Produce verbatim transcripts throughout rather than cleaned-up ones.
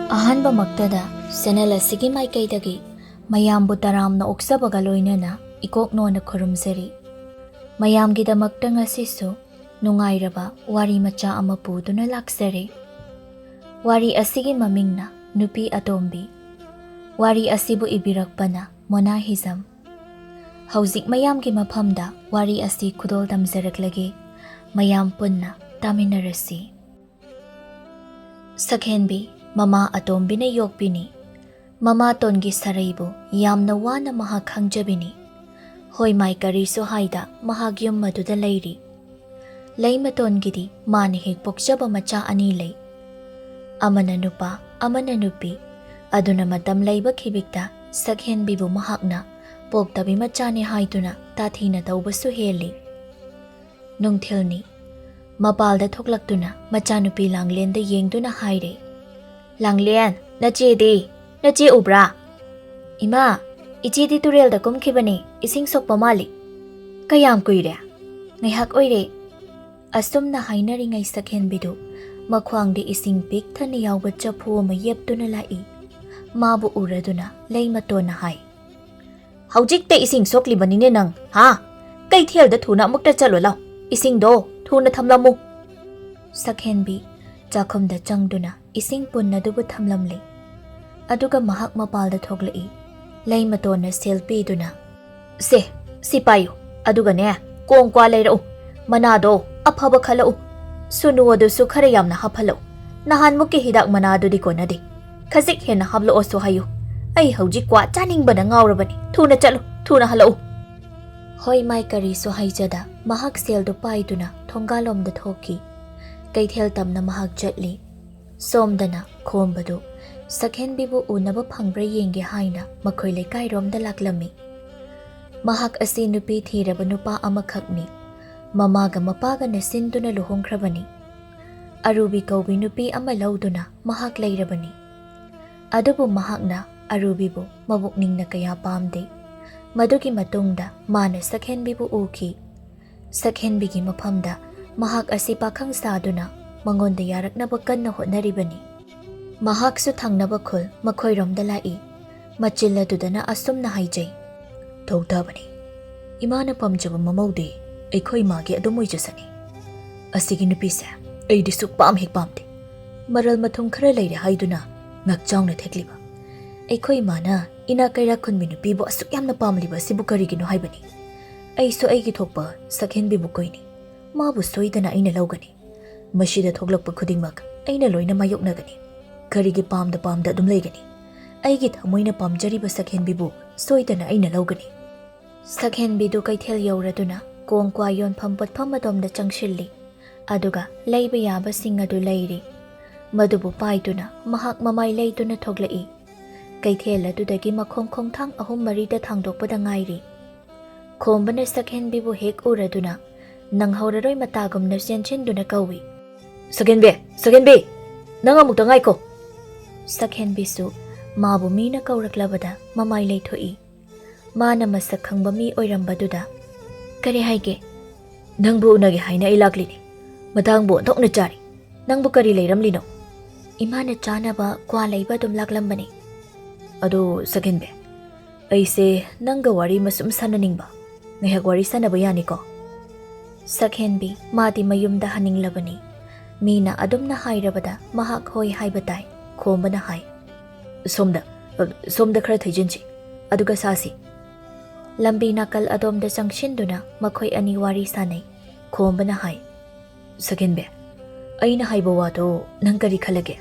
ꯑꯍꯥꯟꯕꯃꯛꯇꯗ channel ꯑꯁꯤꯒꯤ ꯃꯥꯏꯀꯩꯗꯒꯤ ꯃꯌꯥꯝꯕꯨ ꯇꯔꯥꯝꯅ ꯑꯣꯛꯆꯕꯒ ꯂꯣꯏꯅꯅ ꯏꯀꯣꯛ ꯅꯣꯟꯅ ꯈꯨꯔꯨꯝꯖꯔꯤ꯫ ꯃꯌꯥꯝꯒꯤꯗꯃꯛꯇ ꯉꯁꯤꯁꯨ ꯅꯨꯡꯉꯥꯏꯔꯕ ꯋꯥꯔꯤ ꯃꯆꯥ ꯑꯃ ꯄꯨꯗꯨꯅ ꯂꯥꯛꯆꯔꯦ꯫ ꯋꯥꯔꯤ ꯑꯁꯤꯒꯤ ꯃꯃꯤꯡꯅ ꯅꯨꯄꯤ ꯑꯇꯣꯝꯕꯤ꯫ ꯋꯥꯔꯤ ꯑꯁꯤꯕꯨ ꯏꯕꯤꯔꯛꯄꯅ ꯃꯣꯅꯥ ꯍꯤꯖꯝ꯫ ꯍꯧꯖꯤꯛ ꯃꯌꯥꯝꯒꯤ ꯃꯐꯝꯗ ꯋꯥꯔꯤ ꯑꯁꯤ ꯈꯨꯗꯣꯜ ꯇꯝꯖꯔꯛꯂꯒꯦ꯫ ꯃꯌꯥꯝ ꯄꯨꯟꯅ ꯇꯥꯃꯤꯟꯅꯔꯁꯤ꯫ ꯁꯛꯍꯦꯟꯕꯤ ꯃꯃꯥ ꯑꯇꯣꯝꯕꯤꯅ ꯌꯣꯛꯄꯤꯅꯤ꯫ ꯃꯃꯥꯇꯣꯟꯒꯤ ꯁꯔꯩꯕꯨ ꯌꯥꯝꯅ ꯋꯥꯅ ꯃꯍꯥꯛ ꯈꯪꯖꯕꯤꯅꯤ꯫ ꯍꯣꯏ ꯃꯥꯏ ꯀꯔꯤꯁꯨ ꯍꯥꯏꯗ ꯃꯍꯥꯛ ꯌꯨꯝ ꯑꯗꯨꯗ ꯂꯩꯔꯤ꯫ ꯂꯩꯃꯇꯣꯟꯒꯤꯗꯤ ꯃꯥꯅ ꯍꯦꯛ ꯄꯣꯛꯆꯕ ꯃꯆꯥ ꯑꯅꯤ ꯂꯩ꯫ ꯑꯃꯅ ꯅꯨꯄꯥ, ꯑꯃꯅ ꯅꯨꯄꯤ꯫ ꯑꯗꯨꯅ ꯃꯇꯝ ꯂꯩꯕ ꯈꯤꯕꯤꯛꯇ ꯁꯛꯍꯦꯟꯕꯤꯕꯨ ꯃꯍꯥꯛꯅ ꯄꯣꯛꯇꯕꯤ ꯃꯆꯥꯅꯤ ꯍꯥꯏꯗꯨꯅ ꯇꯥꯊꯤꯅ ꯇꯧꯕꯁꯨ ꯍꯦꯜꯂꯤ꯫ ꯅꯨꯡꯊꯤꯜꯅꯤ꯫ ꯃꯄꯥꯜꯗ ꯊꯣꯛꯂꯛꯇꯨꯅ ꯃꯆꯥꯅꯨꯄꯤ ꯂꯥꯡꯂꯦꯟꯗ ꯌꯦꯡꯗꯨꯅ ꯍꯥꯏꯔꯦ, "ꯂꯥꯡꯂꯦꯟ, ꯅꯆꯦꯗꯤ? ꯅꯆꯦ ꯎꯕ꯭ꯔꯥ?" "ꯏꯃꯥ, ꯏꯆꯦꯗꯤ ꯇꯨꯔꯦꯜꯗ ꯀꯨꯝꯈꯤꯕꯅꯦ, ꯏꯁꯤꯡ ꯁꯣꯛꯄ ꯃꯥꯜꯂꯤ꯫" "ꯀꯌꯥꯝ ꯀꯨꯏꯔꯦ?" "ꯉꯥꯏꯍꯥꯛ ꯑꯣꯏꯔꯦ꯫" ꯑꯁꯨꯝꯅ ꯍꯥꯏꯅꯔꯤꯉꯩ ꯁꯛꯍꯦꯟꯕꯤꯗꯨ ꯃꯈ꯭ꯋꯥꯡꯗ ꯏꯁꯤꯡ ꯄꯤꯛ ꯊꯟꯅ ꯌꯥꯎꯕ ꯆꯐꯨ ꯑꯃ ꯌꯦꯞꯇꯨꯅ ꯂꯥꯛꯏ꯫ ꯃꯥꯕꯨ ꯎꯔꯗꯨꯅ ꯂꯩꯃꯇꯣꯟꯅ ꯍꯥꯏ, "ꯍꯧꯖꯤꯛꯇ ꯏꯁꯤꯡ ꯁꯣꯛꯂꯤꯕꯅꯤꯅꯦ ꯅꯪ, ꯍꯥ? ꯀꯩꯊꯦꯜꯗ ꯊꯨꯅ ꯑꯃꯨꯛꯇ ꯆꯠꯂꯨ ꯂꯥꯎ, ꯏꯁꯤꯡꯗꯣ ꯊꯨꯅ ꯊꯝꯂꯝꯃꯨ꯫" ꯁꯛꯍꯦꯟꯕꯤ ꯆꯥꯛꯈꯨꯝꯗ ꯆꯪꯗꯨꯅ ꯏꯁꯤꯡ ꯄꯨꯟ ꯑꯗꯨꯕꯨ ꯊꯝꯂꯝꯂꯤ꯫ ꯑꯗꯨꯒ ꯃꯍꯥꯛ ꯃꯄꯥꯜꯗ ꯊꯣꯛꯂꯛꯏ꯫ ꯂꯩꯃꯇꯣꯟꯅ ꯁꯦꯜ ꯄꯤꯗꯨꯅ, "ꯁꯦ, ꯁꯤ ꯄꯥꯏꯌꯨ, ꯑꯗꯨꯒꯅꯦ, ꯀꯣꯡ ꯀ꯭ꯋꯥ ꯂꯩꯔꯛꯎ꯫ ꯃꯅꯥꯗꯣ ꯑꯐꯕ ꯈꯜꯂꯛꯎ꯫ ꯁꯨꯅꯨ ꯑꯗꯨꯁꯨ ꯈꯔ ꯌꯥꯝꯅ ꯍꯥꯞꯍꯜꯂꯛꯎ꯫ ꯅꯍꯥꯟꯃꯨꯛꯀꯤ ꯍꯤꯗꯥꯛ ꯃꯅꯥꯗꯨꯗꯤ ꯀꯣꯟꯅꯗꯦ꯫ ꯈꯖꯤꯛ ꯍꯦꯟꯅ ꯍꯥꯞꯂꯛꯑꯣꯁꯨ ꯍꯥꯏꯌꯨ꯫ ꯑꯩ ꯍꯧꯖꯤꯛ ꯀ꯭ꯋꯥ ꯆꯥꯅꯤꯡꯕꯅ ꯉꯥꯎꯔꯕꯅꯤ꯫ ꯊꯨꯅ ꯆꯠꯂꯨ, ꯊꯨꯅ ꯍꯜꯂꯛꯎ꯫" ꯍꯣꯏ ꯃꯥꯏ ꯀꯔꯤꯁꯨ ꯍꯥꯏꯖꯗ ꯃꯍꯥꯛ ꯁꯦꯜꯗꯨ ꯄꯥꯏꯗꯨꯅ ꯊꯣꯡꯒꯥꯜꯂꯣꯝꯗ ꯊꯣꯛꯈꯤ꯫ ꯀꯩꯊꯦꯜ ꯇꯝꯅ ꯃꯍꯥꯛ ꯆꯠꯂꯤ꯫ ꯁꯣꯝꯗꯅ ꯈꯣꯝꯕꯗꯨ ꯁꯛꯍꯦꯟꯕꯤꯕꯨ ꯎꯅꯕ ꯐꯪꯕ꯭ꯔꯥ ꯌꯦꯡꯒꯦ ꯍꯥꯏꯅ ꯃꯈꯣꯏ ꯂꯩꯀꯥꯏꯔꯣꯝꯗ ꯂꯥꯛꯂꯝꯃꯤ꯫ ꯃꯍꯥꯛ ꯑꯁꯤ ꯅꯨꯄꯤ ꯊꯤꯔꯕ ꯅꯨꯄꯥ ꯑꯃꯈꯛꯅꯤ꯫ ꯃꯃꯥꯒ ꯃꯄꯥꯒ ꯅꯁꯤꯟꯗꯨꯅ ꯂꯨꯍꯣꯡꯈ꯭ꯔꯕꯅꯤ꯫ ꯑꯔꯨꯕꯤ ꯀꯧꯕꯤ ꯅꯨꯄꯤ ꯑꯃ ꯂꯧꯗꯨꯅ ꯃꯍꯥꯛ ꯂꯩꯔꯕꯅꯤ꯫ ꯑꯗꯨꯕꯨ ꯃꯍꯥꯛꯅ ꯑꯔꯨꯕꯤꯕꯨ ꯃꯕꯨꯛꯅꯤꯡꯅ ꯀꯌꯥ ꯄꯥꯝꯗꯦ꯫ ꯃꯗꯨꯒꯤ ꯃꯇꯨꯡꯗ ꯃꯥꯅ ꯁꯛꯍꯦꯟꯕꯤꯕꯨ ꯎꯈꯤ꯫ ꯁꯛꯍꯦꯟꯕꯤꯒꯤ ꯃꯐꯝꯗ ꯃꯍꯥꯛ ꯑꯁꯤ ꯄꯥꯈꯪ ꯁꯥꯗꯨꯅ ꯃꯉꯣꯟꯗ ꯌꯥꯔꯛꯅꯕ ꯀꯟꯅ ꯍꯣꯠꯅꯔꯤꯕꯅꯤ꯫ ꯃꯍꯥꯛꯁꯨ ꯊꯪꯅꯕ ꯈꯨꯜ ꯃꯈꯣꯏꯔꯣꯝꯗ ꯂꯥꯛꯏ꯫ ꯃꯆꯤꯜ ꯑꯗꯨꯗꯅ ꯑꯁꯨꯝꯅ ꯍꯥꯏꯖꯩ, "ꯇꯧꯗꯕꯅꯤ꯫ ꯏꯃꯥꯅ ꯄꯥꯝꯖꯕ ꯃꯃꯧꯗꯤ ꯑꯩꯈꯣꯏ ꯏꯃꯥꯒꯤ ꯑꯗꯨꯝ ꯑꯣꯏꯖꯁꯅꯤ꯫ ꯑꯁꯤꯒꯤ ꯅꯨꯄꯤꯁꯦ ꯑꯩꯗꯤ ꯁꯨꯛ ꯄꯥꯝ ꯍꯦꯛ ꯄꯥꯝꯗꯦ꯫ ꯃꯔꯜ ꯃꯊꯨꯝ ꯈꯔ ꯂꯩꯔꯦ ꯍꯥꯏꯗꯨꯅ ꯉꯛꯆꯥꯎꯅ ꯊꯦꯛꯂꯤꯕ꯫ ꯑꯩꯈꯣꯏ ꯏꯃꯥꯅ ꯏꯅꯥꯛ ꯀꯩꯔꯥꯛ ꯈꯨꯟꯕꯤ ꯅꯨꯄꯤꯕꯨ ꯑꯁꯨꯛ ꯌꯥꯝꯅ ꯄꯥꯝꯂꯤꯕ ꯑꯁꯤꯕꯨ ꯀꯔꯤꯒꯤꯅꯣ ꯍꯥꯏꯕꯅꯤ? ꯑꯩꯁꯨ ꯑꯩꯒꯤ ꯊꯣꯛꯄ ꯁꯛꯍꯦꯟꯕꯤꯕꯨ ꯀꯣꯏꯅꯤ꯫ ꯃꯥꯕꯨ ꯁꯣꯏꯗꯅ ꯑꯩꯅ ꯂꯧꯒꯅꯤ꯫ ꯃꯁꯤꯗ ꯊꯣꯛꯂꯛꯄ ꯈꯨꯗꯤꯡꯃꯛ ꯑꯩꯅ ꯂꯣꯏꯅ ꯃꯥꯌꯣꯛꯅꯒꯅꯤ꯫ ꯀꯔꯤꯒꯤ ꯄꯥꯝꯗ ꯄꯥꯝꯗ ꯑꯗꯨꯝ ꯂꯩꯒꯅꯤ? ꯑꯩꯒꯤ ꯊꯃꯣꯏꯅ ꯄꯥꯝꯖꯔꯤꯕ ꯁꯛꯍꯦꯟꯕꯤꯕꯨ ꯁꯣꯏꯗꯅ ꯑꯩꯅ ꯂꯧꯒꯅꯤ꯫" ꯁꯛꯍꯦꯟꯕꯤꯗꯨ ꯀꯩꯊꯦꯜ ꯌꯧꯔꯗꯨꯅ ꯀꯣꯡ ꯀ꯭ꯋꯥ ꯌꯣꯟꯐꯝ ꯄꯣꯠꯐꯝ ꯑꯗꯣꯝꯗ ꯆꯪꯁꯤꯜꯂꯤ꯫ ꯑꯗꯨꯒ ꯂꯩꯕ ꯌꯥꯕꯁꯤꯡ ꯑꯗꯨ ꯂꯩꯔꯤ꯫ ꯃꯗꯨꯕꯨ ꯄꯥꯏꯗꯨꯅ ꯃꯍꯥꯛ ꯃꯃꯥꯏ ꯂꯩꯗꯨꯅ ꯊꯣꯛꯂꯛꯏ꯫ ꯀꯩꯊꯦꯜ ꯑꯗꯨꯗꯒꯤ ꯃꯈꯣꯡ ꯈꯣꯡꯊꯥꯡ ꯑꯍꯨꯝ ꯃꯔꯤꯗ ꯊꯥꯡꯗꯣꯛꯄꯗ ꯉꯥꯏꯔꯤ꯫ ꯈꯣꯝꯕꯅ ꯁꯛꯍꯦꯟꯕꯤꯕꯨ ꯍꯦꯛ ꯎꯔꯗꯨꯅ ꯅꯪꯍꯧꯔꯔꯣꯏ ꯃꯇꯥꯒꯨꯝꯅ ꯆꯦꯟꯁꯤꯟꯗꯨꯅ ꯀꯧꯏ, "ꯁꯛꯍꯦꯟꯕꯤ, ꯁꯛꯍꯦꯟꯕꯤ, ꯅꯪ ꯑꯃꯨꯛꯇ ꯉꯥꯏꯈꯣ!" ꯁꯛꯍꯦꯟꯕꯤꯁꯨ ꯃꯥꯕꯨ ꯃꯤꯅ ꯀꯧꯔꯛꯂꯕꯗ ꯃꯃꯥꯏ ꯂꯩꯊꯣꯛꯏ꯫ ꯃꯥꯅ ꯃꯁꯛ ꯈꯪꯕ ꯃꯤ ꯑꯣꯏꯔꯝꯕꯗꯨꯗ, "ꯀꯔꯤ ꯍꯥꯏꯒꯦ?" "ꯅꯪꯕꯨ ꯎꯅꯒꯦ ꯍꯥꯏꯅ ꯑꯩ ꯂꯥꯛꯂꯤꯅꯤ꯫ ꯃꯇꯥꯡꯕꯨ ꯑꯣꯟꯊꯣꯛꯅ ꯆꯥꯔꯤ꯫ ꯅꯪꯕꯨ ꯀꯔꯤ ꯂꯩꯔꯝꯂꯤꯅꯣ?" "ꯏꯃꯥꯅ ꯆꯥꯅꯕ ꯀ꯭ꯋꯥ ꯂꯩꯕ ꯑꯗꯨꯝ ꯂꯥꯛꯂꯝꯕꯅꯤ꯫" "ꯑꯗꯨ ꯁꯛꯍꯦꯟꯕꯤ, ꯑꯩꯁꯦ ꯅꯪꯒ ꯋꯥꯔꯤ ꯃꯁꯨꯝ ꯁꯥꯟꯅꯅꯤꯡꯕ꯫ ꯉꯥꯏꯍꯥꯛ ꯋꯥꯔꯤ ꯁꯥꯟꯅꯕ ꯌꯥꯅꯤꯀꯣ?" ꯁꯛꯍꯦꯟꯕꯤ ꯃꯥꯗꯤ ꯃꯌꯨꯝꯗ ꯍꯟꯅꯤꯡꯂꯕꯅꯤ꯫ ꯃꯤꯅ ꯑꯗꯨꯝꯅ ꯍꯥꯏꯔꯕꯗ ꯃꯍꯥꯛ ꯍꯣꯏ ꯍꯥꯏꯕ ꯇꯥꯏ꯫ ꯈꯣꯝꯕꯅ ꯍꯥꯏ, "ꯁꯣꯝꯗ, ꯁꯣꯝꯗ ꯈꯔ ꯊꯩꯖꯤꯟꯁꯤ, ꯑꯗꯨꯒ ꯁꯥꯁꯤ꯫" ꯂꯝꯕꯤ ꯅꯥꯀꯜ ꯑꯗꯣꯝꯗ ꯆꯪꯁꯤꯟꯗꯨꯅ ꯃꯈꯣꯏ ꯑꯅꯤ ꯋꯥꯔꯤ ꯁꯥꯅꯩ꯫ ꯈꯣꯝꯕꯅ ꯍꯥꯏ, "ꯁꯛꯍꯦꯟꯕꯤ, ꯑꯩꯅ ꯍꯥꯏꯕ ꯋꯥꯗꯣ ꯅꯪ ꯀꯔꯤ ꯈꯜꯂꯒꯦ?"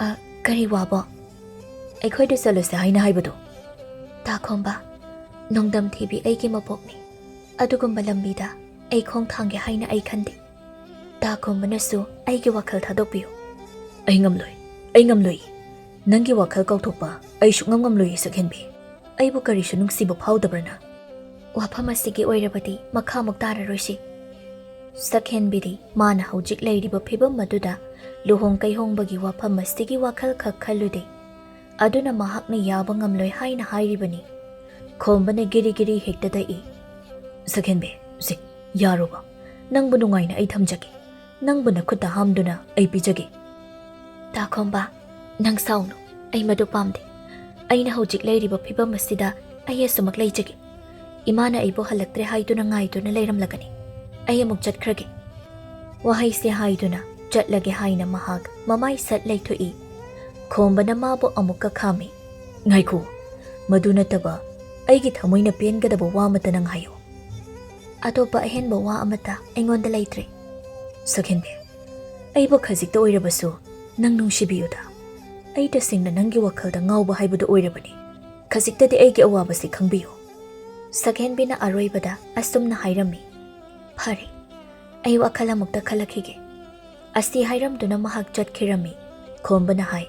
"ꯑ, ꯀꯔꯤ ꯋꯥꯕꯣ?" "ꯑꯩꯈꯣꯏꯗ ꯆꯠꯂꯁꯦ ꯍꯥꯏꯅ ꯍꯥꯏꯕꯗꯣ꯫" "ꯇꯥꯈꯣꯝꯕ, ꯅꯣꯡꯗꯝ ꯊꯤꯕꯤ ꯑꯩꯒꯤ ꯃꯄꯣꯛꯅꯤ꯫ ꯑꯗꯨꯒꯨꯝꯕ ꯂꯝꯕꯤꯗ ꯑꯩ ꯈꯣꯡ ꯊꯥꯡꯒꯦ ꯍꯥꯏꯅ ꯑꯩ ꯈꯟꯗꯦ꯫ ꯇꯥꯈꯣꯝꯕꯅꯁꯨ ꯑꯩꯒꯤ ꯋꯥꯈꯜ ꯊꯥꯗꯣꯛꯄꯤꯌꯨ꯫" "ꯑꯩ ꯉꯝꯂꯣꯏ, ꯑꯩ ꯉꯝꯂꯣꯏ꯫ ꯅꯪꯒꯤ ꯋꯥꯈꯜ ꯀꯥꯎꯊꯣꯛꯄ ꯑꯩ ꯁꯨꯛꯉꯝ ꯉꯝꯂꯣꯏꯌꯦ ꯁꯛꯍꯦꯟꯕꯤ꯫ ꯑꯩꯕꯨ ꯀꯔꯤꯁꯨ ꯅꯨꯡꯁꯤꯕ ꯐꯥꯎꯗꯕ꯭ꯔꯅ?" "ꯋꯥꯐꯝ ꯑꯁꯤꯒꯤ ꯑꯣꯏꯔꯕꯗꯤ ꯃꯈꯥꯃꯨꯛ ꯇꯥꯔꯔꯣꯏꯁꯤ꯫" ꯁꯛꯍꯦꯟꯕꯤꯗꯤ ꯃꯥꯅ ꯍꯧꯖꯤꯛ ꯂꯩꯔꯤꯕ ꯐꯤꯕꯝ ꯑꯗꯨꯗ ꯂꯨꯍꯣꯡ ꯀꯩꯍꯣꯡꯕꯒꯤ ꯋꯥꯐꯝ ꯑꯁꯤꯒꯤ ꯋꯥꯈꯜ ꯈꯛ ꯈꯜꯂꯨꯗꯦ꯫ ꯑꯗꯨꯅ ꯃꯍꯥꯛꯅ ꯌꯥꯕ ꯉꯝꯂꯣꯏ ꯍꯥꯏꯅ ꯍꯥꯏꯔꯤꯕꯅꯤ꯫ ꯈꯣꯝꯕꯅ ꯒꯤꯔꯤ ꯒꯤꯔꯤ ꯍꯦꯛꯇ ꯇꯛꯏ꯫ "ꯁꯛꯍꯦꯟꯕꯤ, ꯁꯤ, ꯌꯥꯔꯣꯕ? ꯅꯪꯕꯨ ꯅꯨꯡꯉꯥꯏꯅ ꯑꯩ ꯊꯝꯖꯒꯦ꯫ ꯅꯪꯕꯨ ꯅꯈꯨꯠꯇ ꯍꯥꯝꯗꯨꯅ ꯑꯩ ꯄꯤꯖꯒꯦ꯫" ꯇꯥꯈꯣꯝꯕ, ꯅꯪ ꯁꯥꯎꯅꯨ, ꯑꯩ ꯃꯗꯨ ꯄꯥꯝꯗꯦ꯫ ꯑꯩꯅ ꯍꯧꯖꯤꯛ ꯂꯩꯔꯤꯕ ꯐꯤꯚꯝ ꯑꯁꯤꯗ ꯑꯩ ꯑꯁꯨꯃꯛ ꯂꯩꯖꯒꯦ꯫ ꯏꯃꯥꯅ ꯑꯩꯕꯨ ꯍꯜꯂꯛꯇ꯭ꯔꯦ ꯍꯥꯏꯗꯨꯅ ꯉꯥꯏꯗꯨꯅ ꯂꯩꯔꯝꯂꯒꯅꯤ꯫ ꯑꯩ ꯑꯃꯨꯛ ꯆꯠꯈ꯭ꯔꯒꯦ꯫ ꯋꯥꯍꯩꯁꯦ ꯍꯥꯏꯗꯨꯅ ꯆꯠꯂꯒꯦ ꯍꯥꯏꯅ ꯃꯍꯥꯛ ꯃꯃꯥꯏ ꯁꯠ ꯂꯩꯊꯣꯛꯏ꯫ ꯈꯣꯝꯕꯅ ꯃꯥꯕꯨ ꯑꯃꯨꯛꯀ ꯈꯥꯝꯃꯤ꯫ "ꯉꯥꯏꯈꯣ, ꯃꯗꯨ ꯅꯠꯇꯕ ꯑꯩꯒꯤ ꯊꯃꯣꯏꯅ ꯄꯦꯟꯒꯗꯕ ꯋꯥ ꯑꯃꯇ ꯅꯪ ꯍꯥꯏꯌꯨ꯫" "ꯑꯇꯣꯞꯄ ꯑꯍꯦꯟꯕ ꯋꯥ ꯑꯃꯠꯇ ꯑꯩꯉꯣꯟꯗ ꯂꯩꯇ꯭ꯔꯦ꯫" "ꯁꯛꯍꯦꯟꯕꯤ, ꯑꯩꯕꯨ ꯈꯖꯤꯛꯇ ꯑꯣꯏꯔꯕꯁꯨ ꯅꯪ ꯅꯨꯡꯁꯤꯕꯤꯌꯨꯗ꯫ ꯑꯩ ꯇꯁꯦꯡꯅ ꯅꯪꯒꯤ ꯋꯥꯈꯜꯗ ꯉꯥꯎꯕ ꯍꯥꯏꯕꯗꯨ ꯑꯣꯏꯔꯕꯅꯤ꯫ ꯈꯖꯤꯛꯇꯗꯤ ꯑꯩꯒꯤ ꯑꯋꯥꯕꯁꯤ ꯈꯪꯕꯤꯌꯨ꯫" ꯁꯛꯍꯦꯟꯕꯤꯅ ꯑꯔꯣꯏꯕꯗ ꯑꯁꯨꯝꯅ ꯍꯥꯏꯔꯝꯃꯤ꯫ "ꯐꯔꯦ, ꯑꯩ ꯋꯥꯈꯜ ꯑꯃꯨꯛꯇ ꯈꯜꯂꯛꯈꯤꯒꯦ꯫" ꯑꯁꯤ ꯍꯥꯏꯔꯝꯗꯨꯅ ꯃꯍꯥꯛ ꯆꯠꯈꯤꯔꯝꯃꯤ꯫ ꯈꯣꯝꯕꯅ ꯍꯥꯏ,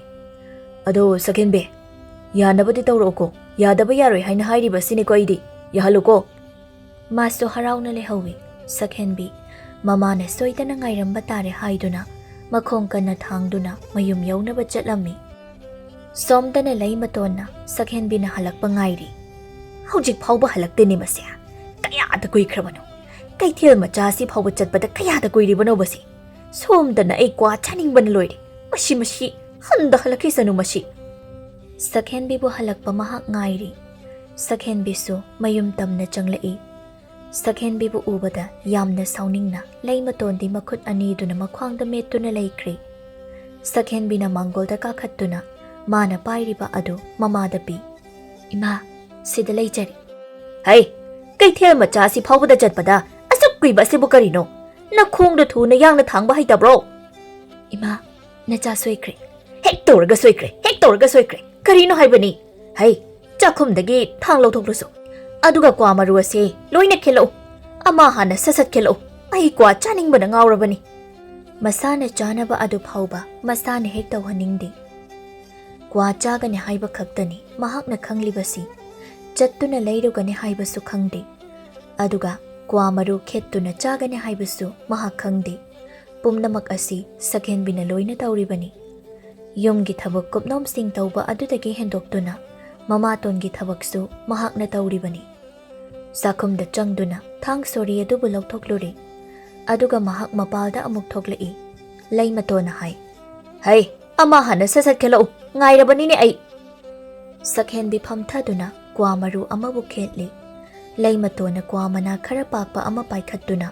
"ꯑꯗꯣ ꯁꯛꯍꯦꯟꯕꯤ, ꯌꯥꯅꯕꯗꯤ ꯇꯧꯔꯛꯎꯀꯣ, ꯌꯥꯗꯕ ꯌꯥꯔꯣꯏ ꯍꯥꯏꯅ ꯍꯥꯏꯔꯤꯕ ꯑꯁꯤꯅꯤꯀꯣ ꯑꯩꯗꯤ, ꯌꯥꯍꯜꯂꯨꯀꯣ꯫" ꯃꯥꯁꯨ ꯍꯔꯥꯎꯅ ꯂꯩꯍꯧꯏ꯫ ꯁꯛꯍꯦꯟꯕꯤ ꯃꯃꯥꯅ ꯁꯣꯏꯗꯅ ꯉꯥꯏꯔꯝꯕ ꯇꯥꯔꯦ ꯍꯥꯏꯗꯨꯅ ꯃꯈꯣꯡ ꯀꯟꯅ ꯊꯥꯡꯗꯨꯅ ꯃꯌꯨꯝ ꯌꯧꯅꯕ ꯆꯠꯂꯝꯃꯤ꯫ ꯁꯣꯝꯗꯅ ꯂꯩꯃꯇꯣꯟꯅ ꯁꯛꯍꯦꯟꯕꯤꯅ ꯍꯜꯂꯛꯄ ꯉꯥꯏꯔꯤ꯫ "ꯍꯧꯖꯤꯛ ꯐꯥꯎꯕ ꯍꯜꯂꯛꯇꯦꯅꯦ ꯃꯁꯦ꯫ ꯀꯌꯥꯗ ꯀꯨꯏꯈ꯭ꯔꯕꯅꯣ? ꯀꯩꯊꯦꯜ ꯃꯆꯥ ꯑꯁꯤ ꯐꯥꯎꯕ ꯆꯠꯄꯗ ꯀꯌꯥꯗ ꯀꯨꯏꯔꯤꯕꯅꯣꯕ ꯁꯤ? ꯁꯣꯝꯗꯅ ꯑꯩ ꯀ꯭ꯋꯥ ꯆꯥꯅꯤꯡꯕꯅ ꯂꯣꯏꯔꯦ꯫ ꯃꯁꯤ, ꯃꯁꯤ ꯍꯟꯗ ꯍꯜꯂꯛꯈꯤꯁꯅꯨ ꯃꯁꯤ꯫" ꯁꯛꯍꯦꯟꯕꯤꯕꯨ ꯍꯜꯂꯛꯄ ꯃꯍꯥꯛ ꯉꯥꯏꯔꯤ꯫ ꯁꯛꯍꯦꯟꯕꯤꯁꯨ ꯃꯌꯨꯝ ꯇꯝꯅ ꯆꯪꯂꯛꯏ꯫ ꯁꯛꯍꯦꯟꯕꯤꯕꯨ ꯎꯕꯗ ꯌꯥꯝꯅ ꯁꯥꯎꯅꯤꯡꯅ ꯂꯩꯃꯇꯣꯟꯗꯤ ꯃꯈꯨꯠ ꯑꯅꯤꯗꯨꯅ ꯃꯈ꯭ꯋꯥꯡꯗ ꯃꯦꯠꯇꯨꯅ ꯂꯩꯈ꯭ꯔꯤ꯫ ꯁꯛꯍꯦꯟꯕꯤꯅ ꯃꯥꯡꯒꯣꯜꯗ ꯀꯥꯈꯠꯇꯨꯅ ꯃꯥꯅ ꯄꯥꯏꯔꯤꯕ ꯑꯗꯨ ꯃꯃꯥꯗ ꯄꯤ꯫ "ꯏꯃꯥ, ꯁꯤꯗ ꯂꯩꯖꯔꯦ꯫" "ꯍꯩ, ꯀꯩꯊꯦꯜ ꯃꯆꯥ ꯑꯁꯤ ꯐꯥꯎꯕꯗ ꯆꯠꯄꯗ ꯑꯁꯨꯛ ꯀꯨꯏꯕ ꯑꯁꯤꯕꯨ ꯀꯔꯤꯅꯣ? ꯅꯈꯣꯡꯗ ꯊꯨꯅ ꯌꯥꯡꯅ ꯊꯥꯡꯕ ꯍꯩꯇꯕ꯭ꯔꯣ?" "ꯏꯃꯥ, ꯅꯆꯥ ꯁꯣꯏꯈ꯭ꯔꯦ꯫" "ꯍꯦꯛ ꯇꯧꯔꯒ ꯁꯣꯏꯈ꯭ꯔꯦ, ꯍꯦꯛ ꯇꯧꯔꯒ ꯁꯣꯏꯈ꯭ꯔꯦ꯫ ꯀꯔꯤꯅꯣ ꯍꯥꯏꯕꯅꯤ? ꯍꯩ, ꯆꯥꯛꯈꯨꯝꯗꯒꯤ ꯊꯥꯡ ꯂꯧꯊꯣꯛꯂꯨꯁꯨ꯫ ꯑꯗꯨꯒ ꯀ꯭ꯋꯥ ꯃꯔꯨ ꯑꯁꯦ ꯂꯣꯏꯅ ꯈꯦꯠꯂꯛꯎ꯫ ꯑꯃ ꯍꯥꯟꯅ ꯁꯠ ꯁꯠ ꯈꯦꯠꯂꯛꯎ꯫ ꯑꯩ ꯀ꯭ꯋꯥ ꯆꯥꯅꯤꯡꯕꯅ ꯉꯥꯎꯔꯕꯅꯤ꯫" ꯃꯁꯥꯅ ꯆꯥꯅꯕ ꯑꯗꯨ ꯐꯥꯎꯕ ꯃꯁꯥꯅ ꯍꯦꯛ ꯇꯧꯍꯟꯅꯤꯡꯗꯦ꯫ ꯀ꯭ꯋꯥ ꯆꯥꯒꯅꯤ ꯍꯥꯏꯕ ꯈꯛꯇꯅꯤ ꯃꯍꯥꯛꯅ ꯈꯪꯂꯤꯕꯁꯤ꯫ ꯆꯠꯇꯨꯅ ꯂꯩꯔꯨꯒꯅꯤ ꯍꯥꯏꯕꯁꯨ ꯈꯪꯗꯦ꯫ ꯑꯗꯨꯒ ꯀ꯭ꯋꯥ ꯃꯔꯨ ꯈꯦꯠꯇꯨꯅ ꯆꯥꯒꯅꯤ ꯍꯥꯏꯕꯁꯨ ꯃꯍꯥꯛ ꯈꯪꯗꯦ꯫ ꯄꯨꯝꯅꯃꯛ ꯑꯁꯤ ꯁꯛꯍꯦꯟꯕꯤꯅ ꯂꯣꯏꯅ ꯇꯧꯔꯤꯕꯅꯤ꯫ ꯌꯨꯝꯒꯤ ꯊꯕꯛ ꯀꯨꯞꯅꯣꯝꯁꯤꯡ ꯇꯧꯕ ꯑꯗꯨꯗꯒꯤ ꯍꯦꯟꯗꯣꯛꯇꯨꯅ ꯃꯃꯥꯇꯣꯟꯒꯤ ꯊꯕꯛꯁꯨ ꯃꯍꯥꯛꯅ ꯇꯧꯔꯤꯕꯅꯤ꯫ ꯆꯥꯛꯈꯨꯝꯗ ꯆꯪꯗꯨꯅ ꯊꯥꯡ ꯁꯣꯔꯤ ꯑꯗꯨꯕꯨ ꯂꯧꯊꯣꯛꯂꯨꯔꯦ꯫ ꯑꯗꯨꯒ ꯃꯍꯥꯛ ꯃꯄꯥꯜꯗ ꯑꯃꯨꯛ ꯊꯣꯛꯂꯛꯏ꯫ ꯂꯩꯃꯇꯣꯟꯅ ꯍꯥꯏ, "ꯍꯩ, ꯑꯃ ꯍꯥꯟꯅ ꯁꯠ ꯁꯠ ꯈꯦꯠꯂꯛꯎ, ꯉꯥꯏꯔꯕꯅꯤꯅꯦ ꯑꯩ꯫ ꯁꯛꯍꯦꯟꯕꯤ ꯐꯝꯊꯗꯨꯅ ꯀ꯭ꯋꯥ ꯃꯔꯨ ꯑꯃꯕꯨ ꯈꯦꯠꯂꯤ꯫ ꯂꯩꯃꯇꯣꯟꯅ ꯀ꯭ꯋꯥ ꯃꯅꯥ ꯈꯔ ꯄꯥꯛꯄ ꯑꯃ ꯄꯥꯏꯈꯠꯇꯨꯅ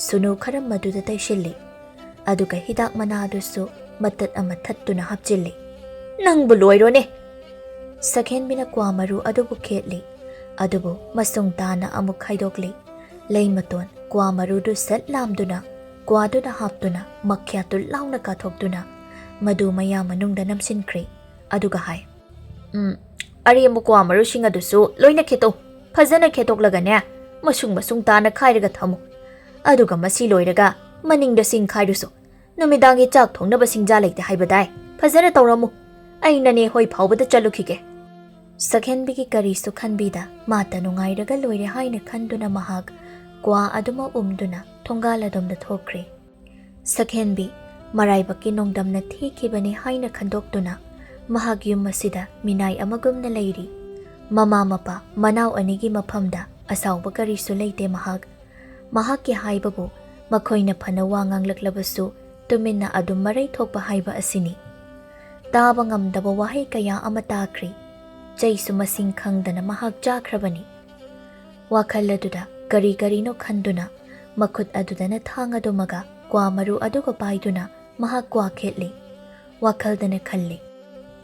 ꯁꯨꯅꯨ ꯈꯔ ꯃꯗꯨꯗ ꯇꯩꯁꯤꯜꯂꯤ꯫ ꯑꯗꯨꯒ ꯍꯤꯗꯥꯛ ꯃꯅꯥ ꯑꯗꯨꯁꯨ ꯃꯇꯠ ꯑꯃ ꯊꯠꯇꯨꯅ ꯍꯥꯞꯆꯤꯜꯂꯤ꯫ "ꯅꯪꯕꯨ ꯂꯣꯏꯔꯣꯅꯦ!" ꯁꯛꯍꯦꯟꯕꯤꯅ ꯀ꯭ꯋꯥ ꯃꯔꯨ ꯑꯗꯨꯕꯨ ꯈꯦꯠꯂꯤ꯫ ꯑꯗꯨꯕꯨ ꯃꯁꯨꯡ ꯇꯥꯅ ꯑꯃꯨꯛ ꯈꯥꯏꯗꯣꯛꯂꯤ꯫ ꯂꯩꯃꯇꯣꯟ ꯀ꯭ꯋꯥ ꯃꯔꯨꯗꯨ ꯁꯠ ꯂꯥꯝꯗꯨꯅ ꯀ꯭ꯋꯥꯗꯨꯗ ꯍꯥꯞꯇꯨꯅ ꯃꯈ꯭ꯌꯥꯠꯇꯨ ꯂꯥꯎꯅ ꯀꯥꯊꯣꯛꯇꯨꯅ ꯃꯗꯨ ꯃꯌꯥ ꯃꯅꯨꯡꯗ ꯅꯝꯁꯤꯟꯈ꯭ꯔꯦ꯫ ꯑꯗꯨꯒ ꯍꯥꯏ, "ꯎꯝ, ꯑꯔꯦꯝꯕ ꯀ꯭ꯋꯥ ꯃꯔꯨꯁꯤꯡ ꯑꯗꯨꯁꯨ ꯂꯣꯏꯅ ꯈꯦꯠꯇꯣꯛ꯫ ꯐꯖꯅ ꯈꯦꯠꯇꯣꯛꯂꯒꯅꯦ, ꯃꯁꯨꯡ ꯃꯁꯨꯡ ꯇꯥꯅ ꯈꯥꯏꯔꯒ ꯊꯝꯃꯨ꯫ ꯑꯗꯨꯒ ꯃꯁꯤ ꯂꯣꯏꯔꯒ ꯃꯅꯤꯡꯗ ꯁꯤꯡ ꯈꯥꯏꯔꯨꯁꯨ꯫ ꯅꯨꯃꯤꯗꯥꯡꯒꯤ ꯆꯥꯛ ꯊꯣꯡꯅꯕ ꯁꯤꯡꯖꯥ ꯂꯩꯇꯦ ꯍꯥꯏꯕꯗꯥꯏ? ꯐꯖꯅ ꯇꯧꯔꯝꯃꯨ꯫ ꯑꯩ ꯅꯅꯦ ꯍꯣꯏ ꯐꯥꯎꯕꯗ ꯆꯠꯂꯨꯈꯤꯒꯦ꯫" ꯁꯛꯍꯦꯟꯕꯤꯒꯤ ꯀꯔꯤꯁꯨ ꯈꯟꯕꯤꯗ ꯃꯥꯇ ꯅꯨꯡꯉꯥꯏꯔꯒ ꯂꯣꯏꯔꯦ ꯍꯥꯏꯅ ꯈꯟꯗꯨꯅ ꯃꯍꯥꯛ ꯀ꯭ꯋꯥ ꯑꯗꯨꯃꯛ ꯎꯝꯗꯨꯅ ꯊꯣꯡꯒꯥꯜ ꯑꯗꯣꯝꯗ ꯊꯣꯛꯈ꯭ꯔꯦ꯫ ꯁꯛꯍꯦꯟꯕꯤ ꯃꯔꯥꯏꯕꯛꯀꯤ ꯅꯣꯡꯗꯝꯅ ꯊꯤꯈꯤꯕꯅꯤ ꯍꯥꯏꯅ ꯈꯟꯗꯣꯛꯇꯨꯅ ꯃꯍꯥꯛ ꯌꯨꯝ ꯑꯁꯤꯗ ꯃꯤꯅꯥꯏ ꯑꯃꯒꯨꯝꯅ ꯂꯩꯔꯤ꯫ ꯃꯃꯥ ꯃꯄꯥ ꯃꯅꯥꯎ ꯑꯅꯤꯒꯤ ꯃꯐꯝꯗ ꯑꯁꯥꯎꯕ ꯀꯔꯤꯁꯨ ꯂꯩꯇꯦ ꯃꯍꯥꯛ꯫ ꯃꯍꯥꯛꯀꯤ ꯍꯥꯏꯕꯕꯨ ꯃꯈꯣꯏꯅ ꯐꯅ ꯋꯥ ꯉꯥꯡꯂꯛꯂꯕꯁꯨ ꯇꯨꯃꯤꯟꯅ ꯑꯗꯨꯝ ꯃꯔꯩ ꯊꯣꯛꯄ ꯍꯥꯏꯕ ꯑꯁꯤꯅꯤ꯫ ꯇꯥꯕ ꯉꯝꯗꯕ ꯋꯥꯍꯩ ꯀꯌꯥ ꯑꯃ ꯇꯥꯈ꯭ꯔꯤ꯫ ꯆꯩꯁꯨ ꯃꯁꯤꯡ ꯈꯪꯗꯅ ꯃꯍꯥꯛ ꯆꯥꯈ꯭ꯔꯕꯅꯤ꯫ ꯋꯥꯈꯜ ꯑꯗꯨꯗ ꯀꯔꯤ ꯀꯔꯤꯅꯣ ꯈꯟꯗꯨꯅ ꯃꯈꯨꯠ ꯑꯗꯨꯗꯅ ꯊꯥꯡ ꯑꯗꯨꯃꯒ ꯀ꯭ꯋꯥ ꯃꯔꯨ ꯑꯗꯨꯒ ꯄꯥꯏꯗꯨꯅ ꯃꯍꯥꯛ ꯀ꯭ꯋꯥ ꯈꯦꯠꯂꯤ꯫ ꯋꯥꯈꯜꯗꯅ ꯈꯜꯂꯤ,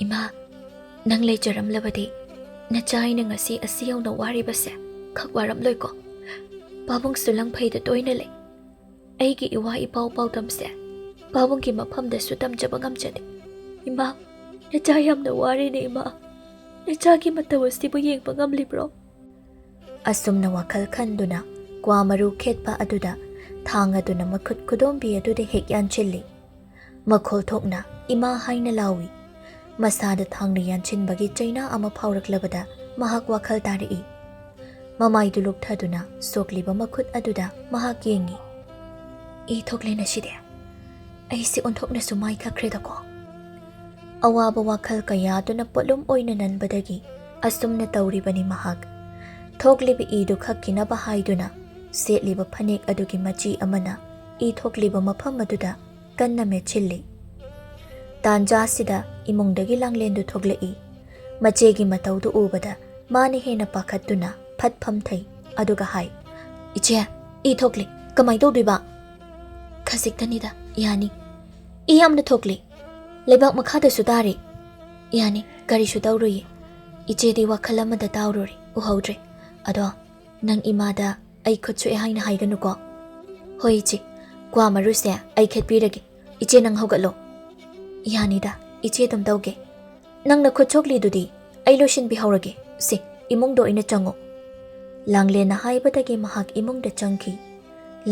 "ꯏꯃꯥ, ꯅꯪ ꯂꯩꯖꯔꯝꯂꯕꯗꯤ ꯅꯆꯥ ꯑꯩꯅ ꯉꯁꯤ ꯑꯁꯤ ꯌꯧꯅ ꯋꯥꯔꯤꯕꯁꯦ ꯈꯛ ꯋꯥꯔꯝꯂꯣꯏꯀꯣ꯫ ꯄꯥꯕꯨꯡꯁꯨ ꯂꯪꯐꯩꯗ ꯇꯣꯏꯅ ꯂꯩ꯫ ꯑꯩꯒꯤ ꯏꯋꯥ ꯏꯄꯥꯎ ꯄꯥꯎꯗꯝꯁꯦ ꯄꯥꯕꯨꯡꯒꯤ ꯃꯐꯝꯗꯁꯨ ꯇꯝꯖꯕ ꯉꯝꯖꯗꯦ꯫ ꯏꯃꯥ, ꯅꯆꯥ ꯌꯥꯝꯅ ꯋꯥꯔꯦꯅꯦ ꯏꯃꯥ꯫ ꯅꯆꯥꯒꯤ ꯃꯇꯧ ꯑꯁꯤꯕꯨ ꯌꯦꯡꯕ ꯉꯝꯂꯤꯕ꯭ꯔꯣ?" ꯑꯁꯨꯝꯅ ꯋꯥꯈꯜ ꯈꯟꯗꯨꯅ ꯀ꯭ꯋꯥ ꯃꯔꯨ ꯈꯦꯠꯄ ꯑꯗꯨꯗ ꯊꯥꯡ ꯑꯗꯨꯅ ꯃꯈꯨꯠ ꯈꯨꯗꯣꯝꯕꯤ ꯑꯗꯨꯗ ꯍꯦꯛ ꯌꯥꯟꯁꯤꯜꯂꯤ꯫ ꯃꯈꯣꯜ ꯊꯣꯛꯅ "ꯏꯃꯥ" ꯍꯥꯏꯅ ꯂꯥꯎꯏ꯫ ꯃꯁꯥꯗ ꯊꯥꯡꯅ ꯌꯥꯟꯁꯤꯟꯕꯒꯤ ꯆꯩꯅꯥ ꯑꯃ ꯐꯥꯎꯔꯛꯂꯕꯗ ꯃꯍꯥꯛ ꯋꯥꯈꯜ ꯇꯥꯔꯛꯏ꯫ ꯃꯃꯥꯏꯗꯨ ꯂꯨꯞꯊꯗꯨꯅ ꯁꯣꯛꯂꯤꯕ ꯃꯈꯨꯠ ꯑꯗꯨꯗ ꯃꯍꯥꯛ ꯌꯦꯡꯏ꯫ "ꯏ ꯊꯣꯛꯂꯦ ꯉꯁꯤꯗꯤ꯫ ꯑꯩꯁꯦ ꯑꯣꯟꯊꯣꯛꯅꯁꯨ ꯃꯥꯏꯊꯈ꯭ꯔꯦꯗꯀꯣ꯫" ꯑꯋꯥꯕ ꯋꯥꯈꯜ ꯀꯌꯥꯗꯨꯅ ꯄꯣꯠꯂꯨꯝ ꯑꯣꯏꯅ ꯅꯟꯕꯗꯒꯤ ꯑꯁꯨꯝꯅ ꯇꯧꯔꯤꯕꯅꯤ ꯃꯍꯥꯛ꯫ ꯊꯣꯛꯂꯤꯕ ꯏꯗꯨ ꯈꯛꯀꯤꯅꯕ ꯍꯥꯏꯗꯨꯅ ꯁꯦꯠꯂꯤꯕ ꯐꯅꯦꯛ ꯑꯗꯨꯒꯤ ꯃꯆꯤ ꯑꯃꯅ ꯏ ꯊꯣꯛꯂꯤꯕ ꯃꯐꯝ ꯑꯗꯨꯗ ꯀꯟꯅ ꯃꯦꯠꯁꯤꯜꯂꯤ꯫ ꯇꯥꯟꯖꯥꯁꯤꯗ ꯏꯃꯨꯡꯗꯒꯤ ꯂꯥꯡꯂꯦꯟꯗꯨ ꯊꯣꯛꯂꯛꯏ꯫ ꯃꯆꯦꯒꯤ ꯃꯇꯧꯗꯨ ꯎꯕꯗ ꯃꯥꯅ ꯍꯦꯟꯅ ꯄꯥꯈꯠꯇꯨꯅ ꯐꯠ ꯐꯝꯊꯩ꯫ ꯑꯗꯨꯒ ꯍꯥꯏ, "ꯏꯆꯦ, ꯏ ꯊꯣꯛꯂꯦ꯫ ꯀꯃꯥꯏ ꯇꯧꯗꯣꯏꯕ?" "ꯈꯖꯤꯛꯇꯅꯤꯗ, ꯌꯥꯅꯤ꯫ ꯏ ꯌꯥꯝꯅ ꯊꯣꯛꯂꯦ꯫ ꯂꯩꯕꯥꯛ ꯃꯈꯥꯗꯁꯨ ꯇꯥꯔꯦ꯫ ꯌꯥꯅꯤ, ꯀꯔꯤꯁꯨ ꯇꯧꯔꯣꯏꯌꯦ꯫ ꯏꯆꯦꯗꯤ ꯋꯥꯈꯜ ꯑꯃꯗ ꯇꯥꯎꯔꯨꯔꯦ, ꯎꯍꯧꯗ꯭ꯔꯦ꯫ ꯑꯗꯣ ꯅꯪ ꯏꯃꯥꯗ ꯑꯩ ꯈꯨꯠ ꯁꯣꯛꯑꯦ ꯍꯥꯏꯅ ꯍꯥꯏꯒꯅꯨꯀꯣ?" "ꯍꯣꯏ ꯏꯆꯦ, ꯀ꯭ꯋꯥ ꯃꯔꯨꯁꯦ ꯑꯩ ꯈꯦꯠꯄꯤꯔꯒꯦ꯫ ꯏꯆꯦ ꯅꯪ ꯍꯧꯒꯠꯂꯣ꯫" "ꯌꯥꯅꯤꯗ, ꯏꯆꯦ ꯑꯗꯨꯝ ꯇꯧꯒꯦ꯫ ꯅꯪꯅ ꯈꯨꯠ ꯁꯣꯛꯂꯤꯗꯨꯗꯤ ꯑꯩ ꯂꯣꯏꯁꯤꯟꯕꯤꯍꯧꯔꯒꯦ꯫ ꯁꯦ, ꯏꯃꯨꯡꯗ ꯑꯣꯏꯅ ꯆꯪꯉꯣ꯫" ꯂꯥꯡꯂꯦꯟꯅ ꯍꯥꯏꯕꯗꯒꯤ ꯃꯍꯥꯛ ꯏꯃꯨꯡꯗ ꯆꯪꯈꯤ꯫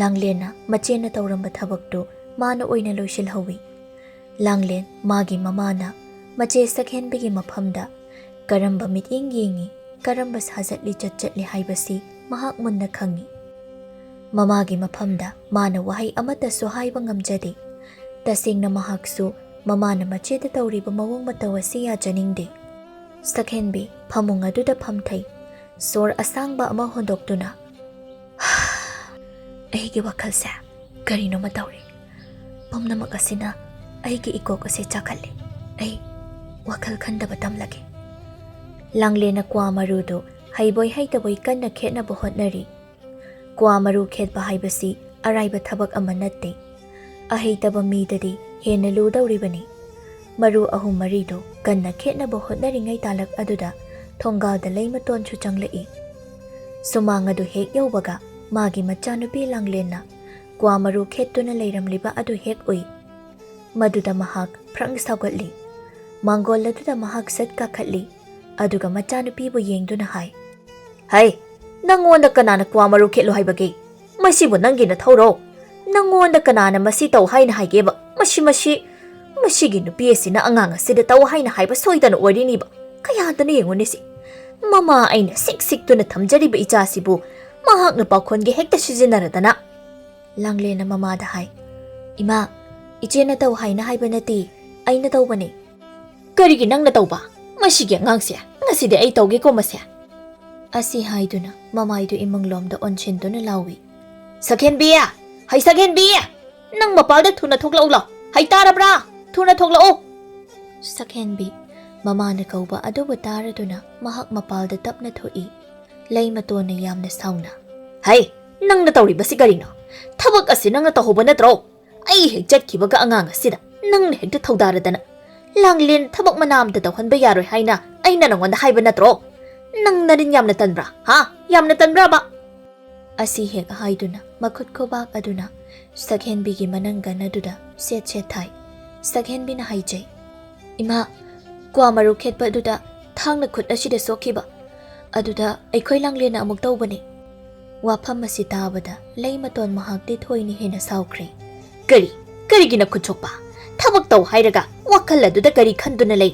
ꯂꯥꯡꯂꯦꯟꯅ ꯃꯆꯦꯅ ꯇꯧꯔꯝꯕ ꯊꯕꯛꯇꯨ ꯃꯥꯅ ꯑꯣꯏꯅ ꯂꯣꯏꯁꯤꯜꯍꯧꯏ꯫ ꯂꯥꯡꯂꯦꯟ ꯃꯥꯒꯤ ꯃꯃꯥꯅ ꯃꯆꯦ ꯁꯛꯍꯦꯟꯕꯤꯒꯤ ꯃꯐꯝꯗ ꯀꯔꯝꯕ ꯃꯤꯠꯌꯦꯡ ꯌꯦꯡꯉꯤ, ꯀꯔꯝꯕ ꯁꯥꯖꯠ ꯂꯤꯆꯠ ꯆꯠꯂꯤ ꯍꯥꯏꯕꯁꯤ ꯃꯍꯥꯛ ꯃꯨꯟꯅ ꯈꯪꯉꯤ꯫ ꯃꯃꯥꯒꯤ ꯃꯐꯝꯗ ꯃꯥꯅ ꯋꯥꯍꯩ ꯑꯃꯠꯇꯁꯨ ꯍꯥꯏꯕ ꯉꯝꯖꯗꯦ꯫ ꯇꯁꯦꯡꯅ ꯃꯍꯥꯛꯁꯨ ꯃꯃꯥꯅ ꯃꯆꯦꯗ ꯇꯧꯔꯤꯕ ꯃꯑꯣꯡ ꯃꯇꯧ ꯑꯁꯤ ꯌꯥꯖꯅꯤꯡꯗꯦ꯫ ꯁꯛꯍꯦꯟꯕꯤ ꯐꯃꯨꯡ ꯑꯗꯨꯗ ꯐꯝꯊꯩ꯫ ꯁꯣꯔ ꯑꯁꯥꯡꯕ ꯑꯃ ꯍꯣꯟꯗꯣꯛꯇꯨꯅ, "ꯑꯩꯒꯤ ꯋꯥꯈꯜꯁꯦ ꯀꯔꯤꯅꯣꯃ ꯇꯧꯔꯤ꯫ ꯄꯨꯝꯅꯃꯛ ꯑꯁꯤꯅ ꯑꯩꯒꯤ ꯏꯀꯣꯛ ꯑꯁꯤ ꯆꯥꯛꯈꯠꯂꯤ꯫ ꯑꯩ ꯋꯥꯈꯜ ꯈꯟꯗꯕ ꯇꯝꯂꯒꯦ꯫" ꯂꯥꯡꯂꯦꯟꯅ ꯀ꯭ꯋꯥ ꯃꯔꯨꯗꯨ ꯍꯩꯕꯣꯏ ꯍꯩꯇꯕꯣꯏ ꯀꯟꯅ ꯈꯦꯠꯅꯕ ꯍꯣꯠꯅꯔꯤ꯫ ꯀ꯭ꯋꯥ ꯃꯔꯨ ꯈꯦꯠꯄ ꯍꯥꯏꯕꯁꯤ ꯑꯔꯥꯏꯕ ꯊꯕꯛ ꯑꯃ ꯅꯠꯇꯦ꯫ ꯑꯍꯩꯇꯕ ꯃꯤꯗꯗꯤ ꯍꯦꯟꯅ ꯂꯨꯗꯧꯔꯤꯕꯅꯤ꯫ ꯃꯔꯨ ꯑꯍꯨꯝ ꯃꯔꯤꯗꯨ ꯀꯟꯅ ꯈꯦꯠꯅꯕ ꯍꯣꯠꯅꯔꯤꯉꯩ ꯇꯥꯂꯛ ꯑꯗꯨꯗ ꯊꯣꯡꯒꯥꯜꯗ ꯂꯩꯃꯇꯣꯟꯁꯨ ꯆꯪꯂꯛꯏ꯫ ꯁꯨꯃꯥꯡ ꯑꯗꯨ ꯍꯦꯛ ꯌꯧꯕꯒ ꯃꯥꯒꯤ ꯃꯆꯥꯅꯨꯄꯤ ꯂꯥꯡꯂꯦꯟꯅ ꯀ꯭ꯋꯥ ꯃꯔꯨ ꯈꯦꯠꯇꯨꯅ ꯂꯩꯔꯝꯂꯤꯕ ꯑꯗꯨ ꯍꯦꯛ ꯎꯏ꯫ ꯃꯗꯨꯗ ꯃꯍꯥꯛ ꯐ꯭ꯔꯪ ꯁꯥꯎꯒꯠꯂꯤ꯫ ꯃꯥꯡꯒꯣꯜ ꯑꯗꯨꯗ ꯃꯍꯥꯛ ꯁꯠ ꯀꯥꯈꯠꯂꯤ꯫ ꯑꯗꯨꯒ ꯃꯆꯥꯅꯨꯄꯤꯕꯨ ꯌꯦꯡꯗꯨꯅ ꯍꯥꯏ, "ꯍꯩ, ꯅꯪꯉꯣꯟꯗ ꯀꯅꯥꯅ ꯀ꯭ꯋꯥ ꯃꯔꯨ ꯈꯦꯠꯂꯨ ꯍꯥꯏꯕꯒꯦ? ꯃꯁꯤꯕꯨ ꯅꯪꯒꯤ ꯅꯊꯧꯔꯣ? ꯅꯪꯉꯣꯟꯗ ꯀꯅꯥꯅ ꯃꯁꯤ ꯇꯧ ꯍꯥꯏꯅ ꯍꯥꯏꯒꯦꯕ? ꯃꯁꯤ, ꯃꯁꯤ, ꯃꯁꯤꯒꯤ ꯅꯨꯄꯤ ꯑꯁꯤꯅ ꯑꯉꯥꯡ ꯑꯁꯤꯗ ꯇꯧ ꯍꯥꯏꯅ ꯍꯥꯏꯕ ꯁꯣꯏꯗꯅ ꯑꯣꯏꯔꯤꯅꯤꯕ꯫ ꯀꯌꯥꯗꯅ ꯌꯦꯡꯉꯨꯅꯦ ꯁꯤ꯫ ꯃꯃꯥ ꯑꯩꯅ ꯁꯤꯛ ꯁꯤꯛꯇꯨꯅ ꯊꯝꯖꯔꯤꯕ ꯏꯆꯥꯁꯤꯕꯨ ꯃꯍꯥꯛꯅ ꯄꯥꯈꯣꯟꯒꯤ ꯍꯦꯛꯇ ꯁꯤꯖꯤꯟꯅꯔꯗꯅ꯫" ꯂꯥꯡꯂꯦꯟꯅ ꯃꯃꯥꯗ ꯍꯥꯏ, "ꯏꯃꯥ, ꯏꯆꯦꯅ ꯇꯧ ꯍꯥꯏꯅ ꯍꯥꯏꯕ ꯅꯠꯇꯦ, ꯑꯩꯅ ꯇꯧꯕꯅꯦ꯫" "ꯀꯔꯤꯒꯤ ꯅꯪꯅ ꯇꯧꯕ? ꯃꯁꯤꯒꯤ ꯑꯉꯥꯡꯁꯦ ꯉꯁꯤꯗꯤ ꯑꯩ ꯇꯧꯒꯦꯀꯣ ꯃꯁꯦ꯫" ꯑꯁꯤ ꯍꯥꯏꯗꯨꯅ ꯃꯃꯥꯏꯗꯨ ꯏꯃꯨꯡꯂꯣꯝꯗ ꯑꯣꯟꯁꯤꯟꯗꯨꯅ ꯂꯥꯎꯏ, "ꯁꯛꯍꯦꯟꯕꯤ! ꯍꯩ ꯁꯛꯍꯦꯟꯕꯤ! ꯅꯪ ꯃꯄꯥꯜꯗ ꯊꯨꯅ ꯊꯣꯛꯂꯛꯎ ꯂꯥꯎ꯫ ꯍꯩ ꯇꯥꯔꯕ꯭ꯔꯥ?" ꯊꯨꯅ ꯊꯣꯛꯂꯛꯑꯣ!" ꯁꯛꯍꯦꯟꯕꯤ ꯃꯃꯥꯅ ꯀꯧꯕ ꯑꯗꯨꯕꯨ ꯇꯥꯔꯗꯨꯅ ꯃꯍꯥꯛ ꯃꯄꯥꯜꯗ ꯇꯞꯅ ꯊꯣꯛꯏ꯫ ꯂꯩꯃꯇꯣꯟꯅ ꯌꯥꯝꯅ ꯁꯥꯎꯅ, "ꯍꯩ, ꯅꯪꯅ ꯇꯧꯔꯤꯕꯁꯤ ꯀꯔꯤꯅꯣ? ꯊꯕꯛ ꯑꯁꯤ ꯅꯪꯅ ꯇꯧꯍꯧꯕ ꯅꯠꯇ꯭ꯔꯣ? ꯑꯩ ꯍꯦꯛ ꯆꯠꯈꯤꯕꯒ ꯑꯉꯥꯡ ꯑꯁꯤꯗ ꯅꯪꯅ ꯍꯦꯛꯇ ꯊꯧꯗꯥꯔꯗꯅ꯫ ꯂꯥꯡꯂꯦꯟ ꯊꯕꯛ ꯃꯅꯥ ꯑꯝꯇ ꯇꯧꯍꯟꯕ ꯌꯥꯔꯣꯏ ꯍꯥꯏꯅ ꯑꯩꯅ ꯅꯪꯉꯣꯟꯗ ꯍꯥꯏꯕ ꯅꯠꯇ꯭ꯔꯣ? ꯅꯪ ꯅꯔꯤꯟ ꯌꯥꯝꯅ ꯇꯟꯕ꯭ꯔꯥ? ꯍꯥ? ꯌꯥꯝꯅ ꯇꯟꯕ꯭ꯔꯥꯕ?" ꯑꯁꯤ ꯍꯦꯛ ꯍꯥꯏꯗꯨꯅ ꯃꯈꯨꯠ ꯈꯨꯕꯥꯛ ꯑꯗꯨꯅ ꯁꯛꯍꯦꯟꯕꯤꯒꯤ ꯃꯅꯪꯒꯟ ꯑꯗꯨꯗ ꯁꯦꯠ ꯁꯦꯠ ꯊꯥꯏ꯫ ꯁꯛꯍꯦꯟꯕꯤꯅ ꯍꯥꯏꯖꯩ, "ꯏꯃꯥ, ꯀ꯭ꯋꯥ ꯃꯔꯨ ꯈꯦꯠꯄ ꯑꯗꯨꯗ ꯊꯥꯡꯅ ꯈꯨꯠ ꯑꯁꯤꯗ ꯁꯣꯛꯈꯤꯕ꯫ ꯑꯗꯨꯗ ꯑꯩꯈꯣꯏ ꯂꯥꯡꯂꯦꯟꯅ ꯑꯃꯨꯛ ꯇꯧꯕꯅꯤ꯫" ꯋꯥꯐꯝ ꯑꯁꯤ ꯇꯥꯕꯗ ꯂꯩꯃꯇꯣꯟ ꯃꯍꯥꯛꯇꯤ ꯊꯣꯏꯅ ꯍꯦꯟꯅ ꯁꯥꯎꯈ꯭ꯔꯦ꯫ "ꯀꯔꯤ? ꯀꯔꯤꯒꯤ ꯅꯈꯨꯠ ꯁꯣꯛꯄ? ꯊꯕꯛ ꯇꯧ ꯍꯥꯏꯔꯒ ꯋꯥꯈꯜ ꯑꯗꯨꯗ ꯀꯔꯤ ꯈꯟꯗꯨꯅ ꯂꯩ?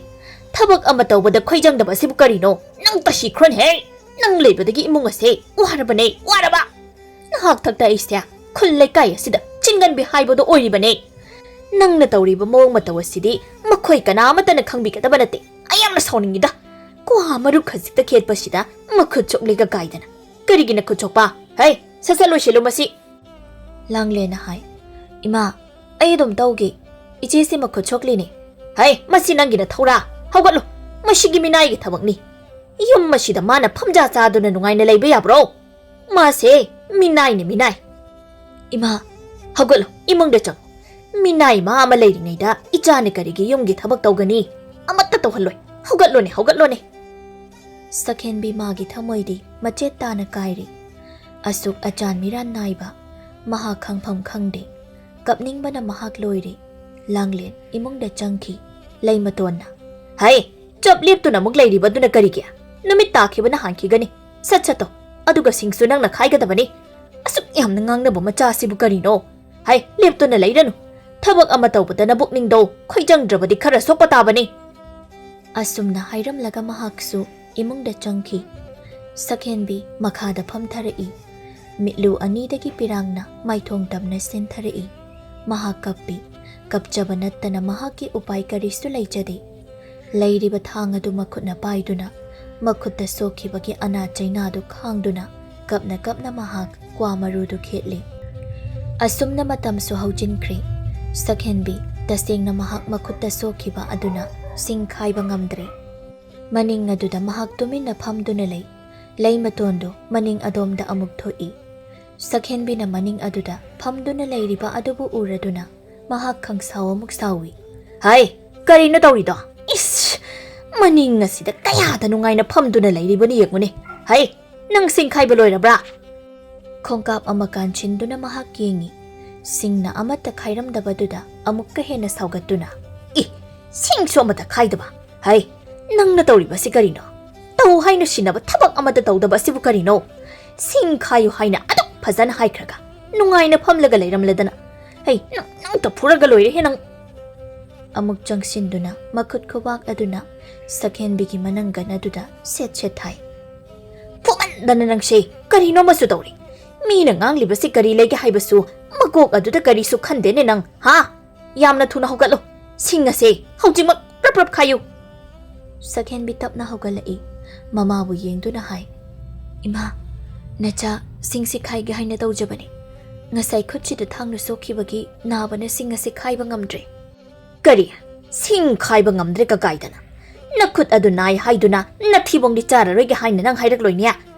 ꯊꯕꯛ ꯑꯃ ꯇꯧꯕꯗ ꯈꯣꯏꯖꯪꯗꯕ ꯑꯁꯤꯕꯨ ꯀꯔꯤꯅꯣ? ꯅꯪ ꯇꯁꯤ ꯈ꯭ꯔꯣꯟꯍꯦ! ꯅꯪ ꯂꯩꯕꯗꯒꯤ ꯏꯃꯨꯡ ꯑꯁꯦ ꯋꯥꯔꯕꯅꯦ, ꯋꯥꯔꯕ! ꯅꯍꯥꯛ ꯊꯛꯇ ꯑꯩꯁꯦ ꯈꯨꯜ ꯂꯩꯀꯥꯏ ꯑꯁꯤꯗ ꯆꯤꯟꯒꯟꯕꯤ ꯍꯥꯏꯕꯗꯣ ꯑꯣꯏꯔꯤꯕꯅꯦ꯫ ꯅꯪꯅ ꯇꯧꯔꯤꯕ ꯃꯑꯣꯡ ꯃꯇꯧ ꯑꯁꯤꯗꯤ ꯃꯈꯣꯏ ꯀꯅꯥ ꯑꯃꯠꯇꯅ ꯈꯪꯕꯤꯒꯗꯕ ꯅꯠꯇꯦ꯫ ꯑꯩ ꯌꯥꯝꯅ ꯁꯥꯎꯅꯤꯡꯉꯤꯗ꯫ ꯀ꯭ꯋꯥ ꯃꯔꯨ ꯈꯖꯤꯛꯇ ꯈꯦꯠꯄꯁꯤꯗ ꯃꯈꯨꯠ ꯁꯣꯛꯂꯦꯒ ꯀꯥꯏꯗꯅ꯫ ꯀꯔꯤꯒꯤ ꯅꯈꯨꯠ ꯁꯣꯛꯄ? ꯍꯩ, ꯁꯠ ꯁꯠ ꯂꯣꯏꯁꯤꯜꯂꯨ ꯃꯁꯤ꯫" ꯂꯥꯡꯂꯦꯟꯅ ꯍꯥꯏ, "ꯏꯃꯥ, ꯑꯩ ꯑꯗꯨꯝ ꯇꯧꯒꯦ꯫ ꯏꯆꯦꯁꯤ ꯃꯈꯨꯠ ꯁꯣꯛꯂꯤꯅꯦ꯫" "ꯍꯩ, ꯃꯁꯤ ꯅꯪꯒꯤ ꯅꯊꯧꯔꯥ? ꯍꯧꯒꯠꯂꯨ꯫ ꯃꯁꯤꯒꯤ ꯃꯤꯅꯥꯏꯒꯤ ꯊꯕꯛꯅꯤ꯫ ꯌꯨꯝ ꯑꯁꯤꯗ ꯃꯥꯅ ꯐꯝꯖꯥ ꯆꯥꯗꯨꯅ ꯅꯨꯡꯉꯥꯏꯅ ꯂꯩꯕ ꯌꯥꯕ꯭ꯔꯣ? ꯃꯥꯁꯦ ꯃꯤꯅꯥꯏꯅꯦ, ꯃꯤꯅꯥꯏ꯫" "ꯏꯃꯥ, ꯍꯧꯒꯠꯂꯣ, ꯏꯃꯨꯡꯗ ꯆꯪꯉꯣ꯫ ꯃꯤꯅꯥꯏ ꯃꯥ ꯑꯃ ꯂꯩꯔꯤꯉꯩꯗ ꯏꯆꯥꯅ ꯀꯔꯤꯒꯤ ꯌꯨꯝꯒꯤ ꯊꯕꯛ ꯇꯧꯒꯅꯤ? ꯑꯃꯠꯇ ꯇꯧꯍꯜꯂꯣꯏ꯫ ꯍꯧꯒꯠꯂꯣꯅꯦ, ꯍꯧꯒꯠꯂꯣꯅꯦ꯫" ꯁꯛꯍꯦꯟꯕꯤ ꯃꯥꯒꯤ ꯊꯃꯣꯏꯗꯤ ꯃꯆꯦꯠ ꯇꯥꯅ ꯀꯥꯏꯔꯤ꯫ ꯑꯁꯨꯛ ꯑꯆꯥꯟ ꯃꯤꯔꯥꯟ ꯅꯥꯏꯕ꯫ ꯃꯍꯥꯛ ꯈꯪꯐꯝ ꯈꯪꯗꯦ꯫ ꯀꯞꯅꯤꯡꯕꯅ ꯃꯍꯥꯛ ꯂꯣꯏꯔꯦ꯫ ꯂꯥꯡꯂꯦꯟ ꯏꯃꯨꯡꯗ ꯆꯪꯈꯤ꯫ ꯂꯩꯃꯇꯣꯟꯅ, "ꯍꯩ, ꯆꯞ ꯂꯦꯞꯇꯨꯅ ꯑꯃꯨꯛ ꯂꯩꯔꯤꯕꯗꯨꯅ ꯀꯔꯤꯒꯤ? ꯅꯨꯃꯤꯠ ꯇꯥꯈꯤꯕꯅ ꯍꯥꯟꯈꯤꯒꯅꯤ꯫ ꯁꯠ ꯁꯠ ꯇꯧ꯫ ꯑꯗꯨꯒ ꯁꯤꯡꯁꯨ ꯅꯪꯅ ꯈꯥꯏꯒꯗꯕꯅꯤ꯫ ꯑꯁꯨꯛ ꯌꯥꯝꯅ ꯉꯥꯡꯅꯕ ꯃꯆꯥ ꯑꯁꯤꯕꯨ ꯀꯔꯤꯅꯣ? ꯍꯩ, ꯂꯦꯞꯇꯨꯅ ꯂꯩꯔꯅꯨ꯫ ꯊꯕꯛ ꯑꯃ ꯇꯧꯕꯗ ꯅꯕꯨꯛꯅꯤꯡꯗꯣ ꯈꯣꯏꯖꯪꯗ꯭ꯔꯕꯗꯤ ꯈꯔ ꯁꯣꯛꯄ ꯇꯥꯕꯅꯤ꯫" ꯑꯁꯨꯝꯅ ꯍꯥꯏꯔꯝꯂꯒ ꯃꯍꯥꯛꯁꯨ ꯏꯃꯨꯡꯗ ꯆꯪꯈꯤ꯫ ꯁꯛꯍꯦꯟꯕꯤ ꯃꯈꯥꯗ ꯐꯝꯊꯔꯛꯏ꯫ ꯃꯤꯠꯂꯨ ꯑꯅꯤꯗꯒꯤ ꯄꯤꯔꯥꯡꯅ ꯃꯥꯏꯊꯣꯡ ꯇꯝꯅ ꯆꯦꯟꯊꯔꯛꯏ꯫ ꯃꯍꯥꯛ ꯀꯞꯄꯤ꯫ ꯀꯞꯆꯕ ꯅꯠꯇꯅ ꯃꯍꯥꯛꯀꯤ ꯎꯄꯥꯏ ꯀꯔꯤꯁꯨ ꯂꯩꯖꯗꯦ꯫ ꯂꯩꯔꯤꯕ ꯊꯥꯡ ꯑꯗꯨ ꯃꯈꯨꯠꯅ ꯄꯥꯏꯗꯨꯅ ꯃꯈꯨꯠꯇ ꯁꯣꯛꯈꯤꯕꯒꯤ ꯑꯅꯥ ꯆꯩꯅꯥꯗꯨ ꯈꯥꯡꯗꯨꯅ ꯀꯞꯅ ꯀꯞꯅ ꯃꯍꯥꯛ ꯀ꯭ꯋꯥ ꯃꯔꯨꯗꯨ ꯈꯦꯠꯂꯤ꯫ ꯑꯁꯨꯝꯅ ꯃꯇꯝꯁꯨ ꯍꯧꯖꯤꯟꯈ꯭ꯔꯦ꯫ ꯁꯛꯍꯦꯟꯕꯤ ꯇꯁꯦꯡꯅ ꯃꯍꯥꯛ ꯃꯈꯨꯠꯇ ꯁꯣꯛꯈꯤꯕ ꯑꯗꯨꯅ ꯁꯤꯡ ꯈꯥꯏꯕ ꯉꯝꯗ꯭ꯔꯦ꯫ ꯃꯅꯤꯡ ꯑꯗꯨꯗ ꯃꯍꯥꯛ ꯇꯨꯃꯤꯟꯅ ꯐꯝꯗꯨꯅ ꯂꯩ꯫ ꯂꯩ ꯃꯇꯣꯟꯗꯨ ꯃꯅꯤꯡ ꯑꯗꯣꯝꯗ ꯑꯃꯨꯛ ꯊꯣꯛꯏ꯫ ꯁꯛꯍꯦꯟꯕꯤꯅ ꯃꯅꯤꯡ ꯑꯗꯨꯗ ꯐꯝꯗꯨꯅ ꯂꯩꯔꯤꯕ ꯑꯗꯨꯕꯨ ꯎꯔꯗꯨꯅ ꯃꯍꯥꯛ ꯈꯪꯁꯥꯎ ꯑꯃꯨꯛ ꯁꯥꯎꯏ꯫ "ꯍꯩ, ꯀꯔꯤꯅꯣ ꯇꯧꯔꯤꯗꯣ? ꯏꯁ! ꯃꯅꯤꯡ ꯑꯁꯤꯗ ꯀꯌꯥꯗ ꯅꯨꯡꯉꯥꯏꯅ ꯐꯝꯗꯨꯅ ꯂꯩꯔꯤꯕꯅꯤ ꯌꯦꯡꯉꯨꯅꯦ꯫ ꯍꯩ, ꯅꯪ ꯁꯤꯡ ꯈꯥꯏꯕ ꯂꯣꯏꯔꯕ꯭ꯔꯥ?" ꯈꯣꯡꯀꯥꯞ ꯑꯃ ꯀꯥꯟꯁꯤꯟꯗꯨꯅ ꯃꯍꯥꯛ ꯌꯦꯡꯏ꯫ ꯁꯤꯡꯅ ꯑꯃꯠꯇ ꯈꯥꯏꯔꯝꯗꯕꯗꯨꯗ ꯑꯃꯨꯛꯀ ꯍꯦꯟꯅ ꯁꯥꯎꯒꯠꯇꯨꯅ, "ꯏ! ꯁꯤꯡꯁꯨ ꯑꯃꯠꯇ ꯈꯥꯏꯗꯕ! ꯍꯩ, ꯅꯪꯅ ꯇꯧꯔꯤꯕꯁꯤ ꯀꯔꯤꯅꯣ? ꯇꯧ ꯍꯥꯏꯅ ꯁꯤꯟꯅꯕ ꯊꯕꯛ ꯑꯃꯠꯇ ꯇꯧꯗꯕ ꯑꯁꯤꯕꯨ ꯀꯔꯤꯅꯣ? ꯁꯤꯡ ꯈꯥꯏꯌꯨ ꯍꯥꯏꯅ ꯑꯗꯨꯛ ꯐꯖꯅ ꯍꯥꯏꯈ꯭ꯔꯒ ꯅꯨꯡꯉꯥꯏꯅ ꯐꯝꯂꯒ ꯂꯩꯔꯝꯂꯗꯅ꯫ ꯍꯩ, ꯅꯪ, ꯅꯪꯇ ꯐꯨꯔꯒ ꯂꯣꯏꯔꯦꯍꯦ ꯅꯪ!" ꯑꯃꯨꯛ ꯆꯪꯁꯤꯟꯗꯨꯅ ꯃꯈꯨꯠ ꯈꯨꯕꯥꯛ ꯑꯗꯨꯅ ꯁꯛꯍꯦꯟꯕꯤꯒꯤ ꯃꯅꯪꯒꯟ ꯑꯗꯨꯗ ꯁꯦꯠ ꯁꯦꯠ ꯊꯥꯏ꯫ "ꯐꯨꯃꯟꯗꯅ ꯅꯪꯁꯦ ꯀꯔꯤꯅꯣ ꯑꯃꯁꯨ ꯇꯧꯔꯤ꯫ ꯃꯤꯅ ꯉꯥꯡꯂꯤꯕꯁꯤ ꯀꯔꯤ ꯂꯩꯒꯦ ꯍꯥꯏꯕꯁꯨ ꯃꯀꯣꯛ ꯑꯗꯨꯗ ꯀꯔꯤꯁꯨ ꯈꯟꯗꯦꯅꯦ ꯅꯪ, ꯍꯥ? ꯌꯥꯝꯅ ꯊꯨꯅ ꯍꯧꯒꯠꯂꯣ꯫ ꯁꯤꯡ ꯑꯁꯦ ꯍꯧꯖꯤꯛꯃꯛ ꯄ꯭ꯔꯞ ꯄ꯭ꯔꯞ ꯈꯥꯏꯌꯨ!" ꯁꯛꯍꯦꯟꯕꯤ ꯇꯞꯅ ꯍꯧꯒꯠꯂꯛꯏ꯫ ꯃꯃꯥꯕꯨ ꯌꯦꯡꯗꯨꯅ ꯍꯥꯏ, "ꯏꯃꯥ, ꯅꯆꯥ ꯁꯤꯡꯁꯤ ꯈꯥꯏꯒꯦ ꯍꯥꯏꯅ ꯇꯧꯖꯕꯅꯤ꯫ ꯉꯁꯥꯏ ꯈꯨꯠꯁꯤꯗ ꯊꯥꯡꯅ ꯁꯣꯛꯈꯤꯕꯒꯤ ꯅꯥꯕꯅ ꯁꯤꯡ ꯑꯁꯤ ꯈꯥꯏꯕ ꯉꯝꯗ꯭ꯔꯦ꯫" "ꯀꯔꯤ? ꯁꯤꯡ ꯈꯥꯏꯕ ꯉꯝꯗ꯭ꯔꯦ ꯀꯀꯥꯏꯗꯅ? ꯅꯈꯨꯠ ꯑꯗꯨ ꯅꯥꯏ ꯍꯥꯏꯗꯨꯅ ꯅꯊꯤꯕꯣꯡꯗꯤ ꯆꯥꯔꯔꯣꯏꯒꯦ ꯍꯥꯏꯅ ꯅꯪ ꯍꯥꯏꯔꯛꯂꯣꯏꯅꯦ?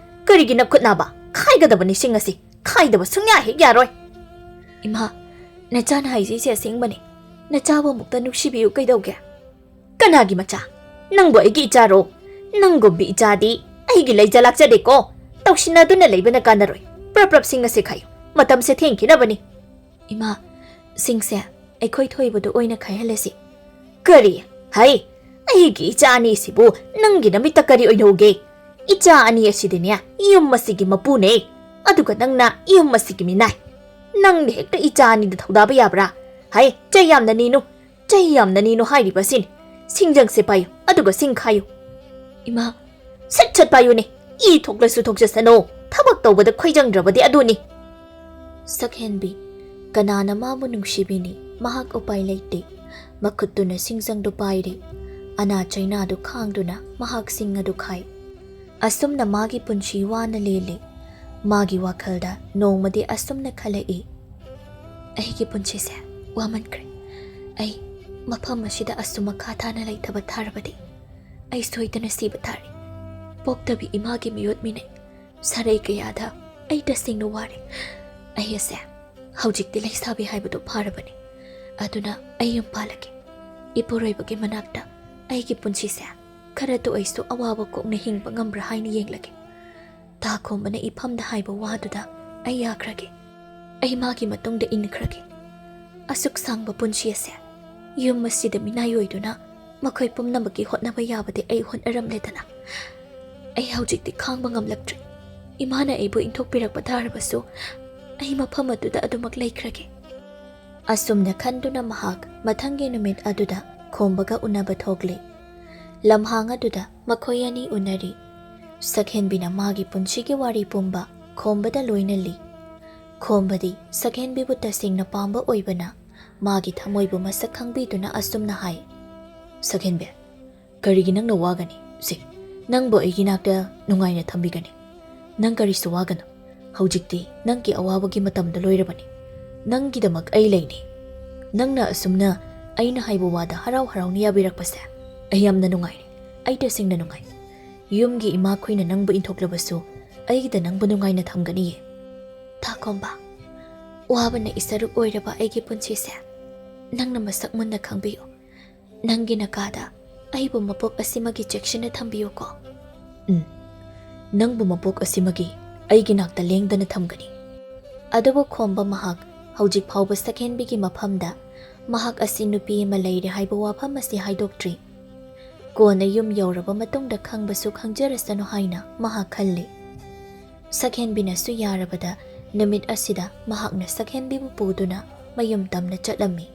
ꯀꯔꯤꯒꯤ ꯅꯈꯨꯠ ꯅꯥꯕ? ꯈꯥꯏꯒꯗꯕꯅꯤ ꯁꯤꯡ ꯑꯁꯤ꯫ ꯈꯥꯏꯗꯕ ꯁꯨꯡꯌꯥ ꯍꯦꯛ ꯌꯥꯔꯣꯏ!" "ꯏꯃꯥ, ꯅꯆꯥꯅ ꯍꯥꯏꯖꯩꯁꯦ ꯑꯁꯦꯡꯕꯅꯤ꯫ ꯅꯆꯥꯕꯨ ꯑꯃꯨꯛꯇ ꯅꯨꯡꯁꯤꯕꯤꯌꯨ ꯀꯩꯗꯧꯒꯦ?" "ꯀꯅꯥꯒꯤ ꯃꯆꯥ? ꯅꯪꯕꯨ ꯑꯩꯒꯤ ꯏꯆꯥꯔꯣ? ꯅꯪꯒꯨꯝꯕꯤ ꯏꯆꯥꯗꯤ ꯑꯩꯒꯤ ꯂꯩꯖ ꯂꯥꯛꯆꯗꯦꯀꯣ꯫ ꯇꯧꯁꯤꯟꯅꯗꯨꯅ ꯂꯩꯕꯅ ꯀꯥꯟꯅꯔꯣꯏ꯫ ꯄ꯭ꯔꯞ ꯄ꯭ꯔꯞ ꯁꯤꯡ ꯑꯁꯦ ꯈꯥꯏꯌꯨ꯫ ꯃꯇꯝꯁꯦ ꯊꯦꯡꯈꯤꯅꯕꯅꯤ꯫" "ꯏꯃꯥ, ꯁꯤꯡꯁꯦ ꯑꯩꯈꯣꯏ ꯊꯣꯏꯕꯗꯨ ꯑꯣꯏꯅ ꯈꯥꯏꯍꯜꯂꯁꯤ꯫" "ꯀꯔꯤ? ꯍꯩ, ꯑꯩꯒꯤ ꯏꯆꯥ ꯑꯅꯤꯁꯤꯕꯨ ꯅꯪꯒꯤ ꯅꯃꯤꯠꯇ ꯀꯔꯤ ꯑꯣꯏꯅ ꯎꯒꯦ? ꯏꯆꯥ ꯑꯅꯤ ꯑꯁꯤꯗꯤꯅꯦ ꯌꯨꯝ ꯑꯁꯤꯒꯤ ꯃꯄꯨꯅꯦ, ꯑꯗꯨꯒ ꯅꯪꯅ ꯌꯨꯝ ꯑꯁꯤꯒꯤ ꯃꯤꯅꯥꯏ꯫ ꯅꯪꯅ ꯍꯦꯛꯇ ꯏꯆꯥ ꯑꯅꯤꯗ ꯊꯧꯗꯥꯕ ꯌꯥꯕ꯭ꯔꯥ? ꯍꯩ, ꯆꯩ ꯌꯥꯝꯅ ꯅꯤꯅꯨ, ꯆꯩ ꯌꯥꯝꯅ ꯅꯤꯅꯨ ꯍꯥꯏꯔꯤꯕꯁꯤꯅꯤ꯫ ꯁꯤꯡꯖꯪꯁꯦ ꯄꯥꯏꯌꯨ, ꯑꯗꯨꯒ ꯁꯤꯡ ꯈꯥꯏꯌꯨ꯫" "ꯏꯃꯥ, ꯁꯠ ꯁꯠ ꯄꯥꯏꯌꯨꯅꯦ꯫ ꯏ ꯊꯣꯛꯂꯁꯨ ꯊꯣꯛꯆꯁꯅꯨ, ꯊꯕꯛ ꯇꯧꯕꯗ ꯈꯣꯏꯖꯪꯗ꯭ꯔꯕꯗꯤ ꯑꯗꯨꯅꯤ꯫" ꯁꯛꯍꯦꯟꯕꯤ, ꯀꯅꯥꯅ ꯃꯥꯕꯨ ꯅꯨꯡꯁꯤꯕꯤꯅꯤ? ꯃꯍꯥꯛ ꯎꯄꯥꯏ ꯂꯩꯇꯦ꯫ ꯃꯈꯨꯠꯇꯨꯅ ꯁꯤꯡꯖꯪꯗꯨ ꯄꯥꯏꯔꯦ꯫ ꯑꯅꯥ ꯆꯩꯅꯥꯗꯨ ꯈꯥꯡꯗꯨꯅ ꯃꯍꯥꯛ ꯁꯤꯡ ꯑꯗꯨ ꯈꯥꯏ꯫ ꯑꯁꯨꯝꯅ ꯃꯥꯒꯤ ꯄꯨꯟꯁꯤ ꯋꯥꯅ ꯂꯦꯜꯂꯤ꯫ ꯃꯥꯒꯤ ꯋꯥꯈꯜꯗ ꯅꯣꯡꯃꯗꯤ ꯑꯁꯨꯝꯅ ꯈꯜꯂꯛꯏ, "ꯑꯩꯒꯤ ꯄꯨꯟꯁꯤꯁꯦ ꯋꯥꯃꯟꯈ꯭ꯔꯦ꯫ ꯑꯩ ꯃꯐꯝ ꯑꯁꯤꯗ ꯑꯁꯨꯝ ꯃꯈꯥ ꯇꯥꯅ ꯂꯩꯇꯕ ꯇꯥꯔꯕꯗꯤ ꯑꯩ ꯁꯣꯏꯗꯅ ꯁꯤꯕ ꯇꯥꯔꯦ꯫ ꯄꯣꯛꯇꯕꯤ ꯏꯃꯥꯒꯤ ꯃꯤꯑꯣꯠ ꯃꯤꯅꯩ ꯁꯔꯩ ꯀꯌꯥꯗ ꯑꯩ ꯇꯁꯦꯡꯅ ꯋꯥꯔꯦ꯫ ꯑꯩ ꯑꯁꯦ ꯍꯧꯖꯤꯛꯇꯤ ꯂꯩꯁꯥꯕꯤ ꯍꯥꯏꯕꯗꯨ ꯐꯥꯔꯕꯅꯤ꯫ ꯑꯗꯨꯅ ꯑꯩ ꯌꯨꯝ ꯄꯥꯜꯂꯒꯦ꯫ ꯏꯄꯨꯔꯣꯏꯕꯒꯤ ꯃꯅꯥꯛꯇ ꯑꯩꯒꯤ ꯄꯨꯟꯁꯤꯁꯦ ꯈꯔꯇ ꯑꯣꯏꯁꯨ ꯑꯋꯥꯕ ꯀꯣꯛꯅ ꯍꯤꯡꯕ ꯉꯝꯕ꯭ꯔꯥ ꯍꯥꯏꯅ ꯌꯦꯡꯂꯒꯦ꯫ ꯇꯥ ꯈꯣꯝꯕꯅ ꯏꯐꯝꯗ ꯍꯥꯏꯕ ꯋꯥꯗꯨꯗ ꯑꯩ ꯌꯥꯈ꯭ꯔꯒꯦ꯫ ꯑꯩ ꯃꯥꯒꯤ ꯃꯇꯨꯡꯗ ꯏꯟꯈ꯭ꯔꯒꯦ꯫ ꯑꯁꯨꯛ ꯁꯥꯡꯕ ꯄꯨꯟꯁꯤ ꯑꯁꯦ ꯌꯨꯝ ꯑꯁꯤꯗ ꯃꯤꯅꯥꯏ ꯑꯣꯏꯗꯨꯅ ꯃꯈꯣꯏ ꯄꯨꯝꯅꯃꯛꯀꯤ ꯍꯣꯠꯅꯕ ꯌꯥꯕꯗꯤ ꯑꯩ ꯍꯣꯠꯅꯔꯝꯂꯦꯗꯅ꯫ ꯑꯩ ꯍꯧꯖꯤꯛꯇꯤ ꯈꯥꯡꯕ ꯉꯝꯂꯛꯇ꯭ꯔꯦ꯫ ꯏꯃꯥꯅ ꯑꯩꯕꯨ ꯏꯟꯊꯣꯛꯄꯤꯔꯛꯄ ꯇꯥꯔꯕꯁꯨ ꯑꯩ ꯃꯐꯝ ꯑꯗꯨꯗ ꯑꯗꯨꯃꯛ ꯂꯩꯈ꯭ꯔꯒꯦ꯫ ꯑꯁꯨꯝꯅ ꯈꯟꯗꯨꯅ ꯃꯍꯥꯛ ꯃꯊꯪꯒꯤ ꯅꯨꯃꯤꯠ ꯑꯗꯨꯗ ꯈꯣꯝꯕꯒ ꯎꯅꯕ ꯊꯣꯛꯂꯦ꯫ ꯂꯝꯍꯥꯡ ꯑꯗꯨꯗ ꯃꯈꯣꯏ ꯑꯅꯤ ꯎꯅꯔꯤ꯫ ꯁꯛꯍꯦꯟꯕꯤꯅ ꯃꯥꯒꯤ ꯄꯨꯟꯁꯤꯒꯤ ꯋꯥꯔꯤ ꯄꯨꯝꯕ ꯈꯣꯝꯕꯗ ꯂꯣꯏꯅ ꯂꯤ꯫ ꯈꯣꯝꯕꯗꯤ ꯁꯛꯍꯦꯟꯕꯤꯕꯨ ꯇꯁꯦꯡꯅ ꯄꯥꯝꯕ ꯑꯣꯏꯕꯅ ꯃꯥꯒꯤ ꯊꯃꯣꯏꯕꯨ ꯃꯁꯛ ꯈꯪꯕꯤꯗꯨꯅ ꯑꯁꯨꯝꯅ ꯍꯥꯏ, "ꯁꯛꯍꯦꯟꯕꯤ, ꯀꯔꯤꯒꯤ ꯅꯪꯅ ꯋꯥꯒꯅꯤ? ꯁꯦ, ꯅꯪꯕꯨ ꯑꯩꯒꯤ ꯅꯥꯛꯇ ꯅꯨꯡꯉꯥꯏꯅ ꯊꯝꯕꯤꯒꯅꯤ꯫ ꯅꯪ ꯀꯔꯤꯁꯨ ꯋꯥꯒꯅꯨ꯫ ꯍꯧꯖꯤꯛꯇꯤ ꯅꯪꯒꯤ ꯑꯋꯥꯕꯒꯤ ꯃꯇꯝꯗꯣ ꯂꯣꯏꯔꯕꯅꯤ꯫ ꯅꯪꯒꯤꯗꯃꯛ ꯑꯩ ꯂꯩꯅꯤ꯫ ꯅꯪꯅ ꯑꯁꯨꯝꯅ ꯑꯩꯅ ꯍꯥꯏꯕ ꯋꯥꯗ ꯍꯔꯥꯎ ꯍꯔꯥꯎꯅ ꯌꯥꯕꯤꯔꯛꯄꯁꯦ ꯑꯩ ꯌꯥꯝꯅ ꯅꯨꯡꯉꯥꯏꯔꯦ꯫ ꯑꯩ ꯇꯁꯦꯡꯅ ꯅꯨꯡꯉꯥꯏ꯫ ꯌꯨꯝꯒꯤ ꯏꯃꯥꯈꯣꯏꯅ ꯅꯪꯕꯨ ꯏꯟꯊꯣꯛꯂꯕꯁꯨ ꯑꯩꯒꯤꯗ ꯅꯪꯕꯨ ꯅꯨꯡꯉꯥꯏꯅ ꯊꯝꯒꯅꯤꯌꯦ꯫" ꯊꯥꯈꯣꯝꯕ, ꯋꯥꯕꯅ ꯏꯁꯔꯨꯛ ꯑꯣꯏꯔꯕ ꯑꯩꯒꯤ ꯄꯨꯟꯁꯤꯁꯦ ꯅꯪꯅ ꯃꯁꯛ ꯃꯨꯟꯅ ꯈꯪꯕꯤꯌꯨ꯫ ꯅꯪꯒꯤ ꯅꯀꯥꯗ ꯑꯩꯕꯨ ꯃꯄꯣꯛ ꯑꯁꯤꯃꯒꯤ ꯆꯦꯛꯁꯤꯟꯅ ꯊꯝꯕꯤꯌꯨꯀꯣ꯫ ꯎꯝ, ꯅꯪꯕꯨ ꯃꯄꯣꯛ ꯑꯁꯤꯃꯒꯤ ꯑꯩꯒꯤ ꯅꯥꯛꯇ ꯂꯦꯡꯗꯅ ꯊꯝꯒꯅꯤ꯫ ꯑꯗꯨꯕꯨ ꯈꯣꯝꯕ ꯃꯍꯥꯛ ꯍꯧꯖꯤꯛ ꯐꯥꯎꯕ ꯁꯛꯍꯦꯟꯕꯤꯒꯤ ꯃꯐꯝꯗ ꯃꯍꯥꯛ ꯑꯁꯤ ꯅꯨꯄꯤ ꯑꯃ ꯂꯩꯔꯦ ꯍꯥꯏꯕ ꯋꯥꯐꯝ ꯑꯁꯤ ꯍꯥꯏꯗꯣꯛꯇ꯭ꯔꯤ꯫ ꯀꯣꯟꯅ ꯌꯨꯝ ꯌꯧꯔꯕ ꯃꯇꯨꯡꯗ ꯈꯪꯕꯁꯨ ꯈꯪꯖꯔꯁꯅꯨ ꯍꯥꯏꯅ ꯃꯍꯥꯛ ꯈꯜꯂꯤ꯫ ꯁꯛꯍꯦꯟꯕꯤꯅꯁꯨ ꯌꯥꯔꯕꯗ ꯅꯨꯃꯤꯠ ꯑꯁꯤꯗ ꯃꯍꯥꯛꯅ ꯁꯛꯍꯦꯟꯕꯤꯕꯨ ꯄꯨꯗꯨꯅ ꯃꯌꯨꯝ ꯇꯝꯅ ꯆꯠꯂꯝꯃꯤ꯫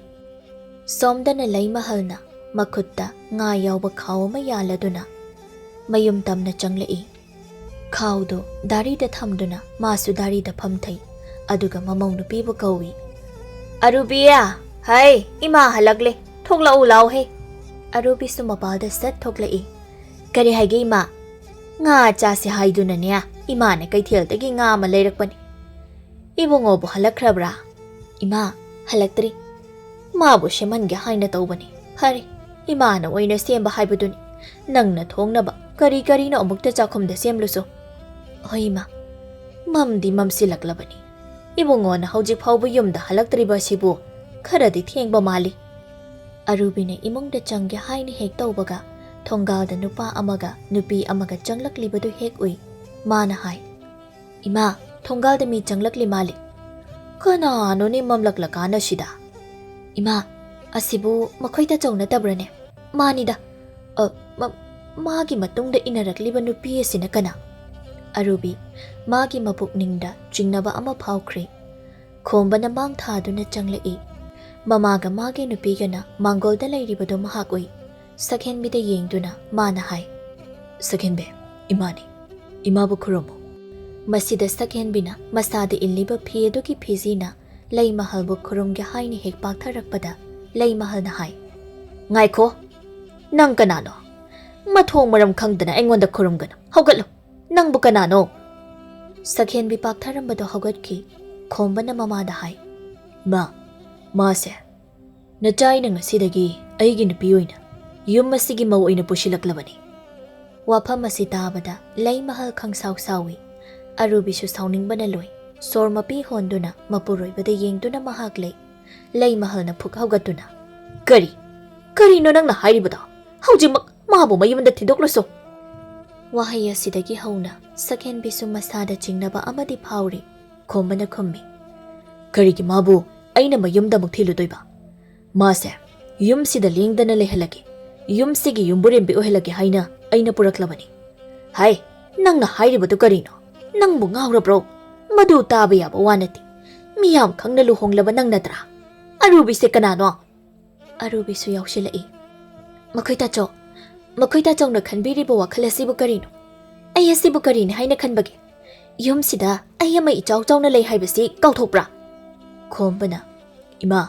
ꯁꯣꯝꯗꯅ ꯂꯩꯃꯍꯜꯅ ꯃꯈꯨꯠꯇ ꯉꯥ ꯌꯥꯎꯕ ꯈꯥꯎ ꯑꯃ ꯌꯥꯜꯂꯗꯨꯅ ꯃꯌꯨꯝ ꯇꯝꯅ ꯆꯪꯂꯛꯏ꯫ ꯈꯥꯎꯗꯨ ꯗꯥꯔꯤꯗ ꯊꯝꯗꯨꯅ ꯃꯥꯁꯨ ꯗꯥꯔꯤꯗ ꯐꯝꯊꯩ꯫ ꯑꯗꯨꯒ ꯃꯃꯧ ꯅꯨꯄꯤꯕꯨ ꯀꯧꯏ, "ꯑꯔꯨꯕꯤꯌꯥ, ꯍꯩ, ꯏꯃꯥ ꯍꯜꯂꯛꯂꯦ, ꯊꯣꯛꯂꯛꯎ ꯂꯥꯎ ꯍꯦ꯫" ꯑꯔꯨꯕꯤꯁꯨ ꯃꯄꯥꯜꯗ ꯁꯠ ꯊꯣꯛꯂꯛꯏ꯫ "ꯀꯔꯤ ꯍꯥꯏꯒꯦ ꯏꯃꯥ?" "ꯉꯥ ꯆꯥꯁꯦ ꯍꯥꯏꯗꯨꯅꯅꯦ ꯏꯃꯥꯅ ꯀꯩꯊꯦꯜꯗꯒꯤ ꯉꯥ ꯑꯃ ꯂꯩꯔꯛꯄꯅꯤ꯫ ꯏꯕꯨꯡꯉꯣꯕꯨ ꯍꯜꯂꯛꯈ꯭ꯔꯕ꯭ꯔꯥ?" "ꯏꯃꯥ, ꯍꯜꯂꯛꯇ꯭ꯔꯤ꯫" ꯃꯥꯕꯨ ꯁꯦꯝꯍꯟꯒꯦ ꯍꯥꯏꯅ ꯇꯧꯕꯅꯤ꯫ ꯐꯔꯦ, ꯏꯃꯥꯅ ꯑꯣꯏꯅ ꯁꯦꯝꯕ ꯍꯥꯏꯕꯗꯨꯅꯤ꯫ ꯅꯪꯅ ꯊꯣꯡꯅꯕ ꯀꯔꯤ ꯀꯔꯤꯅꯣ ꯑꯃꯨꯛꯇ ꯆꯥꯛꯈꯨꯝꯗ ꯁꯦꯝꯂꯨꯁꯨ꯫ ꯍꯣꯏ ꯏꯃꯥ, ꯃꯝꯗꯤ ꯃꯝꯁꯤꯜꯂꯛꯂꯕꯅꯤ꯫ ꯏꯕꯨꯡꯉꯣꯅ ꯍꯧꯖꯤꯛ ꯐꯥꯎꯕ ꯌꯨꯝꯗ ꯍꯜꯂꯛꯇ꯭ꯔꯤꯕ ꯑꯁꯤꯕꯨ ꯈꯔꯗꯤ ꯊꯦꯡꯕ ꯃꯥꯜꯂꯤ꯫ ꯑꯔꯨꯕꯤꯅ ꯏꯃꯨꯡꯗ ꯆꯪꯒꯦ ꯍꯥꯏꯅ ꯍꯦꯛ ꯇꯧꯕꯒ ꯊꯣꯡꯒꯥꯜꯗ ꯅꯨꯄꯥ ꯑꯃꯒ ꯅꯨꯄꯤ ꯑꯃꯒ ꯆꯪꯂꯛꯂꯤꯕꯗꯨ ꯍꯦꯛ ꯎꯏ꯫ ꯃꯥꯅ ꯍꯥꯏ, "ꯏꯃꯥ, ꯊꯣꯡꯒꯥꯜꯗ ꯃꯤ ꯆꯪꯂꯛꯂꯤ ꯃꯥꯜꯂꯤ꯫ ꯀꯅꯥꯅꯣꯅꯦ ꯃꯝꯂꯛꯂꯀꯥꯟ ꯑꯁꯤꯗ?" "ꯏꯃꯥ, ꯑꯁꯤꯕꯨ ꯃꯈꯣꯏ ꯇꯥꯆꯧ ꯅꯠꯇꯕ꯭ꯔꯅꯦ?" "ꯃꯥꯅꯤꯗ꯫ ꯑ, ꯃ-, ꯃꯥꯒꯤ ꯃꯇꯨꯡꯗ ꯏꯟꯅꯔꯛꯂꯤꯕ ꯅꯨꯄꯤ ꯑꯁꯤꯅ ꯀꯅꯥ?" ꯑꯔꯨꯕꯤ ꯃꯥꯒꯤ ꯃꯄꯨꯛꯅꯤꯡꯗ ꯆꯤꯡꯅꯕ ꯑꯃ ꯐꯥꯎꯈ꯭ꯔꯦ꯫ ꯈꯣꯝꯕꯅ ꯃꯥꯡ ꯊꯥꯗꯨꯅ ꯆꯪꯂꯛꯏ꯫ ꯃꯃꯥꯒ ꯃꯥꯒꯤ ꯅꯨꯄꯤꯒꯅ ꯃꯥꯡꯒꯣꯜꯗ ꯂꯩꯔꯤꯕꯗꯨ ꯃꯍꯥꯛ ꯎꯏ꯫ ꯁꯛꯍꯦꯟꯕꯤꯗ ꯌꯦꯡꯗꯨꯅ ꯃꯥꯅ ꯍꯥꯏ, "ꯁꯛꯍꯦꯟꯕꯤ, ꯏꯃꯥꯅꯤ꯫ ꯏꯃꯥꯕꯨ ꯈꯨꯔꯨꯝꯃꯨ꯫" ꯃꯁꯤꯗ ꯁꯛꯍꯦꯟꯕꯤꯅ ꯃꯁꯥꯗ ꯏꯜꯂꯤꯕ ꯐꯤ ꯑꯗꯨꯒꯤ ꯐꯤꯖꯤꯅ ꯂꯩꯃꯍꯜꯕꯨ ꯈꯨꯔꯨꯝꯒꯦ ꯍꯥꯏꯅ ꯍꯦꯛ ꯄꯥꯛꯊꯔꯛꯄꯗ ꯂꯩꯃꯍꯜꯅ ꯍꯥꯏ, "ꯉꯥꯏꯈꯣ, ꯅꯪ ꯀꯅꯥꯅꯣ? ꯃꯊꯣꯡ ꯃꯔꯝ ꯈꯪꯗꯅ ꯑꯩꯉꯣꯟꯗ ꯈꯨꯔꯨꯝꯒꯅꯨ꯫ ꯍꯧꯒꯠꯂꯨ꯫ ꯅꯪꯕꯨ ꯀꯅꯥꯅꯣ?" ꯁꯛꯍꯦꯟꯕꯤ ꯄꯥꯛꯊꯔꯝꯕꯗꯣ ꯍꯧꯒꯠꯈꯤ꯫ ꯈꯣꯝꯕꯅ ꯃꯃꯥꯗ ꯍꯥꯏ, "ꯃꯥ, ꯃꯥꯁꯦ ꯅꯆꯥ ꯑꯩꯅ ꯉꯁꯤꯗꯒꯤ ꯑꯩꯒꯤ ꯅꯨꯄꯤ ꯑꯣꯏꯅ ꯌꯨꯝ ꯑꯁꯤꯒꯤ ꯃꯧ ꯑꯣꯏꯅ ꯄꯨꯁꯤꯜꯂꯛꯂꯕꯅꯤ꯫" ꯋꯥꯐꯝ ꯑꯁꯤ ꯇꯥꯕꯗ ꯂꯩꯃꯍꯜ ꯈꯪꯁꯥꯎ ꯁꯥꯎꯏ꯫ ꯑꯔꯨꯕꯤꯁꯨ ꯁꯥꯎꯅꯤꯡꯕꯅ ꯂꯣꯏ꯫ ꯁꯣꯔ ꯃꯄꯤ ꯍꯣꯟꯗꯨꯅ ꯃꯄꯨꯔꯣꯏꯕꯗ ꯌꯦꯡꯗꯨꯅ ꯃꯍꯥꯛ ꯂꯩ꯫ ꯂꯩꯃꯍꯜꯅ ꯐꯨꯛ ꯍꯧꯒꯠꯇꯨꯅ, "ꯀꯔꯤ? ꯀꯔꯤꯅꯣ ꯅꯪꯅ ꯍꯥꯏꯔꯤꯕꯗꯣ? ꯍꯧꯖꯤꯛꯃꯛ ꯃꯥꯕꯨ ꯃꯌꯨꯝꯗ ꯊꯤꯟꯗꯣꯛꯂꯨꯁꯣ!" ꯋꯥꯍꯩ ꯑꯁꯤꯗꯒꯤ ꯍꯧꯅ ꯁꯛꯍꯦꯟꯕꯤꯁꯨ ꯃꯁꯥꯗ ꯆꯤꯡꯅꯕ ꯑꯃꯗꯤ ꯐꯥꯎꯔꯤ꯫ ꯈꯣꯝꯕꯅ ꯈꯨꯝꯃꯤ, "ꯀꯔꯤꯒꯤ ꯃꯥꯕꯨ ꯑꯩꯅ ꯃꯌꯨꯝꯗ ꯑꯃꯨꯛ ꯊꯤꯜꯂꯨꯗꯣꯏꯕ? ꯃꯥꯁꯦ ꯌꯨꯝꯁꯤꯗ ꯂꯦꯡꯗꯅ ꯂꯩꯍꯜꯂꯒꯦ, ꯌꯨꯝꯁꯤꯒꯤ ꯌꯨꯝꯕꯨꯔꯦꯝꯕꯤ ꯑꯣꯏꯍꯜꯂꯒꯦ ꯍꯥꯏꯅ ꯑꯩꯅ ꯄꯨꯔꯛꯂꯕꯅꯤ꯫" "ꯍꯥꯏ, ꯅꯪꯅ ꯍꯥꯏꯔꯤꯕꯗꯨ ꯀꯔꯤꯅꯣ? ꯅꯪꯕꯨ ꯉꯥꯎꯔꯕ꯭ꯔꯣ? ꯃꯗꯨ ꯇꯥꯕ ꯌꯥꯕ ꯋꯥ ꯅꯠꯇꯦ꯫ ꯃꯤꯌꯥꯝ ꯈꯪꯅ ꯂꯨꯍꯣꯡꯂꯕ ꯅꯪ ꯅꯠꯇ꯭ꯔꯥ? ꯑꯔꯨꯕꯤꯁꯦ ꯀꯅꯥꯅꯣ?" ꯑꯔꯨꯕꯤꯁꯨ ꯌꯥꯎꯁꯤꯜꯂꯛꯏ꯫ "ꯃꯈꯣꯏ ꯇꯥꯆꯧ, ꯃꯈꯣꯏ ꯇꯥꯆꯧꯅ ꯈꯟꯕꯤꯔꯤꯕ ꯋꯥꯈꯜ ꯑꯁꯤꯕꯨ ꯀꯔꯤꯅꯣ? ꯑꯩ ꯑꯁꯤꯕꯨ ꯀꯔꯤꯅꯤ ꯍꯥꯏꯅ ꯈꯟꯕꯒꯦ? ꯌꯨꯝꯁꯤꯗ ꯑꯩ ꯑꯃ ꯏꯆꯥꯎ ꯆꯥꯎꯅ ꯂꯩ ꯍꯥꯏꯕꯁꯤ ꯀꯥꯎꯊꯣꯛꯄ꯭ꯔꯥ?" ꯈꯣꯝꯕꯅ, "ꯏꯃꯥ,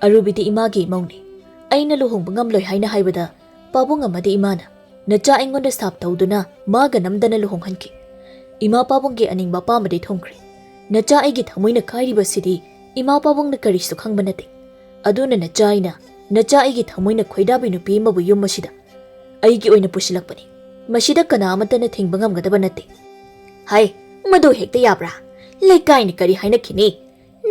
ꯑꯔꯨꯕꯤꯗꯤ ꯏꯃꯥꯒꯤ ꯏꯃꯧꯅꯤ꯫ ꯑꯩꯅ ꯂꯨꯍꯣꯡꯕ ꯉꯝꯂꯣꯏ ꯍꯥꯏꯅ ꯍꯥꯏꯕꯗ ꯄꯥꯕꯨꯡ ꯑꯃꯗꯤ ꯏꯃꯥꯅ ꯅꯆꯥ ꯑꯩꯉꯣꯟꯗ ꯁꯥꯞ ꯇꯧꯗꯨꯅ ꯃꯥꯒ ꯅꯝꯗꯅ ꯂꯨꯍꯣꯡꯍꯟꯈꯤ꯫ ꯏꯃꯥ ꯄꯥꯕꯨꯡꯒꯤ ꯑꯅꯤꯡꯕ ꯑꯄꯥꯝꯕꯗꯤ ꯊꯨꯡꯈ꯭ꯔꯦ꯫ ꯅꯆꯥ ꯑꯩꯒꯤ ꯊꯃꯣꯏꯅ ꯀꯥꯏꯔꯤꯕꯁꯤꯗꯤ ꯏꯃꯥ ꯄꯥꯕꯨꯡꯅ ꯀꯔꯤꯁꯨ ꯈꯪꯕ ꯅꯠꯇꯦ꯫ ꯑꯗꯨꯅ ꯅꯆꯥ ꯑꯩꯅ, ꯅꯆꯥ ꯑꯩꯒꯤ ꯊꯃꯣꯏꯅ ꯈꯣꯏꯗꯥꯕꯤ ꯅꯨꯄꯤ ꯑꯃꯕꯨ ꯌꯨꯝ ꯑꯁꯤꯗ ꯑꯩꯒꯤ ꯑꯣꯏꯅ ꯄꯨꯁꯤꯜꯂꯛꯄꯅꯤ꯫ ꯃꯁꯤꯗ ꯀꯅꯥ ꯑꯃꯠꯇꯅ ꯊꯤꯡꯕ ꯉꯝꯒꯗꯕ ꯅꯠꯇꯦ꯫ ꯍꯥꯏ, ꯃꯗꯨ ꯍꯦꯛꯇ ꯌꯥꯕ꯭ꯔꯥ? ꯂꯩꯀꯥꯏꯅ ꯀꯔꯤ ꯍꯥꯏꯅꯈꯤꯅꯤ?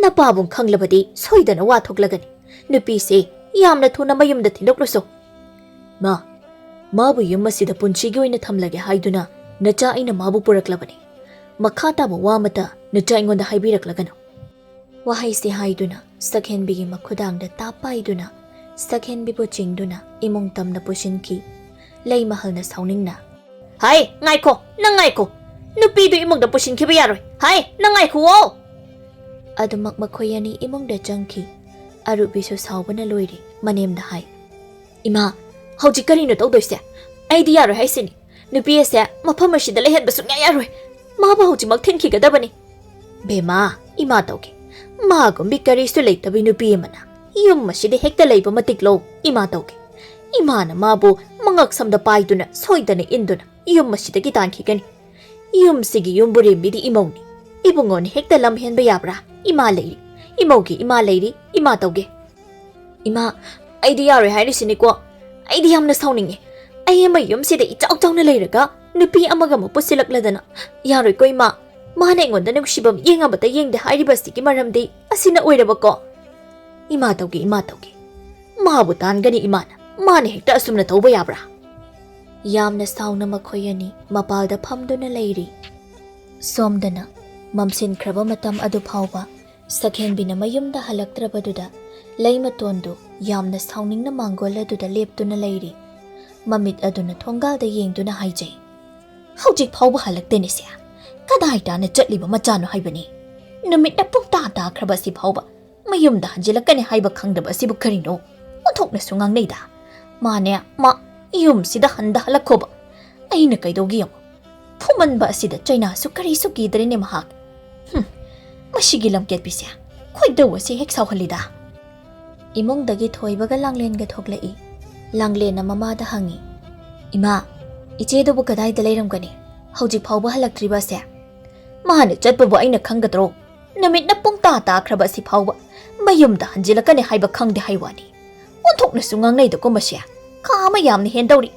ꯅꯄꯥꯕꯨꯡ ꯈꯪꯂꯕꯗꯤ ꯁꯣꯏꯗꯅ ꯋꯥ ꯊꯣꯛꯂꯒꯅꯤ꯫ ꯅꯨꯄꯤꯁꯦ ꯌꯥꯝꯅ ꯊꯨꯅ ꯃꯌꯨꯝꯗ ꯊꯤꯟꯗꯣꯛꯂꯨꯁꯣ꯫ ꯃꯥ, ꯃꯥꯕꯨ ꯌꯨꯝ ꯑꯁꯤꯗ ꯄꯨꯟꯁꯤꯒꯤ ꯑꯣꯏꯅ ꯊꯝꯂꯒꯦ ꯍꯥꯏꯗꯨꯅ ꯅꯆꯥ ꯑꯩꯅ ꯃꯥꯕꯨ ꯄꯨꯔꯛꯂꯕꯅꯤ꯫ ꯃꯈꯥ ꯇꯥꯕ ꯋꯥ ꯑꯃꯠꯇ ꯅꯆꯥ ꯑꯩꯉꯣꯟꯗ ꯍꯥꯏꯕꯤꯔꯛꯂꯒꯅꯨ꯫ ꯋꯥꯍꯩꯁꯤ ꯍꯥꯏꯗꯨꯅ ꯁꯛꯍꯦꯟꯕꯤꯒꯤ ꯃꯈꯨꯗꯥꯡꯗ ꯇꯥꯞ ꯄꯥꯏꯗꯨꯅ ꯁꯛꯍꯦꯟꯕꯤꯕꯨ ꯆꯤꯡꯗꯨꯅ ꯏꯃꯨꯡ ꯇꯝꯅ ꯄꯨꯁꯤꯟꯈꯤ꯫ ꯂꯩꯃꯍꯜꯅ ꯁꯥꯎꯅꯤꯡꯅ, "ꯍꯥꯏ, ꯉꯥꯏꯈꯣ, ꯅꯪ ꯉꯥꯏꯈꯣ! ꯅꯨꯄꯤꯗꯨ ꯏꯃꯨꯡꯗ ꯄꯨꯁꯤꯟꯈꯤꯕ ꯌꯥꯔꯣꯏ! ꯍꯥꯏ, ꯅꯪ ꯉꯥꯏꯈꯨꯋꯣ!" ꯑꯗꯨꯃꯛ ꯃꯈꯣꯏ ꯑꯅꯤ ꯏꯃꯨꯡꯗ ꯆꯪꯈꯤ꯫ ꯑꯔꯨꯕꯤꯁꯨ ꯁꯥꯎꯕꯅ ꯂꯣꯏꯔꯦ꯫ ꯃꯅꯦꯝꯗ ꯍꯥꯏ, "ꯏꯃꯥ, ꯍꯧꯖꯤꯛ ꯀꯔꯤꯅꯣ ꯇꯧꯗꯣꯏꯁꯦ? ꯑꯩꯗꯤ ꯌꯥꯔꯣꯏ ꯍꯥꯏꯁꯤꯅꯤ꯫ ꯅꯨꯄꯤ ꯑꯁꯦ ꯃꯐꯝ ꯑꯁꯤꯗ ꯂꯩꯍꯟꯕ ꯁꯨꯡꯌꯥ ꯌꯥꯔꯣꯏ꯫ ꯃꯥꯕꯨ ꯍꯧꯖꯤꯛꯃꯛ ꯊꯤꯟꯈꯤꯒꯗꯕꯅꯤ꯫" "ꯕꯦꯃꯥ, ꯏꯃꯥ ꯇꯧꯒꯦ꯫ ꯃꯥꯒꯨꯝꯕꯤ ꯀꯔꯤꯁꯨ ꯂꯩꯇꯕꯤ ꯅꯨꯄꯤ ꯑꯃꯅ ꯌꯨꯝ ꯑꯁꯤꯗ ꯍꯦꯛꯇ ꯂꯩꯕ ꯃꯇꯤꯛ ꯂꯧ, ꯏꯃꯥ ꯇꯧꯒꯦ꯫ ꯏꯃꯥꯅ ꯃꯥꯕꯨ ꯃꯉꯛ ꯁꯝꯗ ꯄꯥꯏꯗꯨꯅ ꯁꯣꯏꯗꯅ ꯏꯟꯗꯨꯅ ꯌꯨꯝ ꯑꯁꯤꯗꯒꯤ ꯇꯥꯟꯈꯤꯒꯅꯤ꯫ ꯌꯨꯝꯁꯤꯒꯤ ꯌꯨꯝꯕꯨꯔꯦꯝꯕꯤꯗꯤ ꯏꯃꯧꯅꯤ꯫ ꯏꯕꯨꯡꯉꯣꯅ ꯍꯦꯛꯇ ꯂꯝ ꯍꯦꯟꯕ ꯌꯥꯕ꯭ꯔꯥ? ꯏꯃꯥ ꯂꯩꯔꯤ, ꯏꯃꯧꯒꯤ ꯏꯃꯥ ꯂꯩꯔꯤ, ꯏꯃꯥ ꯇꯧꯒꯦ꯫" "ꯏꯃꯥ, ꯑꯩꯗꯤ ꯌꯥꯔꯣꯏ ꯍꯥꯏꯔꯤꯁꯤꯅꯤꯀꯣ꯫ ꯑꯩꯗꯤ ꯌꯥꯝꯅ ꯁꯥꯎꯅꯤꯡꯉꯦ꯫ ꯑꯩ ꯑꯃ ꯌꯨꯝꯁꯤꯗ ꯏꯆꯥꯎ ꯆꯥꯎꯅ ꯂꯩꯔꯒ ꯅꯨꯄꯤ ꯑꯃꯒ ꯑꯃꯨꯛ ꯄꯨꯁꯤꯜꯂꯛꯂꯗꯅ꯫ ꯌꯥꯔꯣꯏꯀꯣ ꯏꯃꯥ꯫ ꯃꯥꯅ ꯑꯩꯉꯣꯟꯗ ꯅꯨꯡꯁꯤꯕ ꯃꯤꯠꯌꯦꯡ ꯑꯃꯇ ꯌꯦꯡꯗꯦ ꯍꯥꯏꯔꯤꯕꯁꯤꯒꯤ ꯃꯔꯝꯗꯤ ꯑꯁꯤꯅ ꯑꯣꯏꯔꯕꯀꯣ꯫" "ꯏꯃꯥ ꯇꯧꯒꯦ, ꯏꯃꯥ ꯇꯧꯒꯦ꯫ ꯃꯥꯕꯨ ꯇꯥꯟꯒꯅꯤ ꯏꯃꯥꯅ꯫ ꯃꯥꯅ ꯍꯦꯛꯇ ꯑꯁꯨꯝꯅ ꯇꯧꯕ ꯌꯥꯕ꯭ꯔꯥ?" ꯌꯥꯝꯅ ꯁꯥꯎꯅ ꯃꯈꯣꯏ ꯑꯅꯤ ꯃꯄꯥꯜꯗ ꯐꯝꯗꯨꯅ ꯂꯩꯔꯤ꯫ ꯁꯣꯝꯗꯅ ꯃꯝꯁꯤꯟꯈ꯭ꯔꯕ ꯃꯇꯝ ꯑꯗꯨ ꯐꯥꯎꯕ ꯁꯛꯍꯦꯟꯕꯤꯅ ꯃꯌꯨꯝꯗ ꯍꯜꯂꯛꯇ꯭ꯔꯕꯗꯨꯗ ꯂꯩꯃꯇꯣꯟꯗꯨ ꯌꯥꯝꯅ ꯁꯥꯎꯅꯤꯡꯅ ꯃꯥꯡꯒꯣꯜ ꯑꯗꯨꯗ ꯂꯦꯞꯇꯨꯅ ꯂꯩꯔꯤ꯫ ꯃꯃꯤꯠ ꯑꯗꯨꯅ ꯊꯣꯡꯒꯥꯜꯗ ꯌꯦꯡꯗꯨꯅ ꯍꯥꯏꯖꯩ, "ꯍꯧꯖꯤꯛ ꯐꯥꯎꯕ ꯍꯜꯂꯛꯇꯦꯅꯦ ꯁꯦ꯫ ꯀꯗꯥꯏ ꯇꯥꯅ ꯆꯠꯂꯤꯕ ꯃꯆꯥꯅꯣ ꯍꯥꯏꯕꯅꯤ? ꯅꯨꯃꯤꯠꯅ ꯄꯨꯡꯇꯥ ꯇꯥꯈ꯭ꯔꯕ ꯑꯁꯤ ꯐꯥꯎꯕ ꯃꯌꯨꯝꯗ ꯍꯟꯖꯤꯜꯂꯛꯀꯅꯤ ꯍꯥꯏꯕ ꯈꯪꯗꯕ ꯑꯁꯤꯕꯨ ꯀꯔꯤꯅꯣ? ꯑꯣꯟꯊꯣꯛꯅꯁꯨ ꯉꯥꯡꯅꯩꯗ꯫ ꯃꯥꯅꯦ, ꯃꯥ ꯌꯨꯝꯁꯤꯗ ꯍꯟꯗ ꯍꯜꯂꯛꯈꯣꯕ꯫ ꯑꯩꯅ ꯀꯩꯗꯧꯒꯦ ꯌꯦꯡꯉꯨ꯫ ꯐꯨꯃꯟꯕ ꯑꯁꯤꯗ ꯆꯩꯅꯥꯁꯨ ꯀꯔꯤꯁꯨ ꯀꯤꯗ꯭ꯔꯦꯅꯦ ꯃꯍꯥꯛ꯫ ꯍꯨꯝ, ꯃꯁꯤꯒꯤ ꯂꯝꯀꯦꯠꯄꯤꯁꯦ ꯈꯣꯏꯗꯧ ꯑꯁꯤ ꯍꯦꯛ ꯁꯥꯎꯍꯜꯂꯤꯗ꯫" ꯏꯃꯨꯡꯗꯒꯤ ꯊꯣꯏꯕꯒ ꯂꯥꯡꯂꯦꯟꯒ ꯊꯣꯛꯂꯛꯏ꯫ ꯂꯥꯡꯂꯦꯟꯅ ꯃꯃꯥꯗ ꯍꯪꯉꯤ, "ꯏꯃꯥ, ꯏꯆꯦꯗꯨꯕꯨ ꯀꯗꯥꯏꯗ ꯂꯩꯔꯝꯒꯅꯤ? ꯍꯧꯖꯤꯛ ꯐꯥꯎꯕ ꯍꯜꯂꯛꯇ꯭ꯔꯤꯕ ꯑꯁꯦ?" "ꯃꯥꯅ ꯆꯠꯄꯕꯨ ꯑꯩꯅ ꯈꯪꯒꯗ꯭ꯔꯣ? ꯅꯨꯃꯤꯠꯅ ꯄꯨꯡ ꯇꯥ ꯇꯥꯈ꯭ꯔꯕ ꯑꯁꯤ ꯐꯥꯎꯕ ꯃꯌꯨꯝꯗ ꯍꯟꯖꯤꯜꯂꯛꯀꯅꯤ ꯍꯥꯏꯕ ꯈꯪꯗꯦ ꯍꯥꯏ ꯋꯥꯅꯤ꯫ ꯑꯣꯟꯊꯣꯛꯅꯁꯨ ꯉꯥꯡꯅꯩꯗꯀꯣ ꯃꯁꯦ꯫ ꯀꯥ ꯑꯃ ꯌꯥꯝꯅ ꯍꯦꯟꯗꯧꯔꯤ꯫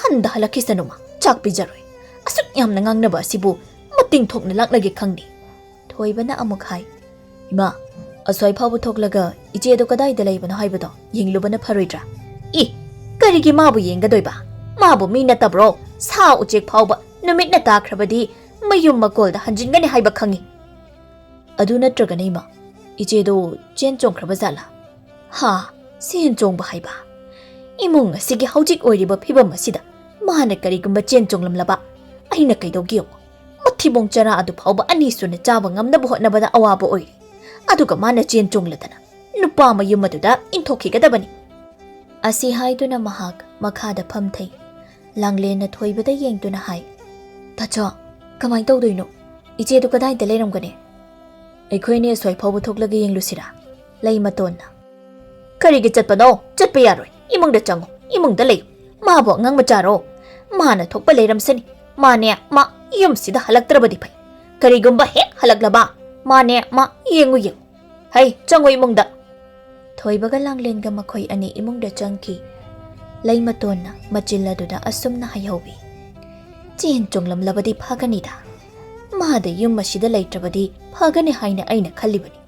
ꯍꯟꯗ ꯍꯜꯂꯛꯈꯤꯁꯅꯨꯃ, ꯆꯥꯛ ꯄꯤꯖꯔꯣꯏ꯫ ꯑꯁꯨꯛ ꯌꯥꯝꯅ ꯉꯥꯡꯅꯕ ꯑꯁꯤꯕꯨ ꯃꯇꯤꯡ ꯊꯣꯛꯅ ꯂꯥꯛꯅꯒꯦ ꯈꯪꯗꯦ꯫ ꯊꯣꯏꯕꯅ ꯑꯃꯨꯛ ꯍꯥꯏ, "ꯏꯃꯥ, ꯑꯁ꯭ꯋꯥꯏ ꯐꯥꯎꯕ ꯊꯣꯛꯂꯒ ꯏꯆꯦꯗꯣ ꯀꯗꯥꯏꯗ ꯂꯩꯕꯅꯣ ꯍꯥꯏꯕꯗꯣ ꯌꯦꯡꯂꯨꯕꯅ ꯐꯔꯣꯏꯗ꯭ꯔꯥ?" "ꯏ, ꯀꯔꯤꯒꯤ ꯃꯥꯕꯨ ꯌꯦꯡꯒꯗꯣꯏꯕ? ꯃꯥꯕꯨ ꯃꯤ ꯅꯠꯇꯕ꯭ꯔꯣ? ꯁꯥ ꯎꯆꯦꯛ ꯐꯥꯎꯕ ꯅꯨꯃꯤꯠꯅ ꯇꯥꯈ꯭ꯔꯕꯗꯤ ꯃꯌꯨꯝ ꯃꯀꯣꯜꯗ ꯍꯟꯖꯤꯟꯒꯅꯤ ꯍꯥꯏꯕ ꯈꯪꯏ꯫ ꯑꯗꯨ ꯅꯠꯇ꯭ꯔꯒꯅ ꯏꯃꯥ, ꯏꯆꯦꯗꯣ ꯆꯦꯟ ꯆꯣꯡꯈ꯭ꯔꯕ ꯖꯥꯠꯂꯥ?" "ꯍꯥ? ꯆꯦꯟ ꯆꯣꯡꯕ ꯍꯥꯏꯕ? ꯏꯃꯨꯡ ꯑꯁꯤꯒꯤ ꯍꯧꯖꯤꯛ ꯑꯣꯏꯔꯤꯕ ꯐꯤꯕꯝ ꯑꯁꯤꯗ ꯃꯥꯅ ꯀꯔꯤꯒꯨꯝꯕ ꯆꯦꯟ ꯆꯣꯡꯂꯝꯂꯕ ꯑꯩꯅ ꯀꯩꯗꯧꯒꯦ ꯌꯦꯡꯉꯨ꯫ ꯃꯊꯤꯕꯣꯡ ꯆꯔꯥ ꯑꯗꯨ ꯐꯥꯎꯕ ꯑꯅꯤꯁꯨꯅ ꯆꯥꯕ ꯉꯝꯅꯕ ꯍꯣꯠꯅꯕꯗ ꯑꯋꯥꯕ ꯑꯣꯏꯔꯤ꯫ ꯑꯗꯨꯒ ꯃꯥꯅ ꯆꯦꯟ ꯆꯣꯡꯂꯗꯅ ꯅꯨꯄꯥ ꯃꯌꯨꯝ ꯑꯗꯨꯗ ꯏꯟꯊꯣꯛꯈꯤꯒꯗꯕꯅꯤ꯫" ꯑꯁꯤ ꯍꯥꯏꯗꯨꯅ ꯃꯍꯥꯛ ꯃꯈꯥꯗ ꯐꯝꯊꯩ꯫ ꯂꯥꯡꯂꯦꯟꯅ ꯊꯣꯏꯕꯗ ꯌꯦꯡꯗꯨꯅ ꯍꯥꯏ, "ꯇꯥꯆꯧ, ꯀꯃꯥꯏ ꯇꯧꯗꯣꯏꯅꯣ? ꯏꯆꯦꯗꯨ ꯀꯗꯥꯏꯗ ꯂꯩꯔꯝꯒꯅꯤ?" "ꯑꯩꯈꯣꯏꯅꯤ ꯑꯁ꯭ꯋꯥꯏ ꯐꯥꯎꯕ ꯊꯣꯛꯂꯒ ꯌꯦꯡꯂꯨꯁꯤꯔꯥ?" ꯂꯩꯃꯇꯣꯟꯅ꯫ "ꯀꯔꯤꯒꯤ ꯆꯠꯄꯅꯣ? ꯆꯠꯄ ꯌꯥꯔꯣꯏ꯫ ꯏꯃꯨꯡꯗ ꯆꯪꯉꯨ꯫ ꯏꯃꯨꯡꯗ ꯂꯩꯌꯨ꯫ ꯃꯥꯕꯨ ꯑꯉꯥꯡ ꯃꯆꯥꯔꯣ? ꯃꯥꯅ ꯊꯣꯛꯄ ꯂꯩꯔꯝꯁꯅꯤ꯫ ꯃꯥꯅꯦ, ꯃꯥ ꯌꯨꯝꯁꯤꯗ ꯍꯜꯂꯛꯇ꯭ꯔꯕꯗꯤ ꯐꯩ꯫ ꯀꯔꯤꯒꯨꯝꯕ ꯍꯦꯛ ꯍꯜꯂꯛꯂꯕ, ꯃꯥꯅꯦ, ꯃꯥ ꯌꯦꯡꯉꯨ, ꯌꯦꯡꯉꯨ꯫ ꯍꯩ, ꯆꯪꯉꯨ ꯏꯃꯨꯡꯗ꯫" ꯊꯣꯏꯕꯒ ꯂꯥꯡꯂꯦꯟꯒ ꯃꯈꯣꯏ ꯑꯅꯤ ꯏꯃꯨꯡꯗ ꯆꯪꯈꯤ꯫ ꯂꯩꯃꯇꯣꯟꯅ ꯃꯆꯤꯜ ꯑꯗꯨꯗ ꯑꯁꯨꯝꯅ ꯍꯥꯏꯍꯧꯏ, "ꯆꯦꯟ ꯆꯣꯡꯂꯝꯂꯕꯗꯤ ꯐꯒꯅꯤꯗ꯫ ꯃꯥꯗ ꯌꯨꯝ ꯑꯁꯤꯗ ꯂꯩꯇ꯭ꯔꯕꯗꯤ ꯐꯒꯅꯤ ꯍꯥꯏꯅ ꯑꯩꯅ ꯈꯜꯂꯤꯕꯅꯤ꯫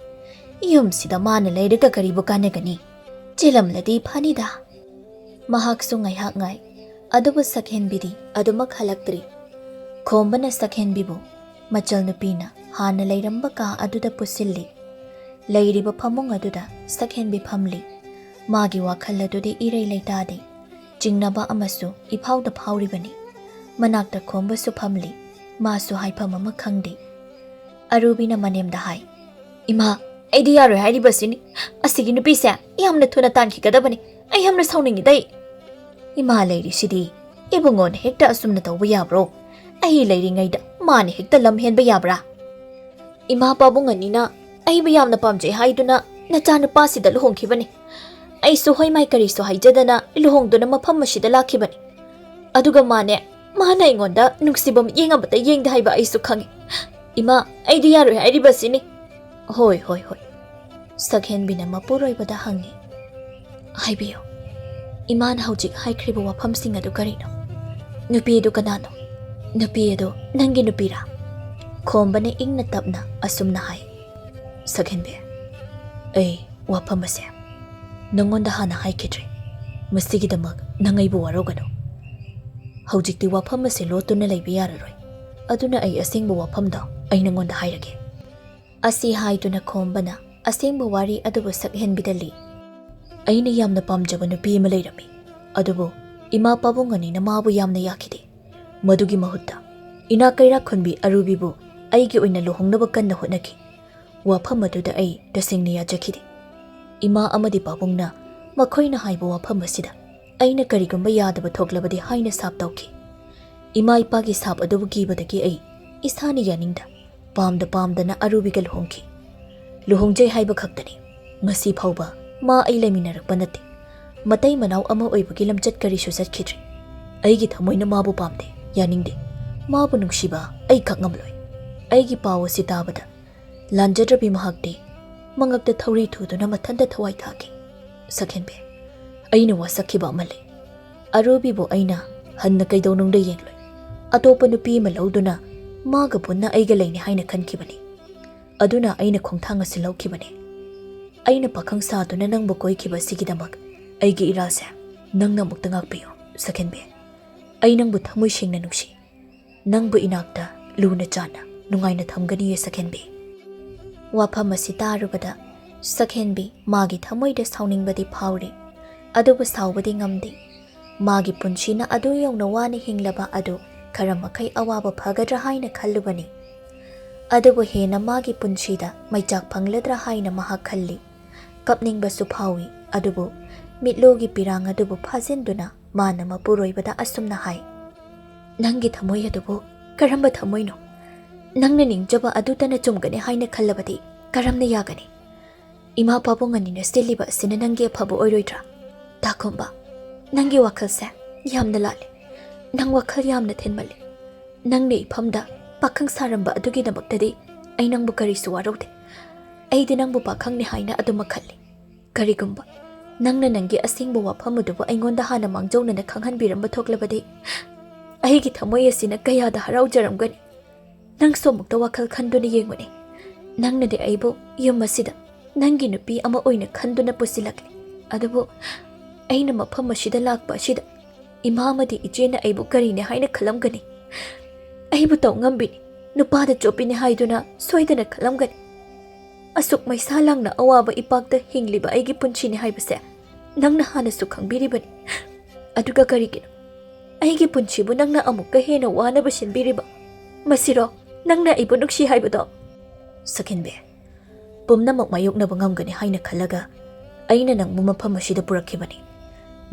ꯌꯨꯝꯁꯤꯗ ꯃꯥꯅ ꯂꯩꯔꯒ ꯀꯔꯤꯕꯨ ꯀꯥꯟꯅꯒꯅꯤ? ꯆꯦꯜꯂꯝꯂꯗꯤ ꯐꯅꯤꯗ꯫" ꯃꯍꯥꯛꯁꯨ ꯉꯥꯏꯍꯥꯛ ꯉꯥꯏ, ꯑꯗꯨꯕꯨ ꯁꯛꯍꯦꯟꯕꯤꯗꯤ ꯑꯗꯨꯃꯛ ꯍꯜꯂꯛꯇ꯭ꯔꯤ꯫ ꯈꯣꯝꯕꯅ ꯁꯛꯍꯦꯟꯕꯤꯕꯨ ꯃꯆꯜ ꯅꯨꯄꯤꯅ ꯍꯥꯟꯅ ꯂꯩꯔꯝꯕ ꯀꯥ ꯑꯗꯨꯗ ꯄꯨꯁꯤꯜꯂꯤ꯫ ꯂꯩꯔꯤꯕ ꯐꯃꯨꯡ ꯑꯗꯨꯗ ꯁꯛꯍꯦꯟꯕꯤ ꯐꯝꯂꯤ꯫ ꯃꯥꯒꯤ ꯋꯥꯈꯜ ꯑꯗꯨꯗꯤ ꯏꯔꯩ ꯂꯩꯇꯥꯗꯦ꯫ ꯆꯤꯡꯅꯕ ꯑꯃꯁꯨ ꯏꯐꯥꯎꯗ ꯐꯥꯎꯔꯤꯕꯅꯤ꯫ ꯃꯅꯥꯛꯇ ꯈꯣꯝꯕꯁꯨ ꯐꯝꯂꯤ꯫ ꯃꯥꯁꯨ ꯍꯥꯏꯐꯝ ꯑꯃ ꯈꯪꯗꯦ꯫ ꯑꯔꯨꯕꯤꯅ ꯃꯅꯦꯝꯗ ꯍꯥꯏ, "ꯏꯃꯥ, ꯑꯩꯗꯤ ꯌꯥꯔꯣꯏ ꯍꯥꯏꯔꯤꯕꯁꯤꯅꯤ꯫ ꯑꯁꯤꯒꯤ ꯅꯨꯄꯤꯁꯦ ꯌꯥꯝꯅ ꯊꯨꯅ ꯇꯥꯟꯈꯤꯒꯗꯕꯅꯤ꯫ ꯑꯩ ꯌꯥꯝꯅ ꯁꯥꯎꯅꯤꯡꯉꯤꯗꯩ꯫ ꯏꯃꯥ ꯂꯩꯔꯤꯁꯤꯗꯤ ꯏꯕꯨꯡꯉꯣꯅ ꯍꯦꯛꯇ ꯑꯁꯨꯝꯅ ꯇꯧꯕ ꯌꯥꯕ꯭ꯔꯣ? ꯑꯩ ꯂꯩꯔꯤꯉꯩꯗ ꯃꯥꯅ ꯍꯦꯛꯇ ꯂꯝ ꯍꯦꯟꯕ ꯌꯥꯕ꯭ꯔꯥ? ꯏꯃꯥ ꯄꯥꯕꯨꯡ ꯑꯅꯤꯅ ꯑꯩꯕꯨ ꯌꯥꯝꯅ ꯄꯥꯝꯖꯩ ꯍꯥꯏꯗꯨꯅ ꯅꯆꯥꯅꯨꯄꯥꯁꯤꯗ ꯂꯨꯍꯣꯡꯈꯤꯕꯅꯤ꯫ ꯑꯩꯁꯨ ꯍꯣꯏ ꯃꯥꯏ ꯀꯔꯤꯁꯨ ꯍꯥꯏꯖꯗꯅ ꯂꯨꯍꯣꯡꯗꯨꯅ ꯃꯐꯝ ꯑꯁꯤꯗ ꯂꯥꯛꯈꯤꯕꯅꯤ꯫ ꯑꯗꯨꯒ ꯃꯥꯅꯦ, ꯃꯥꯅ ꯑꯩꯉꯣꯟꯗ ꯅꯨꯡꯁꯤꯕ ꯃꯤꯠꯌꯦꯡ ꯑꯃꯇ ꯌꯦꯡꯗꯦ ꯍꯥꯏꯕ ꯑꯩꯁꯨ ꯈꯪꯉꯤ꯫ ꯏꯃꯥ, ꯑꯩꯗꯤ ꯌꯥꯔꯣꯏ ꯍꯥꯏꯔꯤꯕꯁꯤꯅꯤ꯫" "ꯍꯣꯏ, ꯍꯣꯏ, ꯍꯣꯏ"꯫ ꯁꯛꯍꯦꯟꯕꯤꯅ ꯃꯄꯨꯔꯣꯏꯕꯗ ꯍꯪꯉꯤ꯫ "ꯍꯥꯏꯕꯤꯌꯨ, ꯏꯃꯥꯅ ꯍꯧꯖꯤꯛ ꯍꯥꯏꯈ꯭ꯔꯤꯕ ꯋꯥꯐꯝꯁꯤꯡ ꯑꯗꯨ ꯀꯔꯤꯅꯣ? ꯅꯨꯄꯤ ꯑꯗꯨ ꯀꯅꯥꯅꯣ?" "ꯅꯨꯄꯤ ꯑꯗꯨ ꯅꯪꯒꯤ ꯅꯨꯄꯤꯔꯥ?" ꯈꯣꯝꯕꯅ ꯏꯪꯅ ꯇꯞꯅ ꯑꯁꯨꯝꯅ ꯍꯥꯏ꯫ "ꯁꯛꯍꯦꯟꯕꯤ, ꯑꯩ ꯋꯥꯐꯝ ꯑꯁꯦ ꯅꯪꯉꯣꯟꯗ ꯍꯥꯟꯅ ꯍꯥꯏꯈꯤꯗ꯭ꯔꯤ꯫ ꯃꯁꯤꯒꯤꯗꯃꯛ ꯅꯪ ꯑꯩꯕꯨ ꯋꯥꯔꯧꯒꯅꯨ꯫ ꯍꯧꯖꯤꯛꯇꯤ ꯋꯥꯐꯝ ꯑꯁꯦ ꯂꯣꯠꯇꯨꯅ ꯂꯩꯕ ꯌꯥꯔꯔꯣꯏ꯫ ꯑꯗꯨꯅ ꯑꯩ ꯑꯁꯦꯡꯕ ꯋꯥꯐꯝꯗꯣ ꯑꯩ ꯅꯪꯉꯣꯟꯗ ꯍꯥꯏꯔꯒꯦ"꯫ ꯑꯁꯤ ꯍꯥꯏꯗꯨꯅ ꯈꯣꯝꯕꯅ ꯑꯁꯦꯡꯕ ꯋꯥꯔꯤ ꯑꯗꯨꯕꯨ ꯁꯛꯍꯦꯟꯕꯤꯗ ꯂꯤ꯫ "ꯑꯩꯅ ꯌꯥꯝꯅ ꯄꯥꯝꯖꯕ ꯅꯨꯄꯤ ꯑꯃ ꯂꯩꯔꯝꯃꯤ, ꯑꯗꯨꯕꯨ ꯏꯃꯥ ꯄꯥꯕꯨꯡ ꯑꯅꯤꯅ ꯃꯥꯕꯨ ꯌꯥꯝꯅ ꯌꯥꯈꯤꯗꯦ꯫ ꯃꯗꯨꯒꯤ ꯃꯍꯨꯠꯇ ꯏꯅꯥꯛ ꯀꯩꯔꯥꯛ ꯈꯨꯟꯕꯤ ꯑꯔꯨꯕꯤꯕꯨ ꯑꯩꯒꯤ ꯑꯣꯏꯅ ꯂꯨꯍꯣꯡꯅꯕ ꯀꯟꯅ ꯍꯣꯠꯅꯈꯤ꯫ ꯋꯥꯐꯝ ꯑꯗꯨꯗ ꯑꯩ ꯇꯁꯦꯡꯅ ꯌꯥꯖꯈꯤꯗꯦ꯫ ꯏꯃꯥ ꯑꯃꯗꯤ ꯄꯥꯕꯨꯡꯅ ꯃꯈꯣꯏꯅ ꯍꯥꯏꯕ ꯋꯥꯐꯝ ꯑꯁꯤꯗ ꯑꯩꯅ ꯀꯔꯤꯒꯨꯝꯕ ꯌꯥꯗꯕ ꯊꯣꯛꯂꯕꯗꯤ ꯍꯥꯏꯅ ꯁꯥꯞ ꯇꯧꯈꯤ꯫ ꯏꯃꯥ ꯏꯄꯥꯒꯤ ꯁꯥꯞ ꯑꯗꯨꯕꯨ ꯀꯤꯕꯗꯒꯤ ꯑꯩ ꯏꯁꯥꯅ ꯌꯥꯅꯤꯡꯗ, ꯄꯥꯝꯗ ꯄꯥꯝꯗꯅ ꯑꯔꯨꯕꯤꯒ ꯂꯨꯍꯣꯡꯈꯤ꯫ ꯂꯨꯍꯣꯡꯖꯩ ꯍꯥꯏꯕ ꯈꯛꯇꯅꯤ꯫ ꯉꯁꯤ ꯐꯥꯎꯕ ꯃꯥ ꯑꯩ ꯂꯩꯃꯤꯟꯅꯔꯛꯄ ꯅꯠꯇꯦ꯫ ꯃꯇꯩ ꯃꯅꯥꯎ ꯑꯃ ꯑꯣꯏꯕꯒꯤ ꯂꯝꯆꯠ ꯀꯔꯤꯁꯨ ꯆꯠꯈꯤꯗ꯭ꯔꯤ꯫ ꯑꯩꯒꯤ ꯊꯃꯣꯏꯅ ꯃꯥꯕꯨ ꯄꯥꯝꯗꯦ, ꯌꯥꯅꯤꯡꯗꯦ꯫ ꯃꯥꯕꯨ ꯅꯨꯡꯁꯤꯕ ꯑꯩ ꯈꯛ ꯉꯝꯂꯣꯏ"꯫ ꯑꯩꯒꯤ ꯄꯥꯎ ꯑꯁꯤ ꯇꯥꯕꯗ ꯂꯥꯟꯖꯗ꯭ꯔꯕꯤ ꯃꯍꯥꯛꯇꯤ ꯃꯉꯛꯇ ꯊꯧꯔꯤ ꯊꯨꯗꯨꯅ ꯃꯊꯟꯇ ꯊꯋꯥꯏ ꯊꯥꯈꯤ꯫ "ꯁꯛꯍꯦꯟꯕꯤ, ꯑꯩꯅ ꯋꯥꯁꯛꯈꯤꯕ ꯑꯃ ꯂꯩ꯫ ꯑꯔꯨꯕꯤꯕꯨ ꯑꯩꯅ ꯍꯟꯅ ꯀꯩꯗꯧꯅꯨꯡꯗ ꯌꯦꯡꯂꯣꯏ꯫ ꯑꯇꯣꯞꯄ ꯅꯨꯄꯤ ꯑꯃ ꯂꯧꯗꯨꯅ ꯃꯥꯒ ꯄꯨꯟꯅ ꯑꯩꯒ ꯂꯩꯅꯤ ꯍꯥꯏꯅ ꯈꯟꯈꯤꯕꯅꯤ꯫ ꯑꯗꯨꯅ ꯑꯩꯅ ꯈꯣꯡꯊꯥꯡ ꯑꯁꯤ ꯂꯧꯈꯤꯕꯅꯤ꯫ ꯑꯩꯅ ꯄꯥꯈꯪ ꯁꯥꯗꯨꯅ ꯅꯪꯕꯨ ꯀꯣꯏꯈꯤꯕ ꯑꯁꯤꯒꯤꯗꯃꯛ ꯑꯩꯒꯤ ꯏꯔꯥꯜꯁꯦ ꯅꯪꯅ ꯑꯃꯨꯛꯇ ꯉꯥꯛꯄꯤꯌꯨ, ꯁꯛꯍꯦꯟꯕꯤ꯫ ꯑꯩ ꯅꯪꯕꯨ ꯊꯃꯣꯏ ꯁꯦꯡꯅ ꯅꯨꯡꯁꯤ꯫ ꯅꯪꯕꯨ ꯏꯅꯥꯛꯇ ꯂꯨꯅ ꯆꯥꯟꯅ ꯅꯨꯡꯉꯥꯏꯅ ꯊꯝꯒꯅꯤꯌꯦ, ꯁꯛꯍꯦꯟꯕꯤ"꯫ ꯋꯥꯐꯝ ꯑꯁꯤ ꯇꯥꯔꯨꯕꯗ ꯁꯛꯍꯦꯟꯕꯤ ꯃꯥꯒꯤ ꯊꯃꯣꯏꯗ ꯁꯥꯎꯅꯤꯡꯕꯗꯤ ꯐꯥꯎꯔꯤ, ꯑꯗꯨꯕꯨ ꯁꯥꯎꯕꯗꯤ ꯉꯝꯗꯦ꯫ ꯃꯥꯒꯤ ꯄꯨꯟꯁꯤꯅ ꯑꯗꯨ ꯌꯧꯅ ꯋꯥꯅ ꯍꯤꯡꯂꯕ ꯑꯗꯨ ꯈꯔ ꯃꯈꯩ ꯑꯋꯥꯕ ꯐꯒꯗ꯭ꯔꯥ ꯍꯥꯏꯅ ꯈꯜꯂꯨꯕꯅꯤ꯫ ꯑꯗꯨꯕꯨ ꯍꯦꯟꯅ ꯃꯥꯒꯤ ꯄꯨꯟꯁꯤꯗ ꯃꯩꯆꯥꯛ ꯐꯪꯂꯗ꯭ꯔꯥ ꯍꯥꯏꯅ ꯃꯍꯥꯛ ꯈꯜꯂꯤ꯫ ꯀꯞꯅꯤꯡꯕꯁꯨ ꯐꯥꯎꯏ, ꯑꯗꯨꯕꯨ ꯃꯤꯠꯂꯨꯒꯤ ꯄꯤꯔꯥꯡ ꯑꯗꯨꯕꯨ ꯐꯥꯖꯤꯟꯗꯨꯅ ꯃꯥꯅ ꯃꯄꯨꯔꯣꯏꯕꯗ ꯑꯁꯨꯝꯅ ꯍꯥꯏ, "ꯅꯪꯒꯤ ꯊꯃꯣꯏ ꯑꯗꯨꯕꯨ ꯀꯔꯝꯕ ꯊꯃꯣꯏꯅꯣ? ꯅꯪꯅ ꯅꯤꯡꯖꯕ ꯑꯗꯨꯇꯅ ꯆꯨꯝꯒꯅꯤ ꯍꯥꯏꯅ ꯈꯜꯂꯕꯗꯤ ꯀꯔꯝꯅ ꯌꯥꯒꯅꯤ? ꯏꯃꯥ ꯄꯥꯕꯨꯡ ꯑꯅꯤꯅ ꯁꯤꯜꯂꯤꯕ ꯑꯁꯤꯅ ꯅꯪꯒꯤ ꯑꯐꯕ ꯑꯣꯏꯔꯣꯏꯗ꯭ꯔꯥ? ꯇꯥꯈꯣꯝꯕ, ꯅꯪꯒꯤ ꯋꯥꯈꯜꯁꯦ ꯌꯥꯝꯅ ꯂꯥꯜꯂꯦ꯫ ꯅꯪ ꯋꯥꯈꯜ ꯌꯥꯝꯅ ꯊꯤꯟꯃꯜꯂꯦ꯫ ꯅꯪꯅ ꯏꯐꯝꯗ ꯄꯥꯈꯪ ꯁꯥꯔꯝꯕ ꯑꯗꯨꯒꯤꯗꯃꯛꯇꯗꯤ ꯑꯩ ꯅꯪꯕꯨ ꯀꯔꯤꯁꯨ ꯋꯥꯔꯧꯗꯦ꯫ ꯑꯩꯗꯤ ꯅꯪꯕꯨ ꯄꯥꯈꯪꯅꯤ ꯍꯥꯏꯅ ꯑꯗꯨꯃꯛ ꯈꯜꯂꯤ꯫ ꯀꯔꯤꯒꯨꯝꯕ ꯅꯪꯅ ꯅꯪꯒꯤ ꯑꯁꯦꯡꯕ ꯋꯥꯐꯝ ꯑꯗꯨꯕꯨ ꯑꯩꯉꯣꯟꯗ ꯍꯥꯟꯅ ꯃꯥꯡꯖꯧꯅꯅ ꯈꯪꯍꯟꯕꯤꯔꯝꯕ ꯊꯣꯛꯂꯕꯗꯤ, ꯑꯩꯒꯤ ꯊꯃꯣꯏ ꯑꯁꯤꯅ ꯀꯌꯥꯗ ꯍꯔꯥꯎꯖꯔꯝꯒꯅꯤ꯫ ꯅꯪꯁꯨ ꯑꯃꯨꯛꯇ ꯋꯥꯈꯜ ꯈꯟꯗꯨꯅ ꯌꯦꯡꯉꯨꯅꯦ꯫ ꯅꯪꯅꯗꯤ ꯑꯩꯕꯨ ꯌꯨꯝ ꯑꯁꯤꯗ ꯅꯪꯒꯤ ꯅꯨꯄꯤ ꯑꯃ ꯑꯣꯏꯅ ꯈꯟꯗꯨꯅ ꯄꯨꯁꯤꯜꯂꯛꯂꯤ꯫ ꯑꯗꯨꯕꯨ ꯑꯩꯅ ꯃꯐꯝ ꯑꯁꯤꯗ ꯂꯥꯛꯄ ꯑꯁꯤꯗ ꯏꯃꯥ ꯑꯃꯗꯤ ꯏꯆꯦꯅ ꯑꯩꯕꯨ ꯀꯔꯤꯅꯤ ꯍꯥꯏꯅ ꯈꯜꯂꯝꯒꯅꯤ? ꯑꯩꯕꯨ ꯇꯧ ꯉꯝꯕꯤꯅꯤ, ꯅꯨꯄꯥꯗ ꯆꯣꯞꯄꯤꯅꯤ ꯍꯥꯏꯗꯨꯅ ꯁꯣꯏꯗꯅ ꯈꯜꯂꯝꯒꯅꯤ꯫ ꯑꯁꯨꯛ ꯃꯩꯁꯥ ꯂꯥꯡꯅ ꯑꯋꯥꯕ ꯏꯄꯥꯛꯇ ꯍꯤꯡꯂꯤꯕ ꯑꯩꯒꯤ ꯄꯨꯟꯁꯤꯅꯤ ꯍꯥꯏꯕꯁꯦ ꯅꯪꯅ ꯍꯥꯟꯅꯁꯨ ꯈꯪꯕꯤꯔꯤꯕꯅꯤ꯫ ꯑꯗꯨꯒ ꯀꯔꯤꯒꯤꯅꯣ ꯑꯩꯒꯤ ꯄꯨꯟꯁꯤꯕꯨ ꯅꯪꯅ ꯑꯃꯨꯛꯀ ꯍꯦꯟꯅ ꯋꯥꯅꯕ ꯁꯤꯟꯕꯤꯔꯤꯕ? ꯃꯁꯤꯔꯣ ꯅꯪꯅ ꯑꯩꯕꯨ ꯅꯨꯡꯁꯤ ꯍꯥꯏꯕꯗꯣ? ꯁꯈꯤꯟꯕꯤ, ꯄꯨꯝꯅꯃꯛ ꯃꯥꯌꯣꯛꯅꯕ ꯉꯝꯒꯅꯤ ꯍꯥꯏꯅ ꯈꯜꯂꯒ ꯑꯩꯅ ꯅꯪꯕꯨ ꯃꯐꯝ ꯑꯁꯤꯗ ꯄꯨꯔꯛꯈꯤꯕꯅꯤ꯫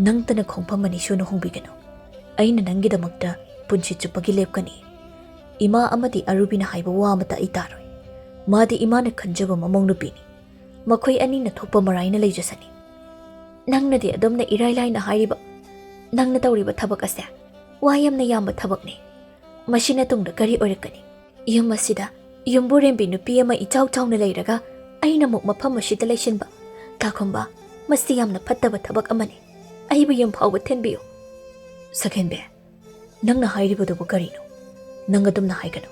ꯅꯪꯇꯅ ꯈꯣꯡꯐꯝ ꯑꯅꯤ ꯁꯨꯅ ꯍꯣꯡꯕꯤꯒꯅꯨ꯫ ꯑꯩꯅ ꯅꯪꯒꯤꯗꯃꯛꯇ ꯄꯨꯟꯁꯤ ꯆꯨꯞꯄꯒꯤ ꯂꯦꯞꯀꯅꯤ꯫ ꯏꯃꯥ ꯑꯃꯗꯤ ꯑꯔꯨꯕꯤꯅ ꯍꯥꯏꯕ ꯋꯥ ꯑꯃꯇ ꯑꯩ ꯇꯥꯔꯣꯏ꯫ ꯃꯥꯗꯤ ꯏꯃꯥꯅ ꯈꯟꯖꯕ ꯃꯃꯧ ꯅꯨꯄꯤꯅꯤ꯫ ꯃꯈꯣꯏ ꯑꯅꯤꯅ ꯊꯣꯛꯄ ꯃꯔꯥꯏꯅ ꯂꯩꯖꯁꯅꯤ꯫ ꯅꯪꯅꯗꯤ ꯑꯗꯨꯝꯅ ꯏꯔꯥꯏ ꯂꯥꯏꯅ ꯍꯥꯏꯔꯤꯕ? ꯅꯪꯅ ꯇꯧꯔꯤꯕ ꯊꯕꯛ ꯑꯁꯦ ꯋꯥ ꯌꯥꯝꯅ ꯌꯥꯝꯕ ꯊꯕꯛꯅꯤ꯫ ꯃꯁꯤꯅ ꯇꯨꯡꯗ ꯀꯔꯤ ꯑꯣꯏꯔꯛꯀꯅꯤ? ꯌꯨꯝ ꯑꯁꯤꯗ ꯌꯨꯝꯕꯨꯔꯦꯝꯕꯤ ꯅꯨꯄꯤ ꯑꯃ ꯏꯆꯥꯎ ꯆꯥꯎꯅ ꯂꯩꯔꯒ ꯑꯩꯅ ꯑꯃꯨꯛ ꯃꯐꯝ ꯑꯁꯤꯗ ꯂꯩꯁꯤꯟꯕ? ꯇꯥꯈꯨꯝꯕ, ꯃꯁꯤ ꯌꯥꯝꯅ ꯐꯠꯇꯕ ꯊꯕꯛ ꯑꯃꯅꯤ꯫ ꯑꯩꯕꯨ ꯌꯨꯝ ꯐꯥꯎꯕ ꯊꯤꯟꯕꯤꯌꯨ꯫ ꯁꯈꯦꯟꯕꯤ, ꯅꯪꯅ ꯍꯥꯏꯔꯤꯕꯗꯨꯕꯨ ꯀꯔꯤꯅꯣ? ꯅꯪ ꯑꯗꯨꯝꯅ ꯍꯥꯏꯒꯅꯨ꯫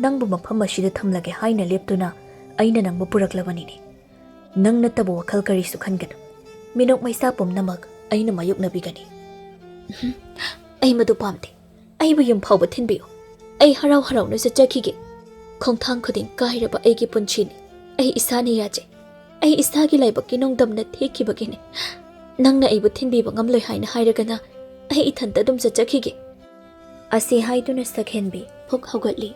ꯅꯪꯕꯨ ꯃꯐꯝ ꯑꯁꯤꯗ ꯊꯝꯂꯒꯦ ꯍꯥꯏꯅ ꯂꯦꯞꯇꯨꯅ ꯑꯩꯅ ꯅꯪꯕꯨ ꯄꯨꯔꯛꯂꯕꯅꯤꯅꯦ꯫ ꯅꯪ ꯅꯠꯇꯕ ꯋꯥꯈꯜ ꯀꯔꯤꯁꯨ ꯈꯟꯒꯅꯨ꯫ ꯃꯤꯅꯣꯛ ꯃꯩꯁꯥ ꯄꯨꯝꯅꯃꯛ ꯑꯩꯅ ꯃꯥꯌꯣꯛꯅꯕꯤꯒꯅꯤ꯫ ꯎꯝ, ꯑꯩ ꯃꯗꯨ ꯄꯥꯝꯗꯦ꯫ ꯑꯩꯕꯨ ꯌꯨꯝ ꯐꯥꯎꯕ ꯊꯤꯟꯕꯤꯌꯨ꯫ ꯑꯩ ꯍꯔꯥꯎ ꯍꯔꯥꯎꯅ ꯆꯠꯆꯈꯤꯒꯦ꯫ ꯈꯣꯡꯊꯥꯡ ꯈꯨꯗꯤꯡ ꯀꯥꯏꯔꯕ ꯑꯩꯒꯤ ꯄꯨꯟꯁꯤꯅꯤ꯫ ꯑꯩ ꯏꯁꯥꯅ ꯌꯥꯖꯩ꯫ ꯑꯩ ꯏꯁꯥꯒꯤ ꯂꯥꯏꯕꯛꯀꯤ ꯅꯣꯡꯗꯝꯅ ꯊꯦꯛꯈꯤꯕꯒꯤꯅꯤ꯫ ꯅꯪꯅ ꯑꯩꯕꯨ ꯊꯤꯟꯕꯤꯕ ꯉꯝꯂꯣꯏ ꯍꯥꯏꯅ ꯍꯥꯏꯔꯒꯅ ꯑꯩ ꯏꯊꯟꯇ ꯑꯗꯨꯝ ꯆꯠꯆꯈꯤꯒꯦ꯫ ꯑꯁꯤ ꯍꯥꯏꯗꯨꯅ ꯁꯛꯍꯦꯟꯕꯤ ꯐꯨꯛ ꯍꯧꯒꯠꯂꯤ꯫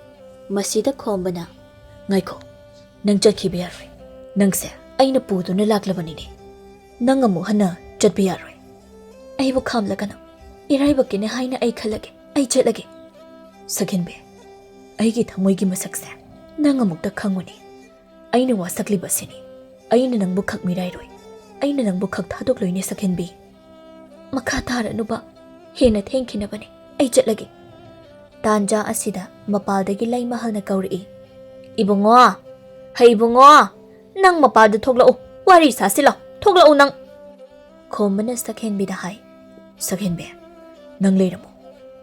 ꯃꯁꯤꯗ ꯈꯣꯝꯕꯅ, "ꯉꯥꯏꯈꯣ, ꯅꯪ ꯆꯠꯈꯤꯕ ꯌꯥꯔꯣꯏ꯫ ꯅꯪꯁꯦ ꯑꯩꯅ ꯄꯨꯗꯨꯅ ꯂꯥꯛꯂꯕꯅꯤꯅꯦ꯫ ꯅꯪ ꯑꯃꯨꯛ ꯍꯟꯅ ꯆꯠꯄ ꯌꯥꯔꯣꯏ꯫" "ꯑꯩꯕꯨ ꯈꯥꯝꯂꯒꯅꯨ꯫ ꯏꯔꯥꯏꯕꯛꯀꯤꯅꯤ ꯍꯥꯏꯅ ꯑꯩ ꯈꯜꯂꯒꯦ꯫ ꯑꯩ ꯆꯠꯂꯒꯦ꯫" "ꯁꯛꯍꯦꯟꯕꯤ, ꯑꯩꯒꯤ ꯊꯃꯣꯏꯒꯤ ꯃꯁꯛꯁꯦ ꯅꯪ ꯑꯃꯨꯛꯇ ꯈꯪꯉꯨꯅꯦ꯫ ꯑꯩꯅ ꯋꯥꯁꯛꯂꯤꯕ ꯑꯁꯤꯅꯤ꯫ ꯑꯩꯅ ꯅꯪꯕꯨ ꯈꯛ ꯃꯤꯔꯥꯏꯔꯣꯏ꯫ ꯑꯩꯅ ꯅꯪꯕꯨ ꯈꯛ ꯊꯥꯗꯣꯛꯂꯣꯏꯅꯦ ꯁꯛꯍꯦꯟꯕꯤ꯫" "ꯃꯈꯥ ꯇꯥꯔꯅꯨꯕ꯫ ꯍꯦꯟꯅ ꯊꯦꯡꯈꯤꯅꯕꯅꯤ꯫ ꯑꯩ ꯆꯠꯂꯒꯦ꯫" ꯇꯥꯟꯖꯥ ꯑꯁꯤꯗ ꯃꯄꯥꯜꯗꯒꯤ ꯂꯩꯃꯍꯜꯅ ꯀꯧꯔꯛꯏ, "ꯏꯕꯨꯡꯉꯣ! ꯍꯩ ꯏꯕꯨꯡꯉꯣ! "ꯅꯪ ꯃꯄꯥꯗ ꯊꯣꯛꯂꯛꯎ, ꯋꯥꯔꯤ ꯁꯥꯁꯤ ꯂꯥꯎ, ꯊꯣꯛꯂꯛꯎ ꯅꯪ!" ꯈꯣꯝꯕꯅ ꯁꯛꯍꯦꯟꯕꯤꯗ ꯍꯥꯏ, "ꯁꯛꯍꯦꯟꯕꯤ, ꯅꯪ ꯂꯩꯔꯝꯃꯣ,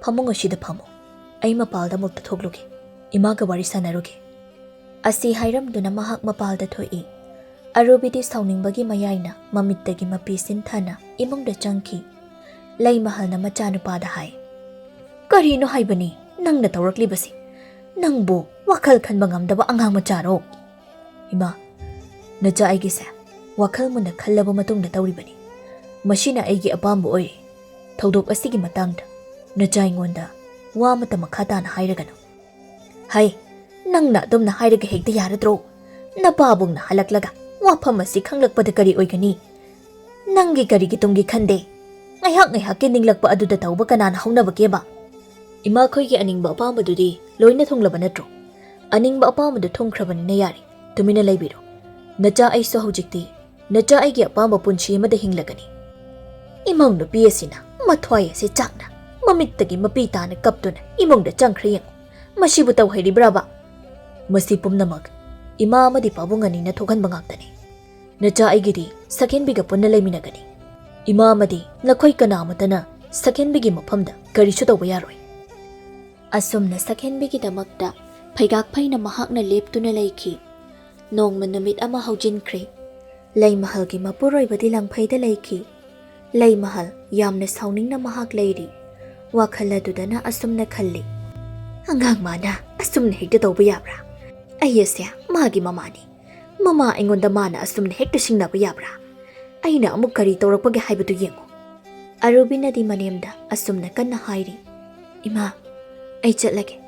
ꯐꯃꯨꯡ ꯑꯁꯤꯗ ꯐꯝꯃꯣ, ꯑꯩ ꯃꯄꯥꯜꯗ ꯑꯃꯨꯛꯇ ꯊꯣꯛꯂꯨꯒꯦ, ꯏꯃꯥꯒ ꯋꯥꯔꯤ ꯁꯥꯟꯅꯔꯨꯒꯦ"꯫ ꯑꯁꯤ ꯍꯥꯏꯔꯝꯗꯨꯅ ꯃꯍꯥꯛ ꯃꯄꯥꯜꯗ ꯊꯣꯛꯏ꯫ ꯑꯔꯨꯕꯤꯗꯤ ꯁꯥꯎꯅꯤꯡꯕꯒꯤ ꯃꯌꯥꯏꯅ ꯃꯃꯤꯠꯇꯒꯤ ꯃꯄꯤ ꯁꯤꯟꯊꯅ ꯏꯃꯨꯡꯗ ꯆꯪꯈꯤ꯫ ꯂꯩꯃꯍꯜꯅ ꯃꯆꯥꯅꯨꯄꯥꯗ ꯍꯥꯏ, "ꯀꯔꯤꯅꯣ ꯍꯥꯏꯕꯅꯤ ꯅꯪꯅ ꯇꯧꯔꯛꯂꯤꯕꯁꯤ? ꯅꯪꯕꯨ ꯋꯥꯈꯜ ꯈꯟꯕ ꯉꯝꯗꯕ ꯑꯉꯥꯡ ꯃꯆꯥꯔꯣ?" "ꯏꯃꯥ, ꯅꯆꯥ ꯑꯩꯒꯤꯁꯦ ꯋꯥꯈꯜ ꯃꯨꯟꯅ ꯈꯜꯂꯕ ꯃꯇꯨꯡꯗ ꯇꯧꯔꯤꯕꯅꯤ꯫ ꯃꯁꯤꯅ ꯑꯩꯒꯤ ꯑꯄꯥꯝꯕ ꯑꯣꯏꯔꯦ꯫ ꯊꯧꯗꯣꯛ ꯑꯁꯤꯒꯤ ꯃꯇꯥꯡꯗ ꯅꯆꯥ ꯑꯩꯉꯣꯟꯗ ꯋꯥ ꯑꯃꯠꯇ ꯃꯈꯥ ꯇꯥꯅ ꯍꯥꯏꯔꯒꯅꯨ"꯫ "ꯍꯩ, ꯅꯪꯅ ꯑꯗꯨꯝꯅ ꯍꯥꯏꯔꯒ ꯍꯦꯛꯇ ꯌꯥꯔꯗ꯭ꯔꯣ? ꯅꯄꯥꯕꯨꯡꯅ ꯍꯜꯂꯛꯂꯒ ꯋꯥꯐꯝ ꯑꯁꯤ ꯈꯪꯂꯛꯄꯗ ꯀꯔꯤ ꯑꯣꯏꯒꯅꯤ? ꯅꯪꯒꯤ ꯀꯔꯤꯒꯤ ꯇꯨꯡꯒꯤ ꯈꯟꯗꯦ? ꯉꯥꯏꯍꯥꯛ ꯉꯥꯏꯍꯥꯛꯀꯤ ꯅꯤꯡꯂꯛꯄ ꯑꯗꯨꯗ ꯇꯧꯕ ꯀꯅꯥꯅ ꯍꯧꯅꯕꯒꯦꯕ? ꯏꯃꯥꯈꯣꯏꯒꯤ ꯑꯅꯤꯡꯕ ꯑꯄꯥꯝꯕꯗꯨꯗꯤ ꯂꯣꯏꯅ ꯊꯨꯡꯂꯕ ꯅꯠꯇ꯭ꯔꯣ? ꯑꯅꯤꯡꯕ ꯑꯄꯥꯝꯕꯗꯨ ꯊꯨꯡꯈ꯭ꯔꯕꯅꯤꯅ ꯌꯥꯔꯦ, ꯇꯨꯃꯤꯟꯅ ꯂꯩꯕꯤꯔꯣ꯫ ꯅꯆꯥ ꯑꯩꯁꯨ ꯍꯧꯖꯤꯛꯇꯤ ꯅꯆꯥ ꯑꯩꯒꯤ ꯑꯄꯥꯝꯕ ꯄꯨꯟꯁꯤ ꯑꯃꯗ ꯍꯤꯡꯂꯒꯅꯤ"꯫ ꯏꯃꯧ ꯅꯨꯄꯤ ꯑꯁꯤꯅ ꯃꯊ꯭ꯋꯥꯏ ꯑꯁꯤ ꯆꯥꯛꯅ ꯃꯃꯤꯠꯇꯒꯤ ꯃꯄꯤ ꯇꯥꯅ ꯀꯞꯇꯨꯅ ꯏꯃꯨꯡꯗ ꯆꯪꯈ꯭ꯔꯦ ꯌꯦꯡꯉꯨ꯫ ꯃꯁꯤꯕꯨ ꯇꯧꯍꯩꯔꯤꯕ꯭ꯔꯥꯕ? ꯃꯁꯤ ꯄꯨꯝꯅꯃꯛ ꯏꯃꯥ ꯑꯃꯗꯤ ꯄꯥꯕꯨꯡ ꯑꯅꯤꯅ ꯊꯣꯛꯍꯟꯕ ꯉꯥꯛꯇꯅꯤ꯫ ꯅꯆꯥ ꯑꯩꯒꯤꯗꯤ ꯁꯛꯍꯦꯟꯕꯤꯒ ꯄꯨꯟꯅ ꯂꯩꯃꯤꯟꯅꯒꯅꯤ꯫ ꯏꯃꯥ ꯑꯃꯗꯤ ꯅꯈꯣꯏ ꯀꯅꯥ ꯑꯃꯠꯇꯅ ꯁꯛꯍꯦꯟꯕꯤꯒꯤ ꯃꯐꯝꯗ ꯀꯔꯤꯁꯨ ꯇꯧꯕ ꯌꯥꯔꯣꯏ꯫ ꯑꯁꯨꯝꯅ ꯁꯛꯍꯦꯟꯕꯤꯒꯤꯗꯃꯛꯇ ꯐꯩꯒꯥꯛ ꯐꯩꯅ ꯃꯍꯥꯛꯅ ꯂꯦꯞꯇꯨꯅ ꯂꯩꯈꯤ꯫ ꯅꯣꯡꯃ ꯅꯨꯃꯤꯠ ꯑꯃ ꯍꯧꯖꯤꯟꯈ꯭ꯔꯦ꯫ ꯂꯩꯃꯍꯜꯒꯤ ꯃꯄꯨꯔꯣꯏꯕꯗꯤ ꯂꯪꯐꯩꯗ ꯂꯩꯈꯤ꯫ ꯂꯩꯃꯍꯜ ꯌꯥꯝꯅ ꯁꯥꯎꯅꯤꯡꯅ ꯃꯍꯥꯛ ꯂꯩꯔꯤ꯫ ꯋꯥꯈꯜ ꯑꯗꯨꯗꯅ ꯑꯁꯨꯝꯅ ꯈꯜꯂꯤ, "ꯑꯉꯥꯡ ꯃꯥꯅ ꯑꯁꯨꯝꯅ ꯍꯦꯛꯇ ꯇꯧꯕ ꯌꯥꯕ꯭ꯔꯥ? ꯑꯩ ꯑꯁꯦ ꯃꯥꯒꯤ ꯃꯃꯥꯅꯤ꯫ ꯃꯃꯥ ꯑꯩꯉꯣꯟꯗ ꯃꯥꯅ ꯑꯁꯨꯝꯅ ꯍꯦꯛꯇ ꯁꯤꯡꯅꯕ ꯌꯥꯕ꯭ꯔꯥ? ꯑꯩꯅ ꯑꯃꯨꯛ ꯀꯔꯤ ꯇꯧꯔꯛꯄꯒꯦ ꯍꯥꯏꯕꯗꯨ ꯌꯦꯡꯉꯨ"꯫ ꯑꯔꯨꯕꯤꯅꯗꯤ ꯃꯅꯦꯝꯗ ꯑꯁꯨꯝꯅ ꯀꯟꯅ ꯍꯥꯏꯔꯤ, "ꯏꯃꯥ, ꯑꯩ ꯆꯠꯂꯒꯦ꯫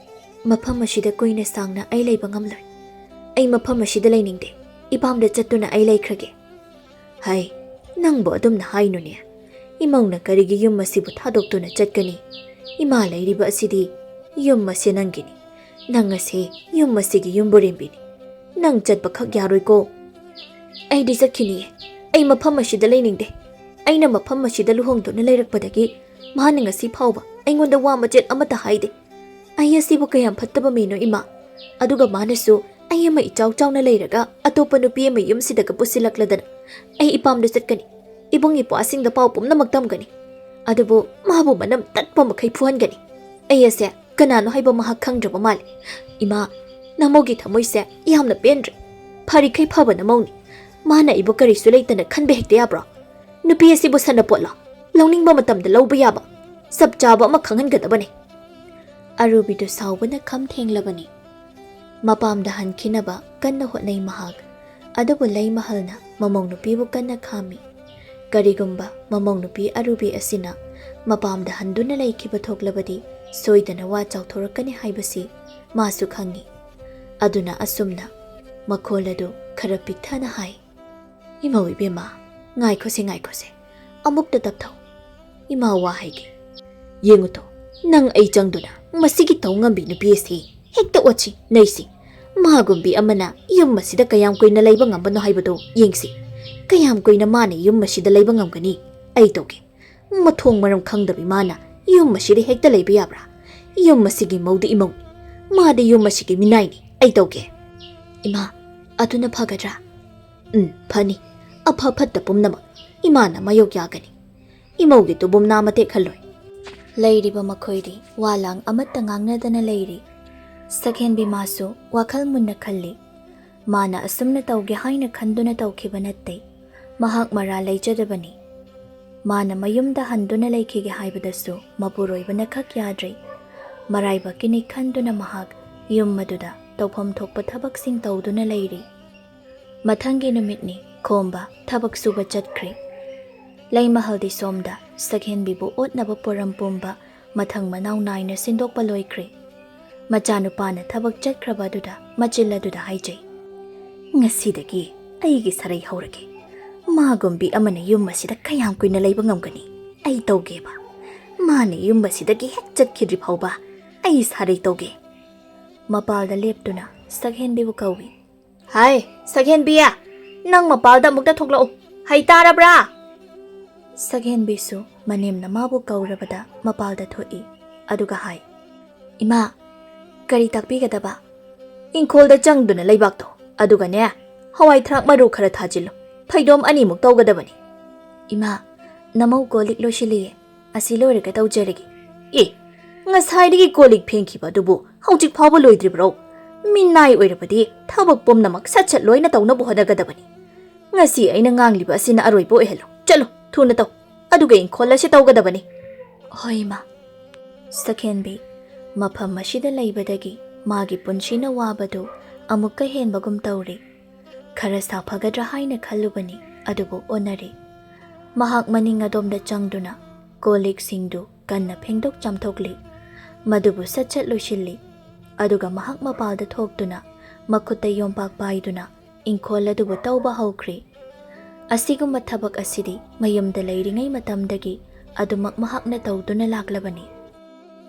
ꯃꯐꯝ ꯑꯁꯤꯗ ꯀꯨꯏꯅ ꯁꯥꯡꯅ ꯑꯩ ꯂꯩꯕ ꯉꯝꯂꯣꯏ꯫ ꯑꯩ ꯃꯐꯝ ꯑꯁꯤꯗ ꯂꯩꯅꯤꯡꯗꯦ꯫ ꯏꯄꯥꯝꯗ ꯆꯠꯇꯨꯅ ꯑꯩ ꯂꯩꯈ꯭ꯔꯒꯦ"꯫ "ꯍꯩ, ꯅꯪꯕꯨ ꯑꯗꯨꯝꯅ ꯍꯥꯏꯅꯨꯅꯦ꯫ ꯏꯃꯧꯅ ꯀꯔꯤꯒꯤ ꯌꯨꯝ ꯑꯁꯤꯕꯨ ꯊꯥꯗꯣꯛꯇꯨꯅ ꯆꯠꯀꯅꯤ? ꯏꯃꯥ ꯂꯩꯔꯤꯕ ꯑꯁꯤꯗꯤ ꯌꯨꯝ ꯑꯁꯤ ꯅꯪꯒꯤꯅꯤ꯫ ꯅꯪ ꯑꯁꯤ ꯌꯨꯝ ꯑꯁꯤꯒꯤ ꯌꯨꯝꯕꯨꯔꯦꯝꯕꯤꯅꯤ꯫ ꯅꯪ ꯆꯠꯄꯈꯛ ꯌꯥꯔꯣꯏꯀꯣ"꯫ "ꯑꯩꯗꯤ ꯆꯠꯈꯤꯅꯤꯌꯦ꯫ ꯑꯩ ꯃꯐꯝ ꯑꯁꯤꯗ ꯂꯩꯅꯤꯡꯗꯦ꯫ ꯑꯩꯅ ꯃꯐꯝ ꯑꯁꯤꯗ ꯂꯨꯍꯣꯡꯗꯨꯅ ꯂꯩꯔꯛꯄꯗꯒꯤ ꯃꯥꯅ ꯉꯁꯤ ꯐꯥꯎꯕ ꯑꯩꯉꯣꯟꯗ ꯋꯥ ꯃꯆꯦꯠ ꯑꯃꯠꯇ ꯍꯥꯏꯗꯦ꯫ ꯑꯩ ꯑꯁꯤꯕꯨ ꯀꯌꯥꯝ ꯐꯠꯇꯕ ꯃꯤꯅꯣ, ꯏꯃꯥ꯫ ꯑꯗꯨꯒ ꯃꯥꯅꯁꯨ ꯑꯩ ꯑꯃ ꯏꯆꯥꯎ ꯆꯥꯎꯅ ꯂꯩꯔꯒ ꯑꯇꯣꯞꯄ ꯅꯨꯄꯤ ꯑꯃ ꯌꯨꯝꯁꯤꯗꯒ ꯄꯨꯁꯤꯜꯂꯛꯂꯗꯅ ꯑꯩ ꯏꯄꯥꯝꯗ ꯆꯠꯀꯅꯤ꯫ ꯏꯕꯨꯡ ꯏꯄ꯭ꯋꯥꯁꯤꯡꯗ ꯄꯥꯎ ꯄꯨꯝꯅꯃꯛ ꯇꯝꯒꯅꯤ꯫ ꯑꯗꯨꯕꯨ ꯃꯥꯕꯨ ꯃꯅꯝ ꯇꯠꯄ ꯃꯈꯩ ꯐꯨꯍꯟꯒꯅꯤ꯫ ꯑꯩ ꯑꯁꯦ ꯀꯅꯥꯅꯣ ꯍꯥꯏꯕ ꯃꯍꯥꯛ ꯈꯪꯗ꯭ꯔꯕ ꯃꯥꯜꯂꯦ꯫ ꯏꯃꯥ, ꯅꯃꯧꯒꯤ ꯊꯃꯣꯏꯁꯦ ꯌꯥꯝꯅ ꯄꯦꯟꯗ꯭ꯔꯦ꯫ ꯐꯔꯤꯈꯩ ꯐꯕ ꯅꯃꯧꯅꯤ꯫ ꯃꯥꯅ ꯑꯩꯕꯨ ꯀꯔꯤꯁꯨ ꯂꯩꯇꯅ ꯈꯟꯕ ꯍꯦꯛꯇ ꯌꯥꯕ꯭ꯔꯣ? ꯅꯨꯄꯤ ꯑꯁꯤꯕꯨ ꯁꯥꯟꯅꯄꯣꯠꯂꯣ? ꯂꯧꯅꯤꯡꯕ ꯃꯇꯝꯗ ꯂꯧꯕ ꯌꯥꯕ ꯆꯞ ꯆꯥꯕ ꯑꯃ ꯈꯪꯍꯟꯒꯗꯕꯅꯤ꯫ ꯑꯔꯨꯕꯤꯗꯨ ꯁꯥꯎꯕꯅ ꯈꯝ ꯊꯦꯡꯂꯕꯅꯤ꯫ ꯃꯄꯥꯝꯗ ꯍꯟꯈꯤꯅꯕ ꯀꯟꯅ ꯍꯣꯠꯅꯩ ꯃꯍꯥꯛ꯫ ꯑꯗꯨꯕꯨ ꯂꯩꯃꯍꯜꯅ ꯃꯃꯧ ꯅꯨꯄꯤꯕꯨ ꯀꯟꯅ ꯈꯥꯝꯃꯤ꯫ ꯀꯔꯤꯒꯨꯝꯕ ꯃꯃꯧ ꯅꯨꯄꯤ ꯑꯔꯨꯕꯤ ꯑꯁꯤꯅ ꯃꯄꯥꯝꯗ ꯍꯟꯗꯨꯅ ꯂꯩꯈꯤꯕ ꯊꯣꯛꯂꯕꯗꯤ ꯁꯣꯏꯗꯅ ꯋꯥ ꯆꯥꯎꯊꯣꯔꯛꯀꯅꯤ ꯍꯥꯏꯕꯁꯤ ꯃꯥꯁꯨ ꯈꯪꯏ꯫ ꯑꯗꯨꯅ ꯑꯁꯨꯝꯅ ꯃꯈꯣꯜ ꯑꯗꯨ ꯈꯔ ꯄꯤꯛꯊꯅ ꯍꯥꯏ, "ꯏꯃꯧ ꯏꯕꯦꯝꯃ, ꯉꯥꯏꯈꯣꯁꯦ, ꯉꯥꯏꯈꯣꯁꯦ꯫ ꯑꯃꯨꯛꯇ ꯇꯞꯊꯧ꯫ ꯏꯃꯥ ꯋꯥ ꯍꯥꯏꯒꯦ꯫ ꯌꯦꯡꯉꯨ ꯇꯣ, ꯅꯪ ꯑꯩ ꯆꯪꯗꯨꯅ ꯃꯁꯤꯒꯤ ꯇꯧ ꯉꯝꯕꯤ ꯅꯨꯄꯤ ꯑꯁꯤ ꯍꯦꯛꯇ ꯑꯣꯠꯁꯤ ꯅꯩꯁꯤ꯫ ꯃꯥꯒꯨꯝꯕꯤ ꯑꯃꯅ ꯌꯨꯝ ꯑꯁꯤꯗ ꯀꯌꯥꯝ ꯀꯨꯏꯅ ꯂꯩꯕ ꯉꯝꯕꯅꯣ ꯍꯥꯏꯕꯗꯨ ꯌꯦꯡꯁꯤ꯫ ꯀꯌꯥꯝ ꯀꯨꯏꯅ ꯃꯥꯅ ꯌꯨꯝ ꯑꯁꯤꯗ ꯂꯩꯕ ꯉꯝꯒꯅꯤ? ꯑꯩ ꯇꯧꯒꯦ꯫ ꯃꯊꯣꯡ ꯃꯔꯝ ꯈꯪꯗꯕꯤ ꯃꯥꯅ ꯌꯨꯝ ꯑꯁꯤꯗ ꯍꯦꯛꯇ ꯂꯩꯕ ꯌꯥꯕ꯭ꯔꯥ? ꯌꯨꯝ ꯑꯁꯤꯒꯤ ꯃꯧꯗꯤ ꯏꯃꯧꯅꯤ꯫ ꯃꯥꯗꯤ ꯌꯨꯝ ꯑꯁꯤꯒꯤ ꯃꯤꯅꯥꯏꯅꯤ꯫ ꯑꯩ ꯇꯧꯒꯦ꯫" "ꯏꯃꯥ, ꯑꯗꯨꯅ ꯐꯒꯗ꯭ꯔꯥ?" "ꯎꯝ, ꯐꯅꯤ꯫ ꯑꯐ ꯐꯠꯇ ꯄꯨꯝꯅꯃꯛ ꯏꯃꯥꯅ ꯃꯥꯌꯣꯛ ꯌꯥꯒꯅꯤ꯫ ꯏꯃꯧꯒꯤ ꯇꯨꯕꯨꯝ ꯅꯥꯃ ꯇꯦꯛꯍꯜꯂꯣꯏ꯫" ꯂꯩꯔꯤꯕ ꯃꯈꯣꯏꯗꯤ ꯋꯥ ꯂꯥꯡ ꯑꯃꯠꯇ ꯉꯥꯡꯅꯗꯅ ꯂꯩꯔꯤ꯫ ꯁꯛꯍꯦꯟꯕꯤ ꯃꯥꯁꯨ ꯋꯥꯈꯜ ꯃꯨꯟꯅ ꯈꯜꯂꯤ꯫ ꯃꯥꯅ ꯑꯁꯨꯝꯅ ꯇꯧꯒꯦ ꯍꯥꯏꯅ ꯈꯟꯗꯨꯅ ꯇꯧꯈꯤꯕ ꯅꯠꯇꯦ꯫ ꯃꯍꯥꯛ ꯃꯔꯥꯜ ꯂꯩꯖꯗꯕꯅꯤ꯫ ꯃꯥꯅ ꯃꯌꯨꯝꯗ ꯍꯟꯗꯨꯅ ꯂꯩꯈꯤꯒꯦ ꯍꯥꯏꯕꯗꯁꯨ ꯃꯄꯨꯔꯣꯏꯕꯅ ꯈꯛ ꯌꯥꯗ꯭ꯔꯤ꯫ ꯃꯔꯥꯏꯕꯛꯀꯤꯅꯤ ꯈꯟꯗꯨꯅ ꯃꯍꯥꯛ ꯌꯨꯝ ꯑꯗꯨꯗ ꯇꯧꯐꯝ ꯊꯣꯛꯄ ꯊꯕꯛꯁꯤꯡ ꯇꯧꯗꯨꯅ ꯂꯩꯔꯤ꯫ ꯃꯊꯪꯒꯤ ꯅꯨꯃꯤꯠꯅꯤ꯫ ꯈꯣꯝꯕ ꯊꯕꯛ ꯁꯨꯕ ꯆꯠꯈ꯭ꯔꯦ꯫ ꯂꯩꯃꯍꯜꯗꯤ ꯁꯣꯝꯗ ꯁꯛꯍꯦꯟꯕꯤꯕꯨ ꯑꯣꯠꯅꯕ ꯄꯣꯔꯝ ꯄꯨꯝꯕ ꯃꯊꯪ ꯃꯅꯥꯎ ꯅꯥꯏꯅ ꯁꯤꯟꯗꯣꯛꯄ ꯂꯣꯏꯈ꯭ꯔꯦ꯫ ꯃꯆꯥꯅꯨꯄꯥꯅ ꯊꯕꯛ ꯆꯠꯈ꯭ꯔꯕ ꯑꯗꯨꯗ ꯃꯆꯤꯜ ꯑꯗꯨꯗ ꯍꯥꯏꯖꯩ, "ꯉꯁꯤꯗꯒꯤ ꯑꯩꯒꯤ ꯁꯔꯩ ꯍꯧꯔꯒꯦ꯫ ꯃꯥꯒꯨꯝꯕꯤ ꯑꯃꯅ ꯌꯨꯝ ꯑꯁꯤꯗ ꯀꯌꯥꯝ ꯀꯨꯏꯅ ꯂꯩꯕ ꯉꯝꯒꯅꯤ? ꯑꯩ ꯇꯧꯒꯦꯕ꯫ ꯃꯥꯅ ꯌꯨꯝ ꯑꯁꯤꯗꯒꯤ ꯍꯦꯛ ꯆꯠꯈꯤꯗ꯭ꯔꯤ ꯐꯥꯎꯕ ꯑꯩ ꯁꯔꯩ ꯇꯧꯒꯦ꯫" ꯃꯄꯥꯜꯗ ꯂꯦꯞꯇꯨꯅ ꯁꯛꯍꯦꯟꯕꯤꯕꯨ ꯀꯧꯏ꯫ "ꯍꯥꯏ, ꯁꯛꯍꯦꯟꯕꯤ, ꯅꯪ ꯃꯄꯥꯜꯗ ꯑꯃꯨꯛꯇ ꯊꯣꯛꯂꯛꯎ꯫ ꯍꯩ ꯇꯥꯔꯕ꯭ꯔꯥ?" ꯁꯛꯍꯦꯟꯕꯤꯁꯨ ꯃꯅꯦꯝꯅ ꯃꯥꯕꯨ ꯀꯧꯔꯕꯗ ꯃꯄꯥꯜꯗ ꯊꯣꯛꯏ꯫ ꯑꯗꯨꯒ ꯍꯥꯏ, "ꯏꯃꯥ, ꯀꯔꯤ ꯇꯥꯛꯄꯤꯒꯗꯕ?" ꯏꯪꯈꯣꯜꯗ ꯆꯪꯗꯨꯅ ꯂꯩꯕꯥꯛꯇꯣ, ꯑꯗꯨꯒꯅꯦ, ꯍꯋꯥꯏ ꯊ꯭ꯔꯥꯛ ꯃꯔꯨ ꯈꯔ ꯊꯥꯖꯤꯜꯂꯨ꯫ ꯐꯩꯗꯣꯝ ꯑꯅꯤꯃꯨꯛ ꯇꯧꯒꯗꯕꯅꯤ꯫ ꯏꯃꯥ, ꯅꯃꯧ ꯀꯣꯜ ꯂꯤꯛ ꯂꯣꯏꯁꯤꯜꯂꯤꯌꯦ꯫ ꯑꯁꯤ ꯂꯣꯏꯔꯒ ꯇꯧꯖꯔꯒꯦ꯫ ꯑꯦ, ꯉꯁꯥꯏꯗꯒꯤ ꯀꯣꯜ ꯂꯤꯛ ꯐꯦꯡꯈꯤꯕ ꯑꯗꯨꯕꯨ ꯍꯧꯖꯤꯛ ꯐꯥꯎꯕ ꯂꯣꯏꯗ꯭ꯔꯤꯕ꯭ꯔꯣ? ꯃꯤꯅꯥꯏ ꯑꯣꯏꯔꯕꯗꯤ ꯊꯕꯛ ꯄꯨꯝꯅꯃꯛ ꯁꯠ ꯁꯠ ꯂꯣꯏꯅ ꯇꯧꯅꯕ ꯍꯣꯠꯅꯒꯗꯕꯅꯤ꯫ ꯉꯁꯤ ꯑꯩꯅ ꯉꯥꯡꯂꯤꯕ ꯑꯁꯤꯅ ꯑꯔꯣꯏꯕ ꯑꯣꯏꯍꯜꯂꯨ꯫ ꯆꯠꯂꯨ, ꯊꯨꯅ ꯇꯧ꯫ ꯑꯗꯨꯒ ꯏꯪꯈꯣꯜ ꯑꯁꯤ ꯇꯧꯒꯗꯕꯅꯤ꯫ ꯍꯣꯏ, ꯏꯃꯥ꯫ ꯁꯛꯍꯦꯟꯕꯤ, ꯃꯐꯝ ꯑꯁꯤꯗ ꯂꯩꯕꯗꯒꯤ ꯃꯥꯒꯤ ꯄꯨꯟꯁꯤꯅ ꯋꯥꯕꯗꯨ ꯑꯃꯨꯛꯀ ꯍꯦꯟꯕꯒꯨꯝ ꯇꯧꯔꯦ꯫ ꯈꯔ ꯁꯥꯐꯒꯗ꯭ꯔꯥ ꯍꯥꯏꯅ ꯈꯜꯂꯨꯕꯅꯤ, ꯑꯗꯨꯕꯨ ꯑꯣꯟꯅꯔꯦ꯫ ꯃꯍꯥꯛ ꯃꯅꯤꯡ ꯑꯗꯣꯝꯗ ꯆꯪꯗꯨꯅ ꯀꯣꯜ ꯂꯤꯛꯁꯤꯡꯗꯨ ꯀꯟꯅ ꯐꯦꯡꯗꯣꯛ ꯆꯥꯝꯊꯣꯛꯂꯤ꯫ ꯃꯗꯨꯕꯨ ꯁꯠ ꯁꯠ ꯂꯣꯏꯁꯤꯜꯂꯤ꯫ ꯑꯗꯨꯒ ꯃꯍꯥꯛ ꯃꯄꯥꯜꯗ ꯊꯣꯛꯇꯨꯅ ꯃꯈꯨꯠꯇ ꯌꯣꯝꯄꯥꯛ ꯄꯥꯏꯗꯨꯅ ꯏꯪꯈꯣꯜ ꯑꯗꯨꯕꯨ ꯇꯧꯕ ꯍꯧꯈ꯭ꯔꯦ꯫ ꯑꯁꯤꯒꯨꯝꯕ ꯊꯕꯛ ꯑꯁꯤꯗꯤ ꯃꯌꯨꯝꯗ ꯂꯩꯔꯤꯉꯩ ꯃꯇꯝꯗꯒꯤ ꯑꯗꯨꯃꯛ ꯃꯍꯥꯛꯅ ꯇꯧꯗꯨꯅ ꯂꯥꯛꯂꯕꯅꯤ꯫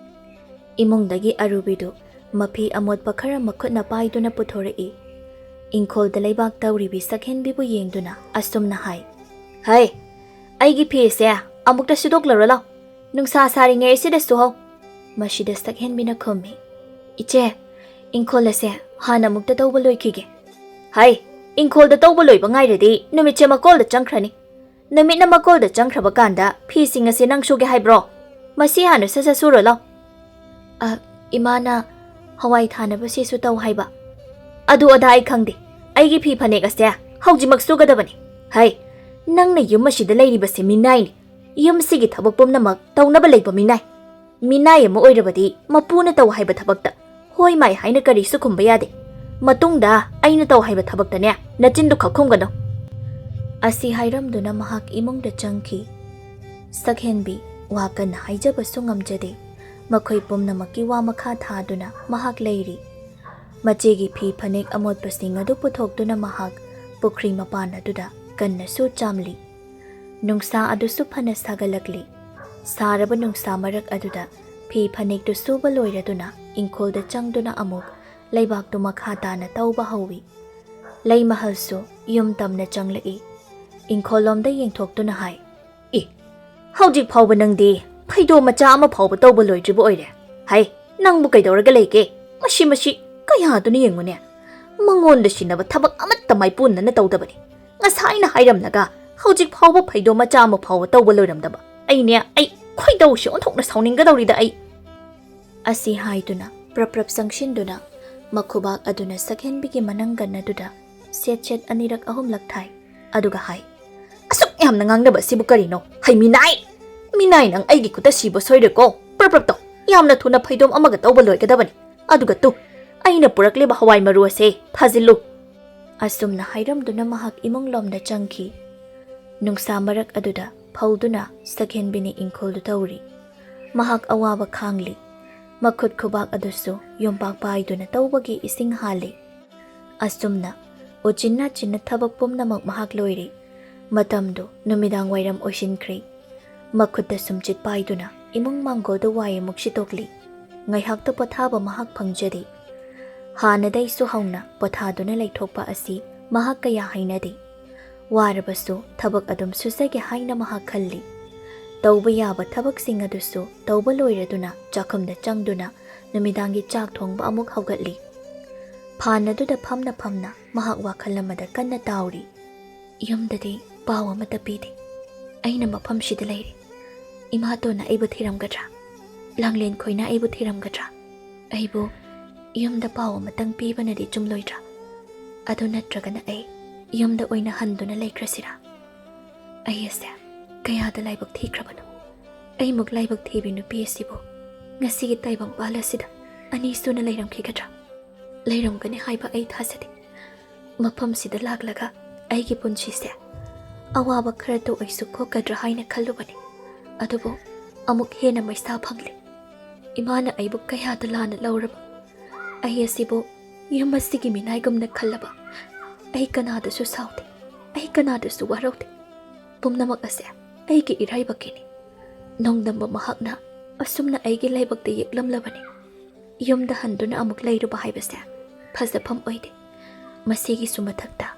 ꯏꯃꯨꯡꯗꯒꯤ ꯑꯔꯨꯕꯤꯗꯨ ꯃꯐꯤ ꯑꯃꯣꯠꯄ ꯈꯔ ꯃꯈꯨꯠꯅ ꯄꯥꯏꯗꯨꯅ ꯄꯨꯊꯣꯔꯛꯏ꯫ ꯏꯪꯈꯣꯜꯗ ꯂꯩꯕꯥꯛ ꯇꯧꯔꯤꯕꯤ ꯁꯛꯍꯦꯟꯕꯤꯕꯨ ꯌꯦꯡꯗꯨꯅ ꯑꯁꯨꯝꯅ ꯍꯥꯏ, "ꯍꯩ, ꯑꯩꯒꯤ ꯐꯤꯁꯦ ꯑꯃꯨꯛꯇ ꯁꯨꯗꯣꯛꯂꯔꯣ ꯂꯥꯎ꯫ ꯅꯨꯡꯁꯥ ꯁꯥꯔꯤꯉꯩ ꯑꯁꯤꯗ ꯁꯨꯍꯧ꯫" ꯃꯁꯤꯗ ꯁꯛꯍꯦꯟꯕꯤꯅ ꯈꯨꯝꯃꯤ, "ꯏꯆꯦ, ꯏꯪꯈꯣꯜ ꯑꯁꯦ ꯍꯥꯟꯅ ꯑꯃꯨꯛꯇ ꯇꯧꯕ ꯂꯣꯏꯈꯤꯒꯦ꯫" "ꯍꯩ, ꯏꯪꯈꯣꯜꯗ ꯇꯧꯕ ꯂꯣꯏꯕ ꯉꯥꯏꯔꯗꯤ ꯅꯨꯃꯤꯠꯁꯦ ꯃꯀꯣꯜꯗ ꯆꯪꯈ꯭ꯔꯅꯤ꯫ ꯅꯨꯃꯤꯠꯅ ꯃꯀꯣꯜꯗ ꯆꯪꯈ꯭ꯔꯕ ꯀꯥꯟꯗ ꯐꯤꯁꯤꯡ ꯑꯁꯤ ꯅꯪ ꯁꯨꯒꯦ ꯍꯥꯏꯕ꯭ꯔꯣ? ꯃꯁꯤ ꯍꯥꯟꯅ ꯁꯠ ꯁꯠ ꯁꯨꯔꯣ ꯂꯥꯎ꯫" "ꯑ, ꯏꯃꯥꯅ ꯍꯋꯥꯏ ꯊꯥꯅꯕꯁꯤꯁꯨ ꯇꯧ ꯍꯥꯏꯕ꯫" "ꯑꯗꯨ ꯑꯗꯥ ꯑꯩ ꯈꯪꯗꯦ꯫ ꯑꯩꯒꯤ ꯐꯤ ꯐꯅꯦꯛ ꯑꯁꯦ ꯍꯧꯖꯤꯛꯃꯛ ꯁꯨꯒꯗꯕꯅꯤ꯫" "ꯍꯩ, ꯅꯪꯅ ꯌꯨꯝ ꯑꯁꯤꯗ ꯂꯩꯔꯤꯕꯁꯦ ꯃꯤꯅꯥꯏꯅꯤ꯫ ꯌꯨꯝꯁꯤꯒꯤ ꯊꯕꯛ ꯄꯨꯝꯅꯃꯛ ꯇꯧꯅꯕ ꯂꯩꯕ ꯃꯤꯅꯥꯏ꯫ ꯃꯤꯅꯥꯏ ꯑꯃ ꯑꯣꯏꯔꯕꯗꯤ ꯃꯄꯨꯅ ꯇꯧ ꯍꯥꯏꯕ ꯊꯕꯛꯇ ꯍꯣꯏ ꯃꯥꯏ ꯍꯥꯏꯅ ꯀꯔꯤꯁꯨ ꯈꯨꯝꯕ ꯌꯥꯗꯦ꯫ ꯃꯇꯨꯡꯗ ꯑꯩꯅ ꯇꯧ ꯍꯥꯏꯕ ꯊꯕꯛꯇꯅꯦ ꯅꯆꯤꯟꯗꯨ ꯈꯛ ꯈꯨꯝꯒꯅꯨ꯫" ꯑꯁꯤ ꯍꯥꯏꯔꯝꯗꯨꯅ ꯃꯍꯥꯛ ꯏꯃꯨꯡꯗ ꯆꯪꯈꯤ꯫ ꯁꯛꯍꯦꯟꯕꯤ ꯋꯥ ꯀꯟꯅ ꯍꯥꯏꯖꯕꯁꯨ ꯉꯝꯖꯗꯦ꯫ ꯃꯈꯣꯏ ꯄꯨꯝꯅꯃꯛꯀꯤ ꯋꯥ ꯃꯈꯥ ꯊꯥꯗꯨꯅ ꯃꯍꯥꯛ ꯂꯩꯔꯤ꯫ ꯃꯆꯦꯒꯤ ꯐꯤ ꯐꯅꯦꯛ ꯑꯃꯣꯠꯄꯁꯤꯡ ꯑꯗꯨ ꯄꯨꯊꯣꯛꯇꯨꯅ ꯃꯍꯥꯛ ꯄꯨꯈ꯭ꯔꯤ ꯃꯄꯥꯟ ꯑꯗꯨꯗ ꯀꯟꯅꯁꯨ ꯆꯥꯝꯂꯤ꯫ ꯅꯨꯡꯁꯥ ꯑꯗꯨꯁꯨ ꯐꯅ ꯁꯥꯒꯠꯂꯛꯂꯤ꯫ ꯁꯥꯔꯕ ꯅꯨꯡꯁꯥ ꯃꯔꯛ ꯑꯗꯨꯗ ꯐꯤ ꯐꯅꯦꯛꯇꯨ ꯁꯨꯕ ꯂꯣꯏꯔꯗꯨꯅ ꯏꯪꯈꯣꯜꯗ ꯆꯪꯗꯨꯅ ꯑꯃꯨꯛ ꯂꯩꯕꯥꯛꯇꯨ ꯃꯈꯥ ꯇꯥꯅ ꯇꯧꯕ ꯍꯧꯏ꯫ ꯂꯩꯃꯍꯜꯁꯨ ꯌꯨꯝ ꯇꯝꯅ ꯆꯪꯂꯛꯏ꯫ ꯏꯪꯈꯣꯜꯂꯣꯝꯗ ꯌꯦꯡꯊꯣꯛꯇꯨꯅ ꯍꯥꯏ, "ꯑꯦ, ꯍꯧꯖꯤꯛ ꯐꯥꯎꯕ ꯅꯪꯗꯤ ꯐꯩꯗꯣꯝ ꯃꯆꯥ ꯑꯃ ꯐꯥꯎꯕ ꯇꯧꯕ ꯂꯣꯏꯗ꯭ꯔꯤꯕ ꯑꯣꯏꯔꯦ꯫ ꯍꯩ, ꯅꯪꯕꯨ ꯀꯩꯗꯧꯔꯒ ꯂꯩꯒꯦ? ꯃꯁꯤ, ꯃꯁꯤ!" ꯀꯌꯥꯗꯨꯅ ꯌꯦꯡꯉꯨꯅꯦ, ꯃꯉꯣꯟꯗ ꯁꯤꯟꯅꯕ ꯊꯕꯛ ꯑꯃꯠꯇ ꯃꯥꯏꯄꯨꯅꯅ ꯇꯧꯗꯕꯅꯤ꯫ ꯉꯁꯥꯏꯅ ꯍꯥꯏꯔꯝꯂꯒ ꯍꯧꯖꯤꯛ ꯐꯥꯎꯕ ꯐꯩꯗꯣꯝ ꯃꯆꯥ ꯑꯃ ꯐꯥꯎꯕ ꯇꯧꯕ ꯂꯣꯏꯔꯝꯗꯕ ꯑꯩꯅꯦ, ꯑꯩ ꯈꯣꯏꯗꯧꯁꯦ ꯑꯣꯟꯊꯣꯛꯅ ꯁꯥꯎꯅꯤꯡꯒꯗꯧꯔꯤꯗ ꯑꯩ꯫ ꯑꯁꯤ ꯍꯥꯏꯗꯨꯅ ꯄ꯭ꯔꯞ ꯄ꯭ꯔꯞ ꯆꯪꯁꯤꯟꯗꯨꯅ ꯃꯈꯨꯕꯥꯛ ꯑꯗꯨꯅ ꯁꯛꯍꯦꯟꯕꯤꯒꯤ ꯃꯅꯪꯒꯟ ꯑꯗꯨꯗ ꯁꯦꯠ ꯁꯦꯠ ꯑꯅꯤꯔꯛ ꯑꯍꯨꯝꯂꯛ ꯊꯥꯏ꯫ ꯑꯗꯨꯒ ꯍꯥꯏ, "ꯑꯁꯨꯛ ꯌꯥꯝꯅ ꯉꯥꯡꯅꯕ ꯑꯁꯤꯕꯨ ꯀꯔꯤꯅꯣ? ꯍꯩ ꯃꯤꯅꯥꯏ! ꯃꯤꯅꯥꯏ, ꯅꯪ ꯑꯩꯒꯤ ꯈꯨꯠꯇ ꯁꯤꯕ ꯁꯣꯏꯔꯦꯀꯣ꯫ ꯄ꯭ꯔꯞ ꯄ꯭ꯔꯞ ꯇꯧ꯫ ꯌꯥꯝꯅ ꯊꯨꯅ ꯐꯩꯗꯣꯝ ꯑꯃꯒ ꯇꯧꯕ ꯂꯣꯏꯒꯗꯕꯅꯤ꯫ ꯑꯗꯨꯒ ꯇꯨ, ꯑꯩꯅ ꯄꯨꯔꯛꯂꯤꯕ ꯍꯋꯥꯏ ꯃꯔꯨ ꯑꯁꯦ ꯊꯥꯖꯤꯜꯂꯨ꯫" ꯑꯁꯨꯝꯅ ꯍꯥꯏꯔꯝꯗꯨꯅ ꯃꯍꯥꯛ ꯏꯃꯨꯡ ꯂꯣꯝꯗ ꯆꯪꯈꯤ꯫ ꯅꯨꯡꯁꯥ ꯃꯔꯛ ꯑꯗꯨꯗ ꯐꯧꯗꯨꯅ ꯁꯛꯍꯦꯟꯕꯤꯅ ꯏꯪꯈꯣꯜꯗꯨ ꯇꯧꯔꯤ꯫ ꯃꯍꯥꯛ ꯑꯋꯥꯕ ꯈꯥꯡꯂꯤ꯫ ꯃꯈꯨꯠ ꯈꯨꯕꯥꯛ ꯑꯗꯨꯁꯨ ꯌꯣꯝꯄꯥꯛ ꯄꯥꯏꯗꯨꯅ ꯇꯧꯕꯒꯤ ꯏꯁꯤꯡ ꯍꯥꯜꯂꯤ꯫ ꯑꯁꯨꯝꯅ ꯎꯆꯤꯟ ꯅꯥꯆꯤꯟꯅ ꯊꯕꯛ ꯄꯨꯝꯅꯃꯛ ꯃꯍꯥꯛ ꯂꯣꯏꯔꯦ꯫ ꯃꯇꯝꯗꯨ ꯅꯨꯃꯤꯗꯥꯡ ꯋꯥꯏꯔꯝ ꯑꯣꯏꯁꯤꯟꯈ꯭ꯔꯦ꯫ ꯃꯈꯨꯠꯇ ꯁꯨꯝꯆꯤꯠ ꯄꯥꯏꯗꯨꯅ ꯏꯃꯨꯡ ꯃꯥꯡꯒꯣꯜꯗ ꯋꯥꯏ ꯑꯃꯨꯛ ꯁꯤꯠꯇꯣꯛꯂꯤ꯫ ꯉꯥꯏꯍꯥꯛꯇ ꯄꯣꯊꯥꯕ ꯃꯍꯥꯛ ꯐꯪꯖꯗꯦ꯫ ꯍꯥꯟꯅꯗꯩꯁꯨ ꯍꯧꯅ ꯄꯣꯊꯥꯗꯨꯅ ꯂꯩꯊꯣꯛꯄ ꯑꯁꯤ ꯃꯍꯥꯛ ꯀꯌꯥ ꯍꯩꯅꯗꯦ꯫ ꯋꯥꯔꯕꯁꯨ ꯊꯕꯛ ꯑꯗꯨꯝ ꯁꯨꯖꯒꯦ ꯍꯥꯏꯅ ꯃꯍꯥꯛ ꯈꯜꯂꯤ꯫ ꯇꯧꯕ ꯌꯥꯕ ꯊꯕꯛꯁꯤꯡ ꯑꯗꯨꯁꯨ ꯇꯧꯕ ꯂꯣꯏꯔꯗꯨꯅ ꯆꯥꯛꯈꯨꯝꯗ ꯆꯪꯗꯨꯅ ꯅꯨꯃꯤꯗꯥꯡꯒꯤ ꯆꯥꯛ ꯊꯣꯡꯕ ꯑꯃꯨꯛ ꯍꯧꯒꯠꯂꯤ꯫ ꯐꯥꯟ ꯑꯗꯨꯗ ꯐꯝꯅ ꯐꯝꯅ ꯃꯍꯥꯛ ꯋꯥꯈꯜ ꯑꯃꯗ ꯀꯟꯅ ꯇꯥꯎꯔꯤ꯫ "ꯌꯨꯝꯗꯗꯤ ꯄꯥꯎ ꯑꯃꯠꯇ ꯄꯤꯗꯦ꯫ ꯑꯩꯅ ꯃꯐꯝꯁꯤꯗ ꯂꯩꯔꯦ꯫ ꯏꯃꯥꯇꯣꯟꯅ ꯑꯩꯕꯨ ꯊꯤꯔꯝꯒꯗ꯭ꯔꯥ? ꯂꯥꯡꯂꯦꯟ ꯈꯣꯏꯅ ꯑꯩꯕꯨ ꯊꯤꯔꯝꯒꯗ꯭ꯔꯥ? ꯑꯩꯕꯨ ꯌꯨꯝꯗ ꯄꯥꯎ ꯑꯃꯇꯪ ꯄꯤꯕꯅꯗꯤ ꯆꯨꯝꯂꯣꯏꯗ꯭ꯔꯥ? ꯑꯗꯨ ꯅꯠꯇ꯭ꯔꯒꯅ ꯑꯩ ꯌꯨꯝꯗ ꯑꯣꯏꯅ ꯍꯟꯗꯨꯅ ꯂꯩꯈ꯭ꯔꯁꯤꯔꯥ? ꯑꯩ ꯑꯁꯦ ꯀꯌꯥꯗ ꯂꯥꯏꯕꯛ ꯊꯤꯈ꯭ꯔꯕꯅꯣ? ꯑꯩꯃꯨꯛ ꯂꯥꯏꯕꯛ ꯊꯤꯕꯤ ꯅꯨꯄꯤ ꯑꯁꯤꯕꯨ ꯉꯁꯤꯒꯤ ꯇꯥꯏꯕꯪ ꯄꯥꯜ ꯑꯁꯤꯗ ꯑꯅꯤ ꯁꯨꯅ ꯂꯩꯔꯝꯈꯤꯒꯗ꯭ꯔꯥ? ꯂꯩꯔꯝꯒꯅꯤ ꯍꯥꯏꯕ ꯑꯩ ꯊꯥꯖꯗꯦ꯫ ꯃꯐꯝꯁꯤꯗ ꯂꯥꯛꯂꯒ ꯑꯩꯒꯤ ꯄꯨꯟꯁꯤꯁꯦ ꯑꯋꯥꯕ ꯈꯔꯇ ꯑꯣꯏꯁꯨ ꯀꯣꯛꯀꯗ꯭ꯔꯥ ꯍꯥꯏꯅ ꯈꯜꯂꯨꯕꯅꯤ꯫ ꯑꯗꯨꯕꯨ ꯑꯃꯨꯛ ꯍꯦꯟꯅ ꯃꯩꯁꯥ ꯐꯪꯂꯦ꯫ ꯏꯃꯥꯅ ꯑꯩꯕꯨ ꯀꯌꯥꯗ ꯂꯥꯟꯅ ꯂꯧꯔꯕ꯫ ꯑꯩ ꯑꯁꯤꯕꯨ ꯌꯨꯝ ꯑꯁꯤꯒꯤ ꯃꯤꯅꯥꯏꯒꯨꯝꯅ ꯈꯜꯂꯕ꯫ ꯑꯩ ꯀꯅꯥꯗꯁꯨ ꯁꯥꯎꯗꯦ꯫ ꯑꯩ ꯀꯅꯥꯗꯁꯨ ꯋꯥꯔꯧꯗꯦ꯫ ꯄꯨꯝꯅꯃꯛ ꯑꯁꯦ ꯑꯩꯒꯤ ꯏꯔꯥꯏꯕꯛꯀꯤꯅꯤ꯫ ꯅꯣꯡꯗꯝꯕ ꯃꯍꯥꯛꯅ ꯑꯁꯨꯝꯅ ꯑꯩꯒꯤ ꯂꯥꯏꯕꯛꯇ ꯌꯦꯛꯂꯝꯂꯕꯅꯤ꯫ ꯌꯨꯝꯗ ꯍꯟꯗꯨꯅ ꯑꯃꯨꯛ ꯂꯩꯔꯨꯕ ꯍꯥꯏꯕꯁꯦ ꯐꯖꯐꯝ ꯑꯣꯏꯗꯦ꯫ ꯃꯁꯤꯒꯤꯁꯨ ꯃꯊꯛꯇ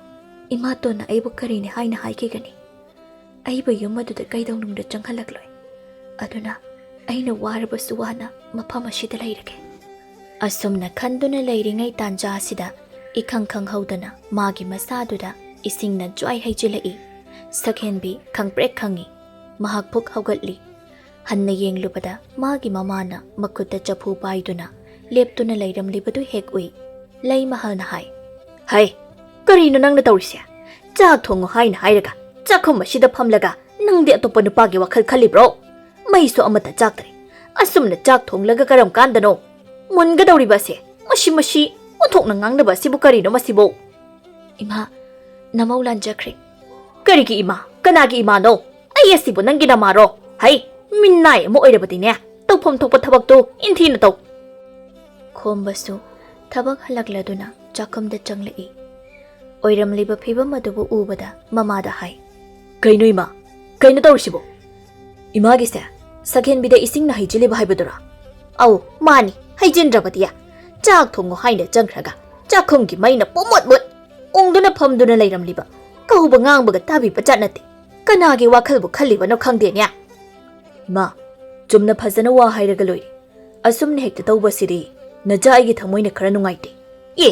ꯏꯃꯥꯇꯣꯟꯅ ꯑꯩꯕꯨ ꯀꯔꯤꯅꯤ ꯍꯥꯏꯅ ꯍꯥꯏꯈꯤꯒꯅꯤ? ꯑꯩꯕꯨ ꯌꯨꯝ ꯑꯗꯨꯗ ꯀꯩꯗꯧꯅꯨꯡꯗ ꯆꯪꯍꯜꯂꯛꯂꯣꯏ꯫ ꯑꯗꯨꯅ ꯑꯩꯅ ꯋꯥꯔꯕꯁꯨ ꯋꯥꯅ ꯃꯐꯝ ꯑꯁꯤꯗ ꯂꯩꯔꯒꯦ꯫ ꯑꯁꯨꯝꯅ ꯈꯟꯗꯨꯅ ꯂꯩꯔꯤꯉꯩ ꯇꯥꯟꯖꯥ ꯑꯁꯤꯗ ꯏꯈꯪ ꯈꯪꯍꯧꯗꯅ ꯃꯥꯒꯤ ꯃꯁꯥꯗꯨꯗ ꯏꯁꯤꯡꯅ ꯖ꯭ꯋꯥꯏ ꯍꯩꯖꯤꯜꯂꯛꯏ꯫ ꯁꯛꯍꯦꯟꯕꯤ ꯈꯪꯄ꯭ꯔꯦꯛ ꯈꯪꯏ꯫ ꯃꯍꯥꯛ ꯐꯨꯛ ꯍꯧꯒꯠꯂꯤ꯫ ꯍꯟꯅ ꯌꯦꯡꯂꯨꯕꯗ ꯃꯥꯒꯤ ꯃꯃꯥꯅ ꯃꯈꯨꯠꯇ ꯆꯐꯨ ꯄꯥꯏꯗꯨꯅ ꯂꯦꯞꯇꯨꯅ ꯂꯩꯔꯝꯂꯤꯕꯗꯨ ꯍꯦꯛ ꯎꯏ꯫ ꯂꯩꯃꯍꯜꯅ ꯍꯥꯏ, "ꯍꯩ, ꯀꯔꯤꯅꯣ ꯅꯪꯅ ꯇꯧꯔꯤꯁꯦ? ꯆꯥꯛ ꯊꯣꯡꯉꯨ ꯍꯥꯏꯅ ꯍꯥꯏꯔꯒ ꯆꯥꯛꯈꯨꯝ ꯑꯁꯤꯗ ꯐꯝꯂꯒ ꯅꯪꯗꯤ ꯑꯇꯣꯞꯄ ꯅꯨꯄꯥꯒꯤ ꯋꯥꯈꯜ ꯈꯜꯂꯤꯕ꯭ꯔꯣ? ꯃꯩꯁꯨ ꯑꯃꯠꯇ ꯆꯥꯛꯇ꯭ꯔꯦ꯫ ꯑꯁꯨꯝꯅ ꯆꯥꯛ ꯊꯣꯡꯂꯒ ꯀꯔꯝ ꯀꯥꯟꯗꯅꯣ ꯃꯨꯟꯒꯗꯧꯔꯤꯕ ꯑꯁꯦ? ꯃꯁꯤ, ꯃꯁꯤ ꯑꯣꯟꯊꯣꯛꯅ ꯉꯥꯡꯅꯕ ꯑꯁꯤꯕꯨ ꯀꯔꯤꯅꯣ ꯃꯁꯤꯕꯨ?" "ꯏꯃꯥ, ꯅꯃꯧ ꯂꯥꯟꯖꯈ꯭ꯔꯦ꯫" "ꯀꯔꯤꯒꯤ ꯏꯃꯥ? ꯀꯅꯥꯒꯤ ꯏꯃꯥꯅꯣ? ꯑꯩ ꯑꯁꯤꯕꯨ ꯅꯪꯒꯤ ꯅꯃꯥꯔꯣ? ꯍꯩ, ꯃꯤꯅꯥꯏ ꯑꯃ ꯑꯣꯏꯔꯕꯗꯤꯅꯦ, ꯇꯧꯐꯝ ꯊꯣꯛꯄ ꯊꯕꯛꯇꯨ ꯏꯟꯊꯤꯅ ꯇꯧ꯫" ꯈꯣꯝꯕꯁꯨ ꯊꯕꯛ ꯍꯜꯂꯛꯂꯗꯨꯅ ꯆꯥꯛꯈꯨꯝꯗ ꯆꯪꯂꯛꯏ꯫ ꯑꯣꯏꯔꯝꯂꯤꯕ ꯐꯤꯕꯝ ꯑꯗꯨꯕꯨ ꯎꯕꯗ ꯃꯃꯥꯗ ꯍꯥꯏ, "ꯀꯩꯅꯣ ꯏꯃꯥ? ꯀꯩꯅꯣ ꯇꯧꯔꯤꯁꯤꯕꯣ? ꯏꯃꯥꯒꯤꯁꯦ ꯁꯛꯍꯦꯟꯕꯤꯗ ꯏꯁꯤꯡꯅ ꯍꯩꯖꯤꯜꯂꯤꯕ ꯍꯥꯏꯕꯗꯨꯔꯥ?" "ꯑꯧ, ꯃꯥꯅꯤ, ꯍꯩꯖꯤꯟꯗ꯭ꯔꯕꯗꯤ꯫ ꯆꯥꯛ ꯊꯣꯡꯉꯨ ꯍꯥꯏꯅ ꯆꯪꯈ꯭ꯔꯒ ꯆꯥꯛꯈꯨꯝꯒꯤ ꯃꯩꯅ ꯄꯨꯝꯃꯨꯠ ꯃꯨꯠ꯫ ꯎꯪꯗꯨꯅ ꯐꯝꯗꯨꯅ ꯂꯩꯔꯝꯂꯤꯕ꯫ ꯀꯧꯕ ꯉꯥꯡꯕꯒ ꯇꯥꯕꯤꯕ ꯖꯥꯠ ꯅꯠꯇꯦ꯫ ꯀꯅꯥꯒꯤ ꯋꯥꯈꯜꯕꯨ ꯈꯜꯂꯤꯕꯅꯣ ꯈꯪꯗꯦꯅꯦ꯫" "ꯏꯃꯥ, ꯆꯨꯝꯅ ꯐꯖꯅ ꯋꯥ ꯍꯥꯏꯔꯒ ꯂꯣꯏꯔꯦ꯫ ꯑꯁꯨꯝꯅ ꯍꯦꯛꯇ ꯇꯧꯕꯁꯤꯗꯤ ꯅꯆꯥ ꯑꯩꯒꯤ ꯊꯃꯣꯏꯅ ꯈꯔ ꯅꯨꯡꯉꯥꯏꯇꯦ꯫" "ꯑꯦ,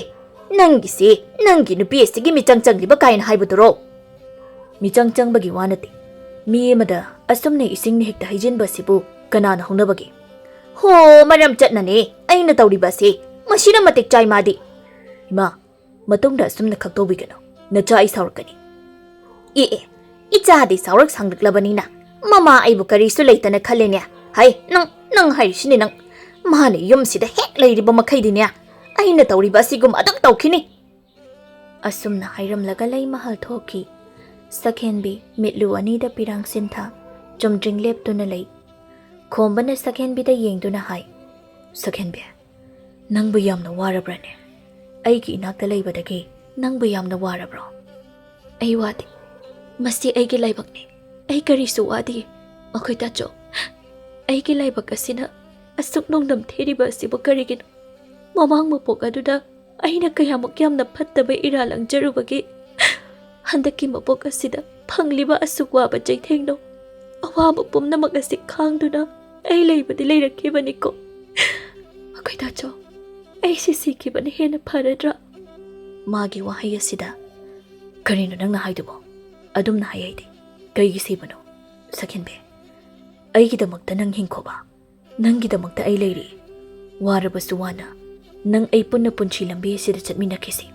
ꯅꯪꯒꯤꯁꯤ, ꯅꯪꯒꯤ ꯅꯨꯄꯤ ꯑꯁꯤꯒꯤ ꯃꯤꯆꯪ ꯆꯪꯂꯤꯕ ꯀꯥꯏꯅ ꯍꯥꯏꯕꯗꯨꯔꯣ?" "ꯃꯤꯆꯪ ꯆꯪꯕꯒꯤ ꯋꯥ ꯅꯠꯇꯦ꯫ ꯃꯤ ꯑꯃꯗ ꯑꯁꯨꯝꯅ ꯏꯁꯤꯡꯅ ꯍꯦꯛꯇ ꯍꯩꯖꯤꯟꯕ ꯑꯁꯤꯕꯨ ꯀꯅꯥꯅ ꯍꯧꯅꯕꯒꯦ?" "ꯍꯣ, ꯃꯔꯝ ꯆꯠꯅꯅꯦ ꯑꯩꯅ ꯇꯧꯔꯤꯕ ꯑꯁꯤ꯫ ꯃꯁꯤꯅ ꯃꯇꯤꯛ ꯆꯥꯏ ꯃꯥꯗꯤ꯫" "ꯏꯃꯥ, ꯃꯇꯨꯡꯗ ꯑꯁꯨꯝꯅ ꯈꯛ ꯇꯧꯕꯤꯒꯅꯨ꯫ ꯅꯆꯥ ꯑꯩ ꯁꯥꯎꯔꯛꯀꯅꯤ꯫" "ꯑꯦ ꯑꯦ, ꯏꯆꯥꯗꯤ ꯁꯥꯎꯔꯛ ꯁꯥꯡꯂꯛꯂꯕꯅꯤꯅ ꯃꯃꯥ ꯑꯩꯕꯨ ꯀꯔꯤꯁꯨ ꯂꯩꯇꯅ ꯈꯜꯂꯦꯅꯦ꯫ ꯍꯩ, ꯅꯪ, ꯅꯪ ꯍꯥꯏꯔꯤꯁꯤꯅꯤ ꯅꯪ꯫ ꯃꯥꯅ ꯌꯨꯝꯁꯤꯗ ꯍꯦꯛ ꯂꯩꯔꯤꯕ ꯃꯈꯩꯗꯤꯅꯦ, ꯑꯩꯅ ꯇꯧꯔꯤꯕ ꯑꯁꯤꯒꯨꯝ ꯑꯗꯨꯝ ꯇꯧꯈꯤꯅꯤ꯫" ꯑꯁꯨꯝꯅ ꯍꯥꯏꯔꯝꯂꯒ ꯂꯩꯃꯍꯜ ꯊꯣꯛꯈꯤ꯫ ꯁꯛꯍꯦꯟꯕꯤ ꯃꯤꯠꯂꯨ ꯑꯅꯤꯗ ꯄꯤꯔꯥꯡ ꯁꯤꯟꯊ ꯆꯨꯝꯗ꯭ꯔꯤꯡ ꯂꯦꯞꯇꯨꯅ ꯂꯩ꯫ ꯈꯣꯝꯕꯅ ꯁꯛꯍꯦꯟꯕꯤꯗ ꯌꯦꯡꯗꯨꯅ ꯍꯥꯏ, "ꯁꯛꯍꯦꯟꯕꯤ, ꯅꯪꯕꯨ ꯌꯥꯝꯅ ꯋꯥꯔꯕ꯭ꯔꯅꯦ? ꯑꯩꯒꯤ ꯏꯅꯥꯛꯇ ꯂꯩꯕꯗꯒꯤ ꯅꯪꯕꯨ ꯌꯥꯝꯅ ꯋꯥꯔꯕ꯭ꯔꯣ?" "ꯑꯩ ꯋꯥꯗꯦ꯫ ꯃꯁꯤ ꯑꯩꯒꯤ ꯂꯥꯏꯕꯛꯅꯤ꯫ ꯑꯩ ꯀꯔꯤꯁꯨ ꯋꯥꯗꯤꯌꯦ꯫ ꯃꯈꯣꯏ ꯇꯥꯆꯧ, ꯑꯩꯒꯤ ꯂꯥꯏꯕꯛ ꯑꯁꯤꯅ ꯑꯁꯨꯛ ꯅꯣꯡꯗꯝ ꯊꯤꯔꯤꯕ ꯑꯁꯤꯕꯨ ꯀꯔꯤꯒꯤꯅꯣ? ꯃꯃꯥꯡ ꯃꯄꯣꯛ ꯑꯗꯨꯗ ꯑꯩꯅ ꯀꯌꯥꯃꯨꯛ ꯌꯥꯝꯅ ꯐꯠꯇꯕ ꯏꯔꯥ ꯂꯪꯖꯔꯨꯕꯒꯦ? ꯍꯟꯗꯛꯀꯤ ꯃꯄꯣꯛ ꯑꯁꯤꯗ ꯐꯪꯂꯤꯕ ꯑꯁꯨꯛ ꯋꯥꯕ ꯆꯩꯊꯦꯡꯅꯣ? ꯑꯋꯥꯕ ꯄꯨꯝꯅꯃꯛ ꯑꯁꯤ ꯈꯥꯡꯗꯨꯅ ꯑꯩ ꯂꯩꯕꯗꯤ ꯂꯩꯔꯛꯈꯤꯕꯅꯤꯀꯣ꯫ ꯃꯈꯣꯏ ꯇꯥꯆꯧ, ꯑꯩꯁꯤ ꯁꯤꯈꯤꯕꯅ ꯍꯦꯟꯅ ꯐꯔꯗ꯭ꯔꯥ? ꯃꯥꯒꯤ ꯋꯥꯍꯩ ꯑꯁꯤꯗ, "ꯀꯔꯤꯅꯣ ꯅꯪꯅ ꯍꯥꯏꯗꯨꯕꯣ? ꯑꯗꯨꯝꯅ ꯍꯥꯏ ꯑꯩꯗꯤ꯫ ꯀꯩꯒꯤ ꯁꯤꯕꯅꯣ? ꯁꯛꯍꯦꯟꯕꯤ, ꯑꯩꯒꯤꯗꯃꯛꯇ ꯅꯪ ꯍꯤꯡꯈꯣꯕ꯫ ꯅꯪꯒꯤꯗꯃꯛꯇ ꯑꯩ ꯂꯩꯔꯤ꯫ ꯋꯥꯔꯕꯁꯨ ꯋꯥꯅ ꯅꯪ ꯑꯩ ꯄꯨꯟꯅ ꯄꯨꯟꯁꯤ ꯂꯝꯕꯤ ꯑꯁꯤꯗ ꯆꯠꯃꯤꯟꯅꯈꯤꯁꯤ꯫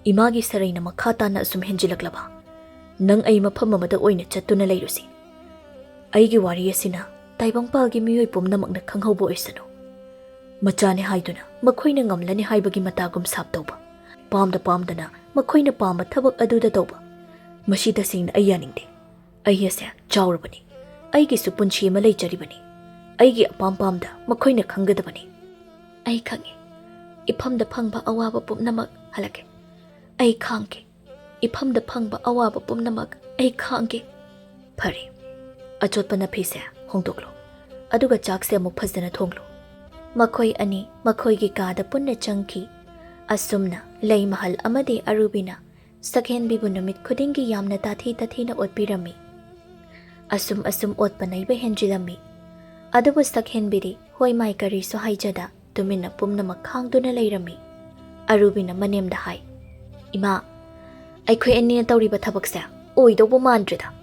ꯏꯃꯥꯒꯤ ꯁꯔꯩꯅ ꯃꯈꯥ ꯇꯥꯅ ꯑꯁꯨꯝ ꯍꯦꯟꯖꯤꯜꯂꯛꯂꯕ, ꯅꯪ ꯑꯩ ꯃꯐꯝ ꯑꯃꯗ ꯑꯣꯏꯅ ꯆꯠꯇꯨꯅ ꯂꯩꯔꯨꯁꯤ꯫ ꯑꯩꯒꯤ ꯋꯥꯔꯤ ꯑꯁꯤꯅ ꯇꯥꯏꯕꯪꯄꯥꯜꯒꯤ ꯃꯤꯑꯣꯏ ꯄꯨꯝꯅꯃꯛꯅ ꯈꯪꯍꯧꯕ ꯑꯣꯏꯁꯅꯨ꯫ ꯃꯆꯥꯅꯤ ꯍꯥꯏꯗꯨꯅ ꯃꯈꯣꯏꯅ ꯉꯝꯂꯅꯤ ꯍꯥꯏꯕꯒꯤ ꯃꯇꯥꯒꯨꯝ ꯁꯥꯞ ꯇꯧꯕ, ꯄꯥꯝꯗ ꯄꯥꯝꯗꯅ ꯃꯈꯣꯏꯅ ꯄꯥꯝꯕ ꯊꯕꯛ ꯑꯗꯨꯗ ꯇꯧꯕ, ꯃꯁꯤ ꯇꯁꯦꯡꯅ ꯑꯩ ꯌꯥꯅꯤꯡꯗꯦ꯫ ꯑꯩ ꯑꯁꯦ ꯆꯥꯎꯔꯕꯅꯤ꯫ ꯑꯩꯒꯤꯁꯨ ꯄꯨꯟꯁꯤ ꯑꯃ ꯂꯩꯖꯔꯤꯕꯅꯤ꯫ ꯑꯩꯒꯤ ꯑꯄꯥꯝ ꯄꯥꯝꯗ ꯃꯈꯣꯏꯅ ꯈꯪꯒꯗꯕꯅꯤ꯫ ꯑꯩ ꯈꯪꯉꯤ꯫ ꯏꯐꯝꯗ ꯐꯪꯕ ꯑꯋꯥꯕ ꯄꯨꯝꯅꯃꯛ ꯍꯜꯂꯛꯀꯦ꯫ ꯑꯩ ꯈꯥꯡꯒꯦ꯫ ꯏꯐꯝꯗ ꯐꯪꯕ ꯑꯋꯥꯕ ꯄꯨꯝꯅꯃꯛ ꯑꯩ ꯈꯥꯡꯒꯦ꯫ ꯐꯔꯦ, ꯑꯆꯣꯠꯄ ꯅꯐꯤꯁꯦ ꯍꯣꯡꯗꯣꯛꯂꯣ, ꯑꯗꯨꯒ ꯆꯥꯛꯁꯦ ꯑꯃꯨꯛ ꯐꯖꯅ ꯊꯣꯡꯂꯣ꯫ ꯃꯈꯣꯏ ꯑꯅꯤ ꯃꯈꯣꯏꯒꯤ ꯀꯥꯗ ꯄꯨꯟꯅ ꯆꯪꯈꯤ꯫ ꯑꯁꯨꯝꯅ ꯂꯩ ꯃꯍꯜ ꯑꯃꯗꯤ ꯑꯔꯨꯕꯤꯅ ꯁꯛꯍꯦꯟꯕꯤꯕꯨ ꯅꯨꯃꯤꯠ ꯈꯨꯗꯤꯡꯒꯤ ꯌꯥꯝꯅ ꯇꯥꯊꯤ ꯇꯥꯊꯤꯅ ꯑꯣꯠꯄꯤꯔꯝꯃꯤ꯫ ꯑꯁꯨꯝ ꯑꯁꯨꯝ ꯑꯣꯠꯄ ꯅꯩꯕ ꯍꯦꯟꯖꯤꯜꯂꯝꯃꯤ꯫ ꯑꯗꯨꯕꯨ ꯁꯛꯍꯦꯟꯕꯤꯗꯤ ꯍꯣꯏ ꯃꯥꯏ ꯀꯔꯤꯁꯨ ꯍꯥꯏꯖꯗ ꯇꯨꯃꯤꯟꯅ ꯄꯨꯝꯅꯃꯛ ꯈꯥꯡꯗꯨꯅ ꯂꯩꯔꯝꯃꯤ꯫ ꯑꯔꯨꯕꯤꯅ ꯃꯅꯦꯝꯗ ꯍꯥꯏ, "ꯏꯃꯥ, ꯑꯩꯈꯣꯏ ꯑꯅꯤꯅ ꯇꯧꯔꯤꯕ ꯊꯕꯛꯁꯦ ꯑꯣꯏꯗꯧꯕ ꯃꯥꯟꯗ꯭ꯔꯦꯗ꯫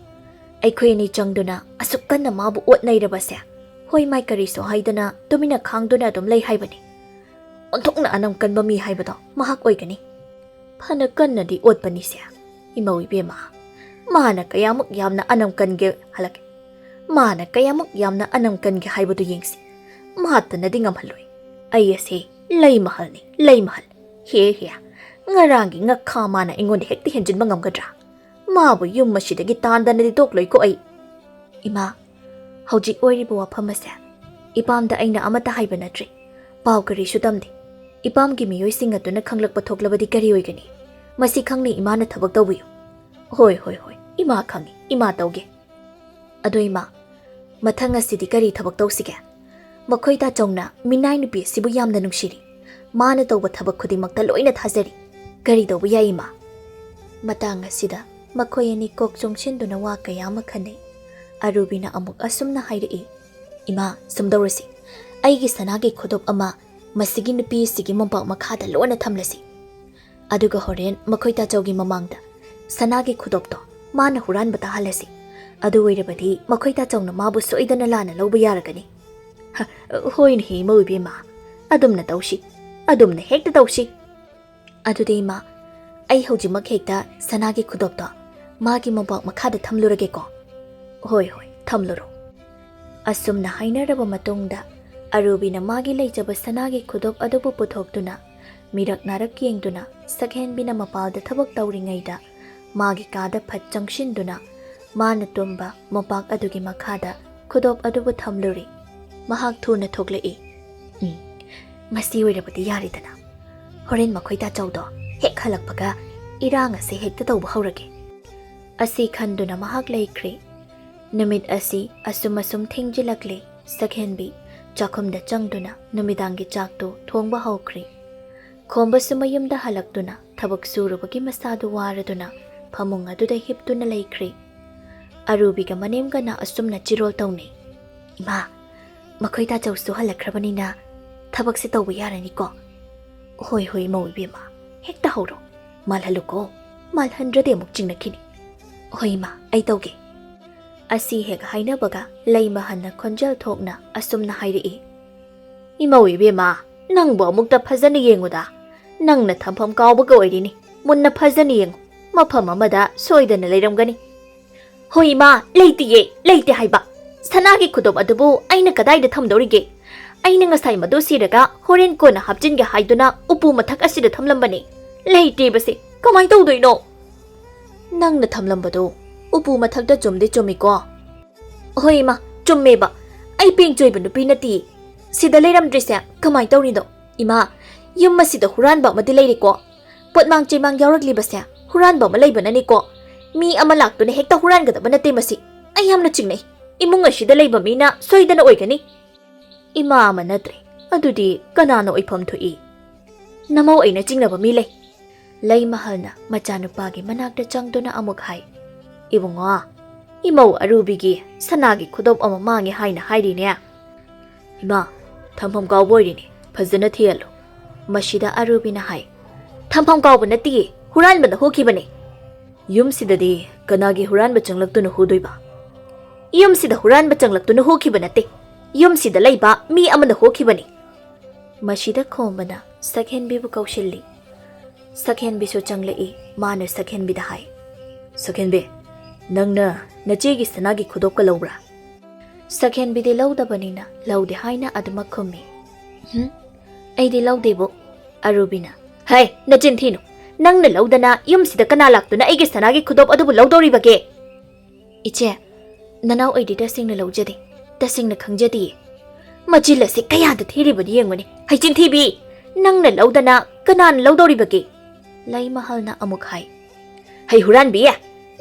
ꯑꯩꯈꯣꯏ ꯑꯅꯤ ꯆꯪꯗꯨꯅ ꯑꯁꯨꯛ ꯀꯟꯅ ꯃꯥꯕꯨ ꯑꯣꯠꯅꯩꯔꯕꯁꯦ ꯍꯣꯏ ꯃꯥꯏ ꯀꯔꯤꯁꯨ ꯍꯥꯏꯗꯅ ꯇꯨꯃꯤꯟꯅ ꯈꯥꯡꯗꯨꯅ ꯑꯗꯨꯝ ꯂꯩ ꯍꯥꯏꯕꯅꯤ꯫ ꯑꯣꯟꯊꯣꯛꯅ ꯑꯅꯝ ꯀꯟꯕ ꯃꯤ ꯍꯥꯏꯕꯗꯣ ꯃꯍꯥꯛ ꯑꯣꯏꯒꯅꯤ꯫ ꯐꯅ ꯀꯟꯅꯗꯤ ꯑꯣꯠꯄꯅꯤꯁꯦ꯫ ꯏꯃꯧ ꯏꯕꯦꯝꯃ, ꯃꯥꯅ ꯀꯌꯥꯃꯨꯛ ꯌꯥꯝꯅ ꯑꯅꯝ ꯀꯟꯒꯦ ꯍꯜꯂꯛꯀꯦ꯫ ꯃꯥꯅ ꯀꯌꯥꯃꯨꯛ ꯌꯥꯝꯅ ꯑꯅꯝ ꯀꯟꯒꯦ ꯍꯥꯏꯕꯗꯨ ꯌꯦꯡꯁꯤ꯫ ꯃꯍꯥꯛꯇꯅꯗꯤ ꯉꯝꯍꯜꯂꯣꯏ꯫ ꯑꯩ ꯑꯁꯦ ꯂꯩ ꯃꯍꯜꯅꯤ, ꯂꯩ ꯃꯍꯜ꯫ ꯍꯦ ꯍꯦ, ꯉꯔꯥꯡꯒꯤ ꯉꯥꯈꯥ ꯃꯥꯅ ꯑꯩꯉꯣꯟꯗ ꯍꯦꯛꯇ ꯍꯦꯟꯖꯤꯟꯕ ꯉꯝꯒꯗ꯭ꯔꯥ? ꯃꯥꯕꯨ ꯌꯨꯝ ꯑꯁꯤꯗꯒꯤ ꯇꯥꯟꯗꯅꯗꯤ ꯇꯣꯛꯂꯣꯏꯀꯣ ꯑꯩ꯫" ꯏꯃꯥ, ꯍꯧꯖꯤꯛ ꯑꯣꯏꯔꯤꯕ ꯋꯥꯐꯝ ꯑꯁꯦ ꯏꯄꯥꯝꯗ ꯑꯩꯅ ꯑꯃꯠꯇ ꯍꯥꯏꯕ ꯅꯠꯇ꯭ꯔꯤ꯫ ꯄꯥꯎ ꯀꯔꯤꯁꯨ ꯇꯝꯗꯦ꯫ ꯏꯄꯥꯝꯒꯤ ꯃꯤꯑꯣꯏꯁꯤꯡ ꯑꯗꯨꯅ ꯈꯪꯂꯛꯄ ꯊꯣꯛꯂꯕꯗꯤ ꯀꯔꯤ ꯑꯣꯏꯒꯅꯤ? ꯃꯁꯤ ꯈꯪꯅ ꯏꯃꯥꯅ ꯊꯕꯛ ꯇꯧꯕꯤꯌꯨ꯫ ꯍꯣꯏ, ꯍꯣꯏ, ꯍꯣꯏ, ꯏꯃꯥ ꯈꯪꯏ, ꯏꯃꯥ ꯇꯧꯒꯦ꯫ ꯑꯗꯣ ꯏꯃꯥ, ꯃꯊꯪ ꯑꯁꯤꯗꯤ ꯀꯔꯤ ꯊꯕꯛ ꯇꯧꯁꯤꯒꯦ? ꯃꯈꯣꯏ ꯇꯥꯆꯧꯅ ꯃꯤꯅꯥꯏ ꯅꯨꯄꯤ ꯑꯁꯤꯕꯨ ꯌꯥꯝꯅ ꯅꯨꯡꯁꯤꯔꯤ꯫ ꯃꯥꯅ ꯇꯧꯕ ꯊꯕꯛ ꯈꯨꯗꯤꯡꯃꯛꯇ ꯂꯣꯏꯅ ꯊꯥꯖꯔꯤ꯫ ꯀꯔꯤ ꯇꯧꯕ ꯌꯥꯏ, ꯏꯃꯥ? ꯃꯇꯥꯡ ꯑꯁꯤꯗ ꯃꯈꯣꯏ ꯑꯅꯤ ꯀꯣꯛ ꯆꯨꯡꯁꯤꯟꯗꯨꯅ ꯋꯥ ꯀꯌꯥ ꯑꯃ ꯈꯟꯅꯩ꯫ ꯑꯔꯨꯕꯤꯅ ꯑꯃꯨꯛ ꯑꯁꯨꯝꯅ ꯍꯥꯏꯔꯛꯏ, "ꯏꯃꯥ, ꯁꯨꯝ ꯇꯧꯔꯁꯤ꯫ ꯑꯩꯒꯤ ꯁꯅꯥꯒꯤ ꯈꯨꯗꯣꯞ ꯑꯃ "ꯃꯁꯤꯒꯤ ꯅꯨꯄꯤ ꯑꯁꯤꯒꯤ ꯃꯣꯝꯄꯥꯛ ꯃꯈꯥꯗ ꯂꯣꯟꯅ ꯊꯝꯂꯁꯤ꯫ ꯑꯗꯨꯒ ꯍꯣꯔꯦꯟ ꯃꯈꯣꯏ ꯇꯥꯆꯧꯒꯤ ꯃꯃꯥꯡꯗ ꯁꯅꯥꯒꯤ ꯈꯨꯗꯣꯞꯇꯣ ꯃꯥꯅ ꯍꯨꯔꯥꯟꯕ ꯇꯥꯍꯜꯂꯁꯤ꯫ ꯑꯗꯨ ꯑꯣꯏꯔꯕꯗꯤ ꯃꯈꯣꯏ ꯇꯥꯆꯧꯅ ꯃꯥꯕꯨ ꯁꯣꯏꯗꯅ ꯂꯥꯟꯅ ꯂꯧꯕ ꯌꯥꯔꯒꯅꯤ꯫" "ꯍ, ꯍꯣꯏꯅꯦꯍꯦ, ꯏꯃꯧ ꯏꯕꯦꯝꯃ, ꯑꯗꯨꯝꯅ ꯇꯧꯁꯤ, ꯑꯗꯨꯝꯅ ꯍꯦꯛꯇ ꯇꯧꯁꯤ꯫ ꯑꯗꯨꯗꯤ ꯏꯃꯥ, ꯑꯩ ꯍꯧꯖꯤꯛꯃꯛ ꯍꯦꯛꯇ ꯁꯅꯥꯒꯤ ꯈꯨꯗꯣꯞꯇꯣ ꯃꯥꯒꯤ ꯃꯣꯝꯄꯥꯛ ꯃꯈꯥꯗ ꯊꯝꯂꯨꯔꯒꯦꯀꯣ꯫" "ꯍꯣꯏ, ꯍꯣꯏ, ꯊꯝꯂꯨꯔꯣ꯫" ꯑꯁꯨꯝꯅ ꯍꯥꯏꯅꯔꯕ ꯃꯇꯨꯡꯗ, ꯑꯔꯨꯕꯤꯅ ꯃꯥꯒꯤ ꯂꯩꯖꯕ ꯁꯅꯥꯒꯤ ꯈꯨꯗꯣꯞ ꯑꯗꯨꯕꯨ ꯄꯨꯊꯣꯛꯇꯨꯅ, ꯃꯤꯔꯛ ꯅꯥꯔꯛ ꯌꯦꯡꯗꯨꯅ, ꯁꯛꯍꯦꯟꯕꯤꯅ ꯃꯄꯥꯜꯗ ꯊꯕꯛ ꯇꯧꯔꯤꯉꯩꯗ ꯃꯥꯒꯤ ꯀꯥꯗ ꯐꯠ ꯆꯪꯁꯤꯟꯗꯨꯅ, ꯃꯥꯅ ꯇꯨꯝꯕ ꯃꯣꯝꯄꯥꯛ ꯑꯗꯨꯒꯤ ꯃꯈꯥꯗ ꯈꯨꯗꯣꯞ ꯑꯗꯨꯕꯨ ꯊꯝꯂꯨꯔꯤ꯫ ꯃꯍꯥꯛ ꯊꯨꯅ ꯊꯣꯛꯂꯛꯏ꯫ "ꯎꯝ, ꯃꯁꯤ ꯑꯣꯏꯔꯕꯗꯤ ꯌꯥꯔꯦꯗꯅ꯫ ꯍꯣꯔꯦꯟ ꯃꯈꯣꯏ ꯇꯥꯆꯧꯗꯣ ꯍꯦꯛ ꯍꯜꯂꯛꯄꯒ ꯏꯔꯥꯡ ꯑꯁꯦ ꯍꯦꯛꯇ ꯇꯧꯕ ꯍꯧꯔꯒꯦ꯫" ꯑꯁꯤ ꯈꯟꯗꯨꯅ ꯃꯍꯥꯛ ꯂꯩꯈ꯭ꯔꯦ꯫ ꯅꯨꯃꯤꯠ ꯑꯁꯤ ꯑꯁꯨꯝ ꯑꯁꯨꯝ ꯊꯦꯡꯖꯤꯜꯂꯛꯂꯦ꯫ ꯁꯛꯍꯦꯟꯕꯤ ꯆꯥꯛꯈꯨꯝꯗ ꯆꯪꯗꯨꯅ ꯅꯨꯃꯤꯗꯥꯡꯒꯤ ꯆꯥꯛꯇꯨ ꯊꯣꯡꯕ ꯍꯧꯈ꯭ꯔꯦ꯫ ꯈꯣꯝꯕꯁꯨ ꯃꯌꯨꯝꯗ ꯍꯜꯂꯛꯇꯨꯅ ꯊꯕꯛ ꯁꯨꯔꯨꯕꯒꯤ ꯃꯁꯥꯗꯨ ꯋꯥꯔꯗꯨꯅ ꯐꯃꯨꯡ ꯑꯗꯨꯗ ꯍꯤꯞꯇꯨꯅ ꯂꯩꯈ꯭ꯔꯦ꯫ ꯑꯔꯨꯕꯤꯒ ꯃꯅꯦꯝꯒꯅ ꯑꯁꯨꯝꯅ ꯆꯤꯔꯣꯜ ꯇꯧꯅꯩ꯫ "ꯏꯃꯥ, ꯃꯈꯣꯏ ꯇꯥꯆꯧꯁꯨ ꯍꯜꯂꯛꯈ꯭ꯔꯕꯅꯤꯅ ꯊꯕꯛꯁꯦ ꯇꯧꯕ ꯌꯥꯔꯅꯤꯀꯣ?" "ꯍꯣꯏ, ꯍꯣꯏ, ꯏꯃꯧ ꯏꯕꯦꯝꯃ, ꯍꯦꯛꯇ ꯍꯧꯔꯣ꯫ ꯃꯥꯜꯍꯜꯂꯨꯀꯣ, ꯃꯥꯜꯍꯟꯗ꯭ꯔꯗꯤ ꯑꯃꯨꯛ ꯆꯤꯡꯅꯈꯤꯅꯤ꯫" "ꯍꯣꯏ ꯏꯃꯥ, ꯑꯩ ꯇꯧꯒꯦ꯫" ꯑꯁꯤ ꯍꯦꯛ ꯍꯥꯏꯅꯕꯒ ꯂꯩꯃꯍꯟꯅ ꯈꯣꯟꯖꯦꯜ ꯊꯣꯛꯅ ꯑꯁꯨꯝꯅ ꯍꯥꯏꯔꯛꯏ꯫ "ꯏꯃꯧ ꯏꯕꯦꯝꯃ, ꯅꯪꯕꯨ ꯑꯃꯨꯛꯇ ꯐꯖꯅ ꯌꯦꯡꯉꯨꯗ꯫ ꯅꯪꯅ ꯊꯝꯐꯝ ꯀꯥꯎꯕꯒ ꯑꯣꯏꯔꯤꯅꯤ꯫ ꯃꯨꯟꯅ ꯐꯖꯅ ꯌꯦꯡꯉꯨ, ꯃꯐꯝ ꯑꯃꯗ ꯁꯣꯏꯗꯅ ꯂꯩꯔꯝꯒꯅꯤ꯫" "ꯍꯣꯏ ꯏꯃꯥ, ꯂꯩꯇꯤꯌꯦ, ꯂꯩꯇꯦ ꯍꯥꯏꯕ꯫ ꯁꯅꯥꯒꯤ ꯈꯨꯗꯣꯞ ꯑꯗꯨꯕꯨ ꯑꯩꯅ ꯀꯗꯥꯏꯗ ꯊꯝꯗꯧꯔꯤꯒꯦ? ꯑꯩꯅ ꯉꯁꯥꯏ ꯃꯗꯨ ꯁꯤꯔꯒ ꯍꯣꯔꯦꯟ ꯀꯣꯟꯅ ꯍꯥꯞꯆꯤꯟꯒꯦ ꯍꯥꯏꯗꯨꯅ ꯎꯄꯨ ꯃꯊꯛ ꯑꯁꯤꯗ ꯊꯝꯂꯝꯕꯅꯤ꯫ ꯂꯩꯇꯦꯕꯁꯦ, ꯀꯃꯥꯏ ꯇꯧꯗꯣꯏꯅꯣ?" "ꯅꯪꯅ ꯊꯝꯂꯝꯕꯗꯣ ꯎꯄꯨ ꯃꯊꯛꯇ ꯆꯨꯝꯗꯤ ꯆꯨꯝꯃꯤꯀꯣ?" "ꯍꯣꯏ ꯏꯃꯥ, ꯆꯨꯝꯃꯦꯕ꯫ ꯑꯩ ꯄꯦꯡ ꯆꯣꯏꯕ ꯅꯨꯄꯤ ꯅꯠꯇꯤꯌꯦ꯫ ꯁꯤꯗ ꯂꯩꯔꯝꯗ꯭ꯔꯤꯁꯦ ꯀꯃꯥꯏ ꯇꯧꯔꯤꯅꯣ? ꯏꯃꯥ, ꯌꯨꯝ ꯑꯁꯤꯗ ꯍꯨꯔꯥꯟꯕ ꯑꯃꯗꯤ ꯂꯩꯔꯦꯀꯣ꯫ ꯄꯣꯠꯃꯥꯡ ꯆꯩꯃꯥꯡ ꯌꯥꯎꯔꯛꯂꯤꯕꯁꯦ ꯍꯨꯔꯥꯟꯕ ꯑꯃ ꯂꯩꯕꯅꯅꯤꯀꯣ꯫ ꯃꯤ ꯑꯃ ꯂꯥꯛꯇꯨꯅ ꯍꯦꯛꯇ ꯍꯨꯔꯥꯟꯒꯗꯕ ꯅꯠꯇꯦ ꯃꯁꯤ꯫ ꯑꯩ ꯌꯥꯝꯅ ꯆꯤꯡꯅꯩ꯫ ꯏꯃꯨꯡ ꯑꯁꯤꯗ ꯂꯩꯕ ꯃꯤꯅ ꯁꯣꯏꯗꯅ ꯑꯣꯏꯒꯅꯤ꯫" "ꯏꯃꯥ ꯑꯃ ꯅꯠꯇ꯭ꯔꯦ, ꯑꯗꯨꯗꯤ ꯀꯅꯥꯅ ꯑꯣꯏꯐꯝ ꯊꯣꯛꯏ? ꯅꯃꯧ ꯑꯩꯅ ꯆꯤꯡꯅꯕ ꯃꯤ ꯂꯩ꯫" ꯂꯩꯃꯍꯜꯅ ꯃꯆꯥꯅꯨꯄꯥꯒꯤ ꯃꯅꯥꯛꯇ ꯆꯪꯗꯨꯅ ꯑꯃꯨꯛ ꯍꯥꯏ, "ꯏꯕꯨꯡꯉꯣ, ꯏꯃꯧ ꯑꯔꯨꯕꯤꯒꯤ ꯁꯅꯥꯒꯤ ꯈꯨꯗꯣꯞ ꯑꯃ ꯃꯥꯡꯉꯦ ꯍꯥꯏꯅ ꯍꯥꯏꯔꯤꯅꯦ꯫" "ꯏꯃꯥ, ꯊꯝꯐꯝ ꯀꯥꯎꯕ ꯑꯣꯏꯔꯤꯅꯦ, "ꯐꯖꯅ ꯊꯤꯍꯜꯂꯨ꯫" ꯃꯁꯤꯗ ꯑꯔꯨꯕꯤꯅ ꯍꯥꯏ, "ꯊꯝꯐꯝ ꯀꯥꯎꯕ ꯅꯠꯇꯤꯌꯦ, ꯍꯨꯔꯥꯟꯕꯅ ꯍꯨꯈꯤꯕꯅꯦ꯫" "ꯌꯨꯝꯁꯤꯗꯗꯤ ꯀꯅꯥꯒꯤ ꯍꯨꯔꯥꯟꯕ ꯆꯪꯂꯛꯇꯨꯅ ꯍꯨꯗꯣꯏꯕ?" "ꯌꯨꯝꯁꯤꯗ ꯍꯨꯔꯥꯟꯕ ꯆꯪꯂꯛꯇꯨꯅ ꯍꯨꯈꯤꯕ ꯅꯠꯇꯦ, ꯌꯨꯝꯁꯤꯗ ꯂꯩꯕ ꯃꯤ ꯑꯃꯅ ꯍꯨꯈꯤꯕꯅꯤ꯫" ꯃꯁꯤꯗ ꯈꯣꯝꯕꯅ ꯁꯛꯍꯦꯟꯕꯤꯕꯨ ꯀꯧꯁꯤꯜꯂꯤ꯫ ꯁꯛꯍꯦꯟꯕꯤꯁꯨ ꯆꯪꯂꯛꯏ꯫ ꯃꯥꯅ ꯁꯛꯍꯦꯟꯕꯤꯗ ꯍꯥꯏ, "ꯁꯛꯍꯦꯟꯕꯤ, ꯅꯪꯅ ꯅꯆꯦꯒꯤ ꯁꯅꯥꯒꯤ ꯈꯨꯗꯣꯞꯀ ꯂꯧꯕ꯭ꯔꯥ?" ꯁꯛꯍꯦꯟꯕꯤꯗꯤ ꯂꯧꯗꯕꯅꯤꯅ ꯂꯧꯗꯦ ꯍꯥꯏꯅ ꯑꯗꯨꯃꯛ ꯈꯨꯝꯃꯤ꯫ "ꯍꯨꯝ, ꯑꯩꯗꯤ ꯂꯧꯗꯦꯕꯨ꯫" ꯑꯔꯨꯕꯤꯅ, "ꯍꯩ, ꯅꯆꯤꯟ ꯊꯤꯅꯨ꯫ ꯅꯪꯅ ꯂꯧꯗꯅ ꯌꯨꯝꯁꯤꯗ ꯀꯅꯥ ꯂꯥꯛꯇꯨꯅ ꯑꯩꯒꯤ ꯁꯅꯥꯒꯤ ꯈꯨꯗꯣꯞ ꯑꯗꯨꯕꯨ ꯂꯧꯗꯧꯔꯤꯕꯒꯦ?" "ꯏꯆꯦ, ꯅꯅꯥꯎ ꯑꯩꯗꯤ ꯇꯁꯦꯡꯅ ꯂꯧꯖꯗꯦ, ꯇꯁꯦꯡꯅ ꯈꯪꯖꯗꯤꯌꯦ꯫" "ꯃꯆꯤꯜ ꯑꯁꯤ ꯀꯌꯥꯗ ꯊꯤꯔꯤꯕꯅꯤ ꯌꯦꯡꯉꯨꯅꯦ, ꯍꯩꯆꯤꯟ ꯊꯤꯕꯤ! ꯅꯪꯅ ꯂꯧꯗꯅ ꯀꯅꯥꯅ ꯂꯧꯗꯧꯔꯤꯕꯒꯦ?" ꯂꯩꯃꯍꯜꯅ ꯑꯃꯨꯛ ꯍꯥꯏ, "ꯍꯩ ꯍꯨꯔꯥꯟꯕꯤ!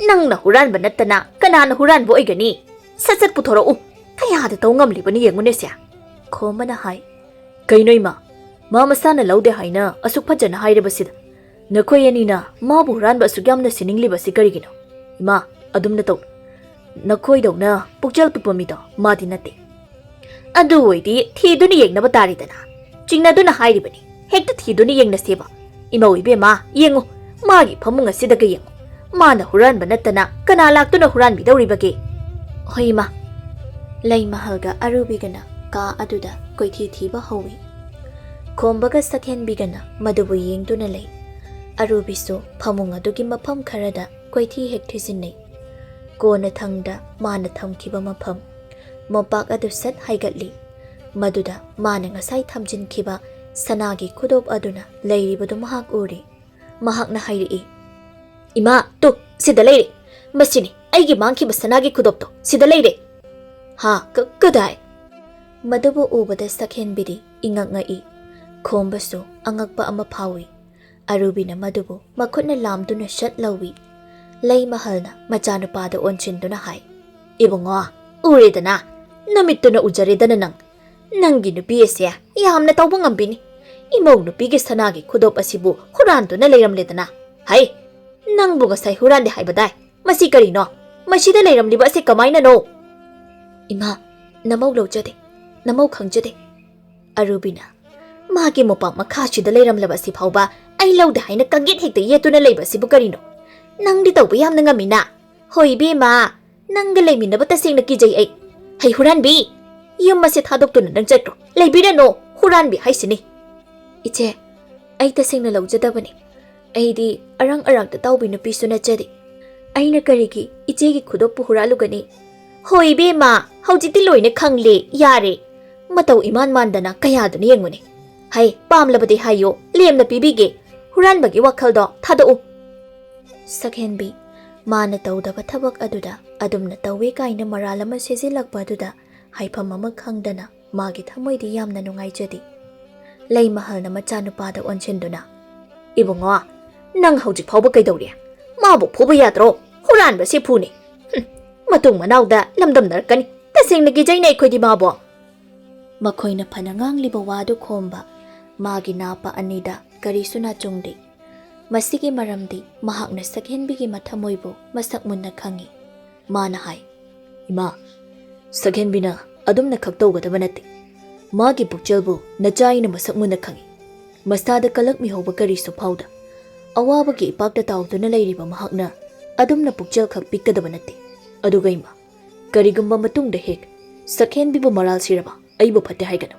ꯅꯪꯅ ꯍꯨꯔꯥꯟꯕ ꯅꯠꯇꯅ ꯀꯅꯥꯅ ꯍꯨꯔꯥꯟꯕ ꯑꯣꯏꯒꯅꯤ? ꯁꯠ ꯁꯠ ꯄꯨꯊꯣꯔꯛꯎ, ꯀꯌꯥꯗ ꯇꯧ ꯉꯝꯂꯤꯕꯅꯤ ꯌꯦꯡꯉꯨꯅꯦꯁꯦ꯫" ꯈꯣꯝꯕꯅ ꯍꯥꯏ, "ꯀꯩꯅꯣ ꯏꯃꯥ, ꯃꯥ ꯃꯁꯥꯅ ꯂꯧꯗꯦ ꯍꯥꯏꯅ ꯑꯁꯨꯛ ꯐꯖꯅ ꯍꯥꯏꯔꯕꯁꯤꯗ ꯅꯈꯣꯏ ꯑꯅꯤꯅ ꯃꯥꯕꯨ ꯍꯨꯔꯥꯟꯕ ꯑꯁꯨꯛ ꯌꯥꯝꯅ ꯁꯤꯅꯤꯡꯂꯤꯕꯁꯤ ꯀꯔꯤꯒꯤꯅꯣ? ꯏꯃꯥ, ꯑꯗꯨꯝꯅ ꯇꯧ꯫ ꯅꯈꯣꯏꯗꯧꯅ ꯄꯨꯛꯆꯦꯜ ꯄꯤꯛꯄ ꯃꯤꯗꯣ ꯃꯥꯗꯤ ꯅꯠꯇꯦ꯫" "ꯑꯗꯨ ꯑꯣꯏꯗꯤ ꯊꯤꯗꯨꯅ ꯌꯦꯡꯅꯕ ꯇꯥꯔꯦꯗꯅ꯫ ꯆꯤꯡꯅꯗꯨꯅ ꯍꯥꯏꯔꯤꯕꯅꯤ, ꯍꯦꯛꯇ ꯊꯤꯗꯨꯅ ꯌꯦꯡꯅꯁꯦꯕ꯫ ꯏꯃꯧ ꯏꯕꯦꯝꯃ, ꯌꯦꯡꯉꯨ, ꯃꯥꯒꯤ ꯐꯃꯨꯡ ꯑꯁꯤꯗꯒ ꯌꯦꯡꯉꯨ꯫ ꯃꯥꯅ ꯍꯨꯔꯥꯟꯕ ꯅꯠꯇꯅ ꯀꯅꯥ ꯂꯥꯛꯇꯨꯅ ꯍꯨꯔꯥꯟꯕꯤꯗꯧꯔꯤꯕꯒꯦ?" "ꯍꯣꯏ, ꯏꯃꯥ꯫" ꯂꯩꯃꯍꯜꯒ ꯑꯔꯨꯕꯤꯒꯅ ꯀꯥ ꯑꯗꯨꯗ ꯀꯣꯏꯊꯤ ꯊꯤꯕ ꯍꯧꯏ꯫ ꯈꯣꯝꯕꯒ ꯁꯛꯍꯦꯟꯕꯤꯒꯅ ꯃꯗꯨꯕꯨ ꯌꯦꯡꯗꯨꯅ ꯂꯩ꯫ ꯑꯔꯨꯕꯤꯁꯨ ꯐꯃꯨꯡ ꯑꯗꯨꯒꯤ ꯃꯐꯝ ꯈꯔꯗ ꯀꯣꯏꯊꯤ ꯍꯦꯛ ꯊꯤꯖꯤꯟꯅꯩ꯫ ꯀꯣꯟꯅꯊꯪꯗ ꯃꯥꯅ ꯊꯝꯈꯤꯕ ꯃꯐꯝ, ꯃꯣꯝꯄꯥꯛ ꯑꯗꯨ ꯁꯠ ꯍꯥꯏꯒꯠꯂꯤ꯫ ꯃꯗꯨꯗ ꯃꯥꯅ ꯉꯁꯥꯏ ꯊꯝꯖꯤꯟꯈꯤꯕ ꯁꯅꯥꯒꯤ ꯈꯨꯗꯣꯞ ꯑꯗꯨꯅ ꯂꯩꯔꯤꯕꯗꯨ ꯃꯍꯥꯛ ꯎꯔꯤ꯫ ꯃꯍꯥꯛꯅ ꯍꯥꯏꯔꯛꯏ, "ꯏꯃꯥ, ꯇꯨ, ꯁꯤꯗ ꯂꯩꯔꯦ꯫ ꯃꯁꯤꯅꯤ ꯑꯩꯒꯤ ꯃꯥꯡꯈꯤꯕ ꯁꯅꯥꯒꯤ ꯈꯨꯗꯣꯞꯇꯣ, ꯁꯤꯗ ꯂꯩꯔꯦ꯫" "ꯍꯥ? ꯀ-, ꯀꯗꯥꯏ?" ꯃꯗꯨꯕꯨ ꯎꯕꯗ ꯁꯛꯍꯦꯟꯕꯤꯗꯤ ꯏꯉꯛ ꯉꯛꯏ꯫ ꯈꯣꯝꯕꯁꯨ ꯑꯉꯛꯄ ꯑꯃ ꯐꯥꯎꯏ꯫ ꯑꯔꯨꯕꯤꯅ ꯃꯗꯨꯕꯨ ꯃꯈꯨꯠꯅ ꯂꯥꯝꯗꯨꯅ ꯁꯠ ꯂꯧꯏ꯫ ꯂꯩꯃꯍꯜꯅ ꯃꯆꯥꯅꯨꯄꯥꯗ ꯑꯣꯟꯁꯤꯟꯗꯨꯅ ꯍꯥꯏ, "ꯏꯕꯨꯡꯉꯣ, ꯎꯔꯦꯗꯅ, ꯅꯃꯤꯠꯇꯨꯅ ꯎꯖꯔꯦꯗꯅ ꯅꯪ꯫ ꯅꯪꯒꯤ ꯅꯨꯄꯤ ꯑꯁꯦ ꯌꯥꯝꯅ ꯇꯧꯕ ꯉꯝꯕꯤꯅꯤ꯫ ꯏꯃꯧ ꯅꯨꯄꯤꯒꯤ ꯁꯅꯥꯒꯤ ꯈꯨꯗꯣꯞ ꯑꯁꯤꯕꯨ ꯍꯨꯔꯥꯟꯗꯨꯅ ꯂꯩꯔꯝꯂꯦꯗꯅ꯫ ꯍꯩ, ꯅꯪꯕꯨ ꯉꯁꯥꯏ ꯍꯨꯔꯥꯟꯗꯦ ꯍꯥꯏꯕꯗꯥꯏ? ꯃꯁꯤ ꯀꯔꯤꯅꯣ? ꯃꯁꯤꯗ ꯂꯩꯔꯝꯂꯤꯕ ꯑꯁꯤ ꯀꯃꯥꯏꯅꯅꯣ?" "ꯏꯃꯥ, ꯅꯃꯧ ꯂꯧꯖꯗꯦ, ꯅꯃꯧ ꯈꯪꯖꯗꯦ꯫" ꯑꯔꯨꯕꯤꯅ, ꯃꯥꯒꯤ ꯃꯣꯝꯄꯥꯛ ꯃꯈꯥꯁꯤꯗ ꯂꯩꯔꯝꯂꯕ ꯑꯁꯤ ꯐꯥꯎꯕ ꯑꯩ ꯂꯧꯗꯦ ꯍꯥꯏꯅ ꯀꯥꯡꯒꯦꯠ ꯍꯦꯛꯇ ꯌꯦꯠꯇꯨꯅ ꯂꯩꯕ ꯑꯁꯤꯕꯨ ꯀꯔꯤꯅꯣ? ꯅꯪꯗꯤ ꯇꯧꯕ ꯌꯥꯝꯅ ꯉꯝꯃꯤꯅ꯫ ꯍꯣꯏ ꯏꯕꯦꯝꯃ, ꯅꯪꯒ ꯂꯩꯃꯤꯟꯅꯕ ꯇꯁꯦꯡꯅ ꯀꯤꯖꯩ ꯑꯩ꯫ ꯍꯩ ꯍꯨꯔꯥꯟꯕꯤ, ꯌꯨꯝ ꯑꯁꯦ ꯊꯥꯗꯣꯛꯇꯨꯅ ꯅꯪ ꯆꯠꯈ꯭ꯔꯣ꯫ ꯂꯩꯕꯤꯔꯅꯨ, ꯍꯨꯔꯥꯟꯕꯤ ꯍꯥꯏꯁꯤꯅꯤ꯫ ꯏꯆꯦ, ꯑꯩ ꯇꯁꯦꯡꯅ ꯂꯧꯖꯗꯕꯅꯤ꯫ ꯑꯩꯗꯤ ꯑꯔꯥꯡ ꯑꯔꯥꯛꯇ ꯇꯥꯎꯕꯤ ꯅꯨꯄꯤꯁꯨ ꯅꯠꯆꯗꯦ꯫ ꯑꯩꯅ ꯀꯔꯤꯒꯤ ꯏꯆꯦꯒꯤ ꯈꯨꯗꯣꯞꯄꯨ ꯍꯨꯔꯥꯜꯂꯨꯒꯅꯤ? ꯍꯣꯏ ꯏꯕꯦꯝꯃ, ꯍꯧꯖꯤꯛꯇꯤ ꯂꯣꯏꯅ ꯈꯪꯂꯦ, ꯌꯥꯔꯦ꯫ ꯃꯇꯧ ꯏꯃꯥꯟ ꯃꯥꯟꯗꯅ ꯀꯌꯥꯗꯨꯅ ꯌꯦꯡꯉꯨꯅꯦ꯫ ꯍꯩ, ꯄꯥꯝꯂꯕꯗꯤ ꯍꯥꯏꯌꯣ, ꯂꯦꯝꯅ ꯄꯤꯕꯤꯒꯦ꯫ ꯍꯨꯔꯥꯟꯕꯒꯤ ꯋꯥꯈꯜꯗꯣ ꯊꯥꯗꯣꯛꯎ꯫ ꯁꯛꯍꯦꯟꯕꯤ, ꯃꯥꯅ ꯇꯧꯗꯕ ꯊꯕꯛ ꯑꯗꯨꯗ ꯑꯗꯨꯝꯅ ꯇꯧꯋꯦ ꯀꯥꯏꯅ ꯃꯔꯥꯜ ꯑꯃ ꯁꯤꯖꯤꯜꯂꯛꯄ ꯑꯗꯨꯗ ꯍꯥꯏꯐꯝ ꯑꯃ ꯈꯪꯗꯅ ꯃꯥꯒꯤ ꯊꯃꯣꯏꯗꯤ ꯌꯥꯝꯅ ꯅꯨꯡꯉꯥꯏꯖꯗꯦ꯫ ꯂꯩꯃꯍꯜꯅ ꯃꯆꯥꯅꯨꯄꯥꯗ ꯑꯣꯟꯁꯤꯟꯗꯨꯅ, "ꯏꯕꯨꯡꯉꯣ, ꯅꯪ ꯍꯧꯖꯤꯛ ꯐꯥꯎꯕ ꯀꯩꯗꯧꯔꯤ? ꯃꯥꯕꯨ ꯐꯨꯕ ꯌꯥꯗ꯭ꯔꯣ? ꯍꯨꯔꯥꯟꯕꯁꯤ ꯐꯨꯅꯤ꯫ ꯍꯨꯝ, ꯃꯇꯨꯡ ꯃꯅꯥꯎꯗ ꯂꯝꯗꯝꯅꯔꯛꯀꯅꯤ꯫ ꯇꯁꯦꯡꯅ ꯀꯤꯖꯩꯅꯦ ꯑꯩꯈꯣꯏꯗꯤ ꯃꯥꯕꯨ꯫" ꯃꯈꯣꯏꯅ ꯐꯅ ꯉꯥꯡꯂꯤꯕ ꯋꯥꯗꯨ ꯈꯣꯝꯕ ꯃꯥꯒꯤ ꯅꯥꯄ ꯑꯅꯤꯗ ꯀꯔꯤꯁꯨ ꯅꯥꯆꯨꯡꯗꯦ꯫ ꯃꯁꯤꯒꯤ ꯃꯔꯝꯗꯤ ꯃꯍꯥꯛꯅ ꯁꯛꯍꯦꯟꯕꯤꯒꯤ ꯃꯊꯃꯣꯏꯕꯨ ꯃꯁꯛ ꯃꯨꯟꯅ ꯈꯪꯏ꯫ ꯃꯥꯅ ꯍꯥꯏ, "ꯏꯃꯥ, ꯁꯛꯍꯦꯟꯕꯤꯅ ꯑꯗꯨꯝꯅ ꯈꯛ ꯇꯧꯒꯗꯕ ꯅꯠꯇꯦ꯫ ꯃꯥꯒꯤ ꯄꯨꯛꯆꯦꯜꯕꯨ ꯅꯆꯥ ꯑꯩꯅ ꯃꯁꯛ ꯃꯨꯟꯅ ꯈꯪꯏ꯫ ꯃꯁꯥꯗ ꯀꯂꯛꯃꯤꯍꯧꯕ ꯀꯔꯤꯁꯨ ꯐꯥꯎꯗ꯫ ꯑꯋꯥꯕꯒꯤ ꯏꯄꯥꯛꯇ ꯇꯥꯎꯗꯨꯅ ꯂꯩꯔꯤꯕ ꯃꯍꯥꯛꯅ ꯑꯗꯨꯝꯅ ꯄꯨꯛꯆꯦꯜ ꯈꯛ ꯄꯤꯛꯀꯗꯕ ꯅꯠꯇꯦ꯫ ꯑꯗꯨꯒ ꯏꯃꯥ, ꯀꯔꯤꯒꯨꯝꯕ ꯃꯇꯨꯡꯗ ꯍꯦꯛ ꯁꯛꯍꯦꯟꯕꯤꯕꯨ ꯃꯔꯥꯜ ꯁꯤꯔꯕ ꯑꯩꯕꯨ ꯐꯠꯇꯦ ꯍꯥꯏꯒꯅꯨ꯫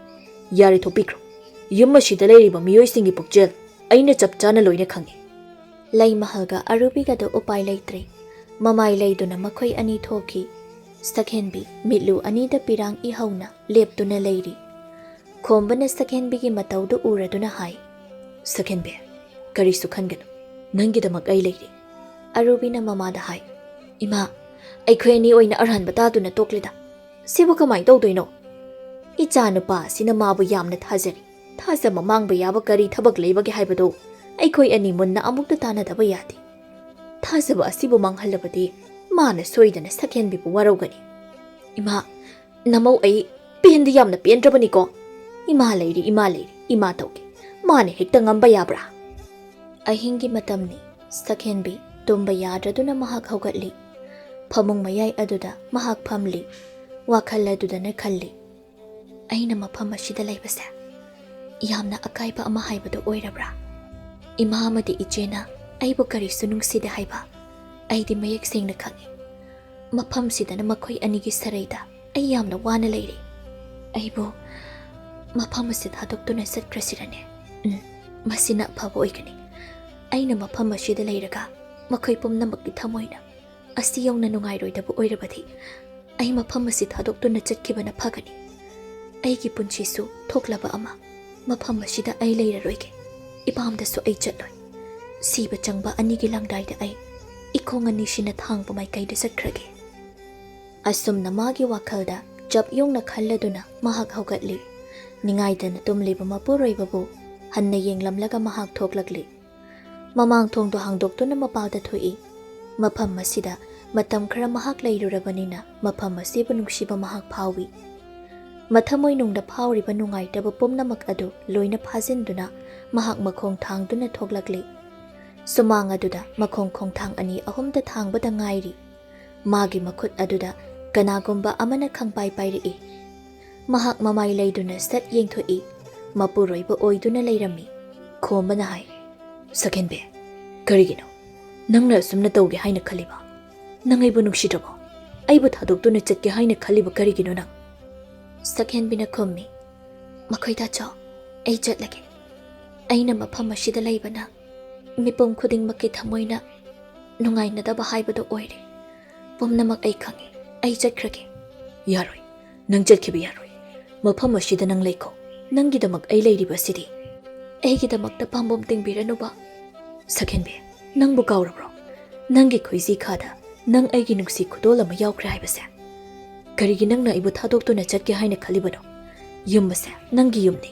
ꯌꯥꯔꯦ, ꯊꯣꯛꯄꯤꯈ꯭ꯔꯣ꯫ ꯌꯨꯝ ꯑꯁꯤꯗ ꯂꯩꯔꯤꯕ ꯃꯤꯑꯣꯏꯁꯤꯡꯒꯤ ꯄꯨꯛꯆꯦꯜ ꯑꯩꯅ ꯆꯞ ꯆꯥꯅ ꯂꯣꯏꯅ ꯈꯪꯏ꯫" ꯂꯩꯃꯍꯜꯒ ꯑꯔꯨꯕꯤꯒꯗꯨ ꯎꯄꯥꯏ ꯂꯩꯇ꯭ꯔꯦ꯫ ꯃꯃꯥꯏ ꯂꯩꯗꯨꯅ ꯃꯈꯣꯏ ꯑꯅꯤ ꯊꯣꯛꯈꯤ꯫ ꯁꯛꯍꯦꯟꯕꯤ ꯃꯤꯠꯂꯨ ꯑꯅꯤꯗ ꯄꯤꯔꯥꯡ ꯏꯍꯧꯅ ꯂꯦꯞꯇꯨꯅ ꯂꯩꯔꯤ꯫ ꯈꯣꯝꯕꯅ ꯁꯛꯍꯦꯟꯕꯤꯒꯤ ꯃꯇꯧꯗꯨ ꯎꯔꯗꯨꯅ ꯍꯥꯏ, "ꯁꯛꯍꯦꯟꯕꯤ, ꯀꯔꯤꯁꯨ ꯈꯟꯒꯅꯨ꯫ ꯅꯪꯒꯤꯗꯃꯛ ꯑꯩ ꯂꯩꯔꯤ꯫" ꯑꯔꯨꯕꯤꯅ ꯃꯃꯥꯗ ꯍꯥꯏ, "ꯏꯃꯥ, ꯑꯩꯈꯣꯏ ꯑꯅꯤ ꯑꯣꯏꯅ ꯑꯔꯥꯟꯕ ꯇꯥꯗꯨꯅ ꯇꯣꯛꯂꯦꯗ꯫ ꯁꯤꯕꯨ ꯀꯃꯥꯏ ꯇꯧꯗꯣꯏꯅꯣ? ꯏꯆꯥ ꯅꯨꯄꯥ ꯑꯁꯤꯅ ꯃꯥꯕꯨ ꯌꯥꯝꯅ ꯊꯥꯖꯔꯤ꯫ ꯊꯥꯖꯕ ꯃꯥꯡꯕ ꯌꯥꯕ ꯀꯔꯤ ꯊꯕꯛ ꯂꯩꯕꯒꯦ ꯍꯥꯏꯕꯗꯨ ꯑꯩꯈꯣꯏ ꯑꯅꯤ ꯃꯨꯟꯅ ꯑꯃꯨꯛꯇ ꯇꯥꯟꯅꯗꯕ ꯌꯥꯗꯦ꯫ ꯊꯥꯖꯕ ꯑꯁꯤꯕꯨ ꯃꯥꯡꯍꯜꯂꯕꯗꯤ ꯃꯥꯅ ꯁꯣꯏꯗꯅ ꯁꯛꯍꯦꯟꯕꯤꯕꯨ ꯋꯥꯔꯧꯒꯅꯤ꯫ ꯏꯃꯥ, ꯅꯃꯧ ꯑꯩ ꯄꯦꯟꯗꯤ ꯌꯥꯝꯅ ꯄꯦꯟꯗ꯭ꯔꯕꯅꯤꯀꯣ꯫ ꯏꯃꯥ ꯂꯩꯔꯤ, ꯏꯃꯥ ꯂꯩꯔꯤ, ꯏꯃꯥ ꯇꯧꯒꯦ꯫ ꯃꯥꯅ ꯍꯦꯛꯇ ꯉꯝꯕ ꯌꯥꯕ꯭ꯔꯥ?" ꯑꯍꯤꯡꯒꯤ ꯃꯇꯝꯅꯤ꯫ ꯁꯛꯍꯦꯟꯕꯤ ꯇꯨꯝꯕ ꯌꯥꯗ꯭ꯔꯗꯨꯅ ꯃꯍꯥꯛ ꯍꯧꯒꯠꯂꯤ꯫ ꯐꯃꯨꯡ ꯃꯌꯥꯏ ꯑꯗꯨꯗ ꯃꯍꯥꯛ ꯐꯝꯂꯤ꯫ ꯋꯥꯈꯜ ꯑꯗꯨꯗꯅ ꯈꯜꯂꯤ, "ꯑꯩꯅ ꯃꯐꯝ ꯑꯁꯤꯗ ꯂꯩꯕꯁꯦ ꯌꯥꯝꯅ ꯑꯀꯥꯏꯕ ꯑꯃ ꯍꯥꯏꯕꯗꯨ ꯑꯣꯏꯔꯕ꯭ꯔꯥ? ꯏꯃꯥ ꯑꯃꯗꯤ ꯏꯆꯦꯅ ꯑꯩꯕꯨ ꯀꯔꯤꯁꯨ ꯅꯨꯡꯁꯤꯗꯦ ꯍꯥꯏꯕ ꯑꯩꯗꯤ ꯃꯌꯦꯛ ꯁꯦꯡꯅ ꯈꯪꯏ꯫ ꯃꯐꯝꯁꯤꯗꯅ ꯃꯈꯣꯏ ꯑꯅꯤꯒꯤ ꯁꯔꯩꯗ ꯑꯩ ꯌꯥꯝꯅ ꯋꯥꯅ ꯂꯩꯔꯤ꯫ ꯑꯩꯕꯨ ꯃꯐꯝ ꯑꯁꯤ ꯊꯥꯗꯣꯛꯇꯨꯅ ꯆꯠꯈ꯭ꯔꯁꯤꯔꯅꯦ? ꯎꯝ, ꯃꯁꯤꯅ ꯑꯐꯕ ꯑꯣꯏꯒꯅꯤ꯫ ꯑꯩꯅ ꯃꯐꯝ ꯑꯁꯤꯗ ꯂꯩꯔꯒ ꯃꯈꯣꯏ ꯄꯨꯝꯅꯃꯛꯀꯤ ꯊꯃꯣꯏꯅ ꯑꯁꯤ ꯌꯧꯅ ꯅꯨꯡꯉꯥꯏꯔꯣꯏꯗꯕ ꯑꯣꯏꯔꯕꯗꯤ, ꯑꯩ ꯃꯐꯝ ꯑꯁꯤ ꯊꯥꯗꯣꯛꯇꯨꯅ ꯆꯠꯈꯤꯕꯅ ꯐꯒꯅꯤ꯫ ꯑꯩꯒꯤ ꯄꯨꯟꯁꯤꯁꯨ ꯊꯣꯛꯂꯕ ꯑꯃ, ꯃꯐꯝ ꯑꯁꯤꯗ ꯑꯩ ꯂꯩꯔꯔꯣꯏꯒꯦ꯫ ꯏꯄꯥꯝꯗꯁꯨ ꯑꯩ ꯆꯠꯂꯣꯏ꯫ ꯁꯤꯕ ꯆꯪꯕ ꯑꯅꯤꯒꯤ ꯂꯥꯡꯗꯥꯏꯗ ꯑꯩ ꯏꯈꯣꯡ ꯑꯅꯤꯁꯤꯅ ꯊꯥꯡꯕ ꯃꯥꯏꯀꯩꯗ ꯆꯠꯈ꯭ꯔꯒꯦ꯫ ꯑꯁꯨꯝꯅ ꯃꯥꯒꯤ ꯋꯥꯈꯜꯗ ꯆꯞ ꯌꯨꯡꯅ ꯈꯜꯂꯗꯨꯅ ꯃꯍꯥꯛ ꯍꯧꯒꯠꯂꯤ꯫ ꯅꯤꯡꯉꯥꯏꯗꯅ ꯇꯨꯝꯂꯤꯕ ꯃꯄꯨꯔꯣꯏꯕꯕꯨ ꯍꯟꯅ ꯌꯦꯡꯂꯝꯂꯒ ꯃꯍꯥꯛ ꯊꯣꯛꯂꯛꯂꯤ꯫ ꯃꯃꯥꯡ ꯊꯣꯡꯗꯣ ꯍꯥꯡꯗꯣꯛꯇꯨꯅ ꯃꯄꯥꯜꯗ ꯊꯣꯛꯏ꯫ ꯃꯐꯝ ꯑꯁꯤꯗ ꯃꯇꯝ ꯈꯔ ꯃꯍꯥꯛ ꯂꯩꯔꯨꯔꯕꯅꯤꯅ ꯃꯐꯝ ꯑꯁꯤꯕꯨ ꯅꯨꯡꯁꯤꯕ ꯃꯍꯥꯛ ꯐꯥꯎꯏ꯫ ꯃꯊꯃꯣꯏꯅꯨꯡꯗ ꯐꯥꯎꯔꯤꯕ ꯅꯨꯡꯉꯥꯏꯇꯕ ꯄꯨꯝꯅꯃꯛ ꯑꯗꯨ ꯂꯣꯏꯅ ꯐꯥꯖꯤꯟꯗꯨꯅ ꯃꯍꯥꯛ ꯃꯈꯣꯡ ꯊꯥꯡꯗꯨꯅ ꯊꯣꯛꯂꯛꯂꯤ꯫ ꯁꯨꯃꯥꯡ ꯑꯗꯨꯗ ꯃꯈꯣꯡ ꯈꯣꯡꯊꯥꯡ ꯑꯅꯤ ꯑꯍꯨꯝꯗ ꯊꯥꯡꯕꯗ ꯉꯥꯏꯔꯤ꯫ ꯃꯥꯒꯤ ꯃꯈꯨꯠ ꯑꯗꯨꯗ ꯀꯅꯥꯒꯨꯝꯕ ꯑꯃꯅ ꯈꯪꯄꯥꯏ ꯄꯥꯏꯔꯛꯏ꯫ ꯃꯍꯥꯛ ꯃꯃꯥꯏ ꯂꯩꯗꯨꯅ ꯁꯠ ꯌꯦꯡꯊꯣꯛꯏ꯫ ꯃꯄꯨꯔꯣꯏꯕ ꯑꯣꯏꯗꯨꯅ ꯂꯩꯔꯝꯃꯤ꯫ ꯈꯣꯝꯕꯅ ꯍꯥꯏ, "ꯁꯛꯍꯦꯟꯕꯤ, ꯀꯔꯤꯒꯤꯅꯣ? ꯅꯪꯅ ꯑꯁꯨꯝꯅ ꯇꯧꯒꯦ ꯍꯥꯏꯅ ꯈꯜꯂꯤꯕ? ꯅꯪ ꯑꯩꯕꯨ ꯅꯨꯡꯁꯤꯗ꯭ꯔꯕꯣ? ꯑꯩꯕꯨ ꯊꯥꯗꯣꯛꯇꯨꯅ ꯆꯠꯀꯦ ꯍꯥꯏꯅ ꯈꯜꯂꯤꯕ ꯀꯔꯤꯒꯤꯅꯣ ꯅꯪ?" ꯁꯛꯍꯦꯟꯕꯤꯅ ꯈꯨꯝꯃꯤ, "ꯃꯈꯣꯏ ꯇꯥꯆꯧ, ꯑꯩ ꯆꯠꯂꯒꯦ꯫ ꯑꯩꯅ ꯃꯐꯝ ꯑꯁꯤꯗ ꯂꯩꯕꯅ ꯃꯤꯄꯨꯝ ꯈꯨꯗꯤꯡꯃꯛꯀꯤ ꯊꯃꯣꯏꯅ ꯅꯨꯡꯉꯥꯏꯅꯗꯕ ꯍꯥꯏꯕꯗꯨ ꯑꯣꯏꯔꯦ꯫ ꯄꯨꯝꯅꯃꯛ ꯑꯩ ꯈꯪꯏ꯫ ꯑꯩ ꯆꯠꯈ꯭ꯔꯒꯦ꯫" "ꯌꯥꯔꯣꯏ, ꯅꯪ ꯆꯠꯈꯤꯕ ꯌꯥꯔꯣꯏ꯫ ꯃꯐꯝ ꯑꯁꯤꯗ ꯅꯪ ꯂꯩꯈꯣ꯫ ꯅꯪꯒꯤꯗꯃꯛ ꯑꯩ ꯂꯩꯔꯤꯕꯁꯤꯗꯤ꯫" "ꯑꯩꯒꯤꯗꯃꯛꯇ ꯄꯥꯝꯕꯣꯝ ꯇꯤꯡꯕꯤꯔꯅꯨꯕ꯫" "ꯁꯛꯍꯦꯟꯕꯤ, ꯅꯪꯕꯨ ꯀꯥꯎꯔꯕ꯭ꯔꯣ? ꯅꯪꯒꯤ ꯈꯣꯏꯖꯤ ꯈꯥꯗ ꯅꯪ ꯑꯩꯒꯤ ꯅꯨꯡꯁꯤ ꯈꯨꯗꯣꯜ ꯑꯃ ꯌꯥꯎꯈ꯭ꯔꯦ ꯍꯥꯏꯕꯁꯦ꯫ ꯀꯔꯤꯒꯤ ꯅꯪꯅ ꯑꯩꯕꯨ ꯊꯥꯗꯣꯛꯇꯨꯅ ꯆꯠꯀꯦ ꯍꯥꯏꯅ ꯈꯜꯂꯤꯕꯅꯣ? ꯌꯨꯝ ꯑꯁꯦ ꯅꯪꯒꯤ ꯌꯨꯝꯅꯤ꯫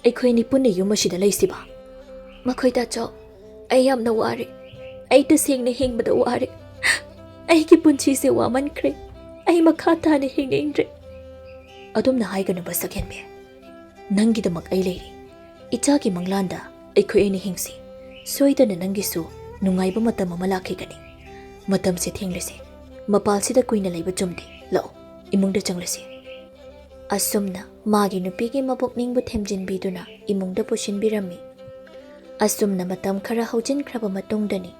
ꯑꯩꯈꯣꯏ ꯑꯅꯤ ꯄꯨꯟꯅ ꯌꯨꯝ ꯑꯁꯤꯗ ꯂꯩꯁꯤꯕ?" "ꯃꯈꯣꯏ ꯇꯥꯆꯧ, ꯑꯩ ꯌꯥꯝꯅ ꯋꯥꯔꯦ꯫ ꯑꯩ ꯇꯁꯦꯡꯅ ꯍꯤꯡꯕꯗ ꯋꯥꯔꯦ꯫ ꯑꯩꯒꯤ ꯄꯨꯟꯁꯤꯁꯦ ꯋꯥꯃꯟꯈ꯭ꯔꯦ꯫ ꯑꯩ ꯃꯈꯥ ꯇꯥꯅ ꯍꯤꯡꯅꯤꯡꯗ꯭ꯔꯦ꯫" "ꯑꯗꯨꯝꯅ ꯍꯥꯏꯒꯅꯨꯕ ꯁꯛꯍꯦꯟꯕꯤ꯫ ꯅꯪꯒꯤꯗꯃꯛ ꯑꯩ ꯂꯩꯔꯤ꯫ ꯏꯆꯥꯒꯤ ꯃꯪꯂꯥꯟꯗ ꯑꯩꯈꯣꯏ ꯑꯅꯤ ꯍꯤꯡꯁꯤ꯫ ꯁꯣꯏꯗꯅ ꯅꯪꯒꯤꯁꯨ ꯅꯨꯡꯉꯥꯏꯕ ꯃꯇꯝ ꯑꯃ ꯂꯥꯛꯈꯤꯒꯅꯤ꯫ ꯃꯇꯝꯁꯦ ꯊꯦꯡꯂꯁꯤ꯫ ꯃꯄꯥꯜꯁꯤꯗ ꯀꯨꯏꯅ ꯂꯩꯕ ꯆꯨꯝꯗꯦ꯫ ꯂꯥꯛꯑꯣ, ꯏꯃꯨꯡꯗ ꯆꯪꯂꯁꯤ꯫" ꯑꯁꯨꯝꯅ ꯃꯥꯒꯤ ꯅꯨꯄꯤꯒꯤ ꯃꯄꯨꯛꯅꯤꯡꯕꯨ ꯊꯦꯝꯖꯤꯟꯕꯤꯗꯨꯅ ꯏꯃꯨꯡꯗ ꯄꯨꯁꯤꯟꯕꯤꯔꯝꯃꯤ꯫ ꯑꯁꯨꯝꯅ ꯃꯇꯝ ꯈꯔ ꯍꯧꯖꯤꯟꯈ꯭ꯔꯕ ꯃꯇꯨꯡꯗꯅꯤ,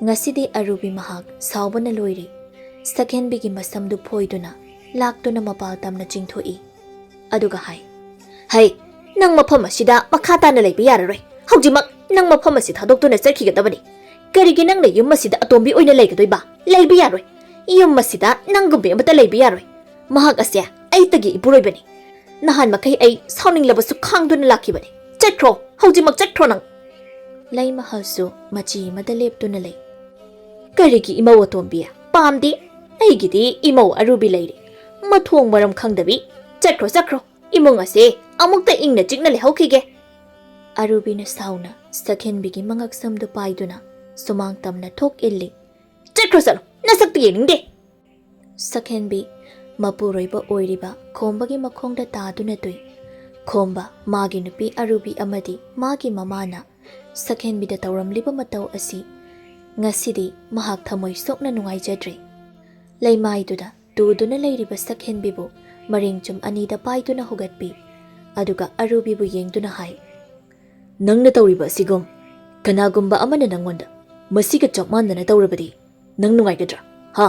ꯉꯁꯤꯗꯤ ꯑꯔꯨꯕꯤ ꯃꯍꯥꯛ ꯁꯥꯎꯕꯅ ꯂꯣꯏꯔꯦ꯫ ꯁꯛꯍꯦꯟꯕꯤꯒꯤ ꯃꯁꯝꯗꯨ ꯐꯣꯏꯗꯨꯅ ꯂꯥꯛꯇꯨꯅ ꯃꯄꯥꯜ ꯇꯝꯅ ꯆꯤꯡꯊꯣꯛꯏ꯫ ꯑꯗꯨꯒ ꯍꯥꯏ, "ꯍꯩ, ꯅꯪ ꯃꯐꯝ ꯑꯁꯤꯗ ꯃꯈꯥ ꯇꯥꯅ ꯂꯩꯕ ꯌꯥꯔꯔꯣꯏ꯫ ꯍꯧꯖꯤꯛꯃꯛ ꯅꯪ ꯃꯐꯝ ꯑꯁꯤ ꯊꯥꯗꯣꯛꯇꯨꯅ ꯆꯠꯈꯤꯒꯗꯕꯅꯤ꯫ ꯀꯔꯤꯒꯤ ꯅꯪꯅ ꯌꯨꯝ ꯑꯁꯤꯗ ꯑꯇꯣꯝꯕꯤ ꯑꯣꯏꯅ ꯂꯩꯒꯗꯣꯏꯕ? ꯂꯩꯕ ꯌꯥꯔꯣꯏ꯫ ꯌꯨꯝ ꯑꯁꯤꯗ ꯅꯪꯒꯨꯝꯕꯤ ꯑꯃꯠꯇ ꯂꯩꯕ ꯌꯥꯔꯣꯏ꯫ ꯃꯍꯥꯛ ꯑꯁꯦ ꯑꯩꯇꯒꯤ ꯏꯄꯨꯔꯣꯏꯕꯅꯤ꯫ ꯅꯍꯥꯟ ꯃꯈꯩ ꯑꯩ ꯁꯥꯎꯅꯤꯡꯂꯕꯁꯨ ꯈꯥꯡꯗꯨꯅ ꯂꯥꯛꯈꯤꯕꯅꯤ꯫ ꯆꯠꯈ꯭ꯔꯣ, ꯍꯧꯖꯤꯛꯃꯛ ꯆꯠꯈ꯭ꯔꯣ ꯅꯪ!" ꯂꯩꯃꯍꯜꯁꯨ ꯃꯆꯤ ꯑꯃꯗ ꯂꯦꯞꯇꯨꯅ ꯂꯩ꯫ "ꯀꯔꯤꯒꯤ ꯏꯃꯧ ꯑꯇꯣꯝꯕꯤ? ꯄꯥꯝꯗꯦ꯫ ꯑꯩꯒꯤꯗꯤ ꯏꯃꯧ ꯑꯔꯨꯕꯤ ꯂꯩꯔꯦ꯫ ꯃꯊꯣꯡ ꯃꯔꯝ ꯈꯪꯗꯕꯤ꯫ ꯆꯠꯈ꯭ꯔꯣ, ꯆꯠꯈ꯭ꯔꯣ꯫ ꯏꯃꯨꯡ ꯑꯁꯦ ꯑꯃꯨꯛꯇ ꯏꯪꯅ ꯆꯤꯛꯅ ꯂꯩꯍꯧꯈꯤꯒꯦ꯫" ꯑꯔꯨꯕꯤꯅ ꯁꯥꯎꯅ ꯁꯛꯍꯦꯟꯕꯤꯒꯤ ꯃꯉꯛꯁꯝꯗꯨ ꯄꯥꯏꯗꯨꯅ ꯁꯨꯃꯥꯡ ꯇꯝꯅ ꯊꯣꯛ ꯏꯜꯂꯤ꯫ "ꯆꯠꯈ꯭ꯔꯣ ꯆꯠꯂꯣ, ꯅꯁꯛꯇꯨ ꯌꯦꯡꯅꯤꯡꯗꯦ!" ꯁꯛꯍꯦꯟꯕꯤ ꯃꯄꯨꯔꯣꯏꯕ ꯑꯣꯏꯔꯤꯕ ꯈꯣꯝꯕꯒꯤ ꯃꯈꯣꯡꯗ ꯇꯥꯗꯨꯅ ꯇꯨꯏ꯫ ꯈꯣꯝꯕ, ꯃꯥꯒꯤ ꯅꯨꯄꯤ ꯑꯔꯨꯕꯤ ꯑꯃꯗꯤ ꯃꯥꯒꯤ ꯃꯃꯥꯅ ꯁꯛꯍꯦꯟꯕꯤꯗ ꯇꯧꯔꯝꯂꯤꯕ ꯃꯇꯧ ꯑꯁꯤ ꯉꯁꯤꯗꯤ ꯃꯍꯥꯛ ꯊꯃꯣꯏ ꯁꯣꯛꯅ ꯅꯨꯡꯉꯥꯏꯖꯗ꯭ꯔꯦ꯫ ꯂꯩꯃꯥꯏꯗꯨꯗ ꯇꯨꯗꯨꯅ ꯂꯩꯔꯤꯕ ꯁꯛꯍꯦꯟꯕꯤꯕꯨ ꯃꯔꯦꯡ ꯆꯨꯝ ꯑꯅꯤꯗ ꯄꯥꯏꯗꯨꯅ ꯍꯧꯒꯠꯄꯤ꯫ ꯑꯗꯨꯒ ꯑꯔꯨꯕꯤꯕꯨ ꯌꯦꯡꯗꯨꯅ ꯍꯥꯏ, "ꯅꯪꯅ ꯇꯧꯔꯤꯕ ꯑꯁꯤꯒꯨꯝ ꯀꯅꯥꯒꯨꯝꯕ ꯑꯃꯅ ꯅꯪꯉꯣꯟꯗ ꯃꯁꯤꯒ ꯆꯞ ꯃꯥꯟꯅꯅ ꯇꯧꯔꯕꯗꯤ ꯅꯪ ꯅꯨꯡꯉꯥꯏꯒꯗ꯭ꯔꯥ? ꯍꯥ?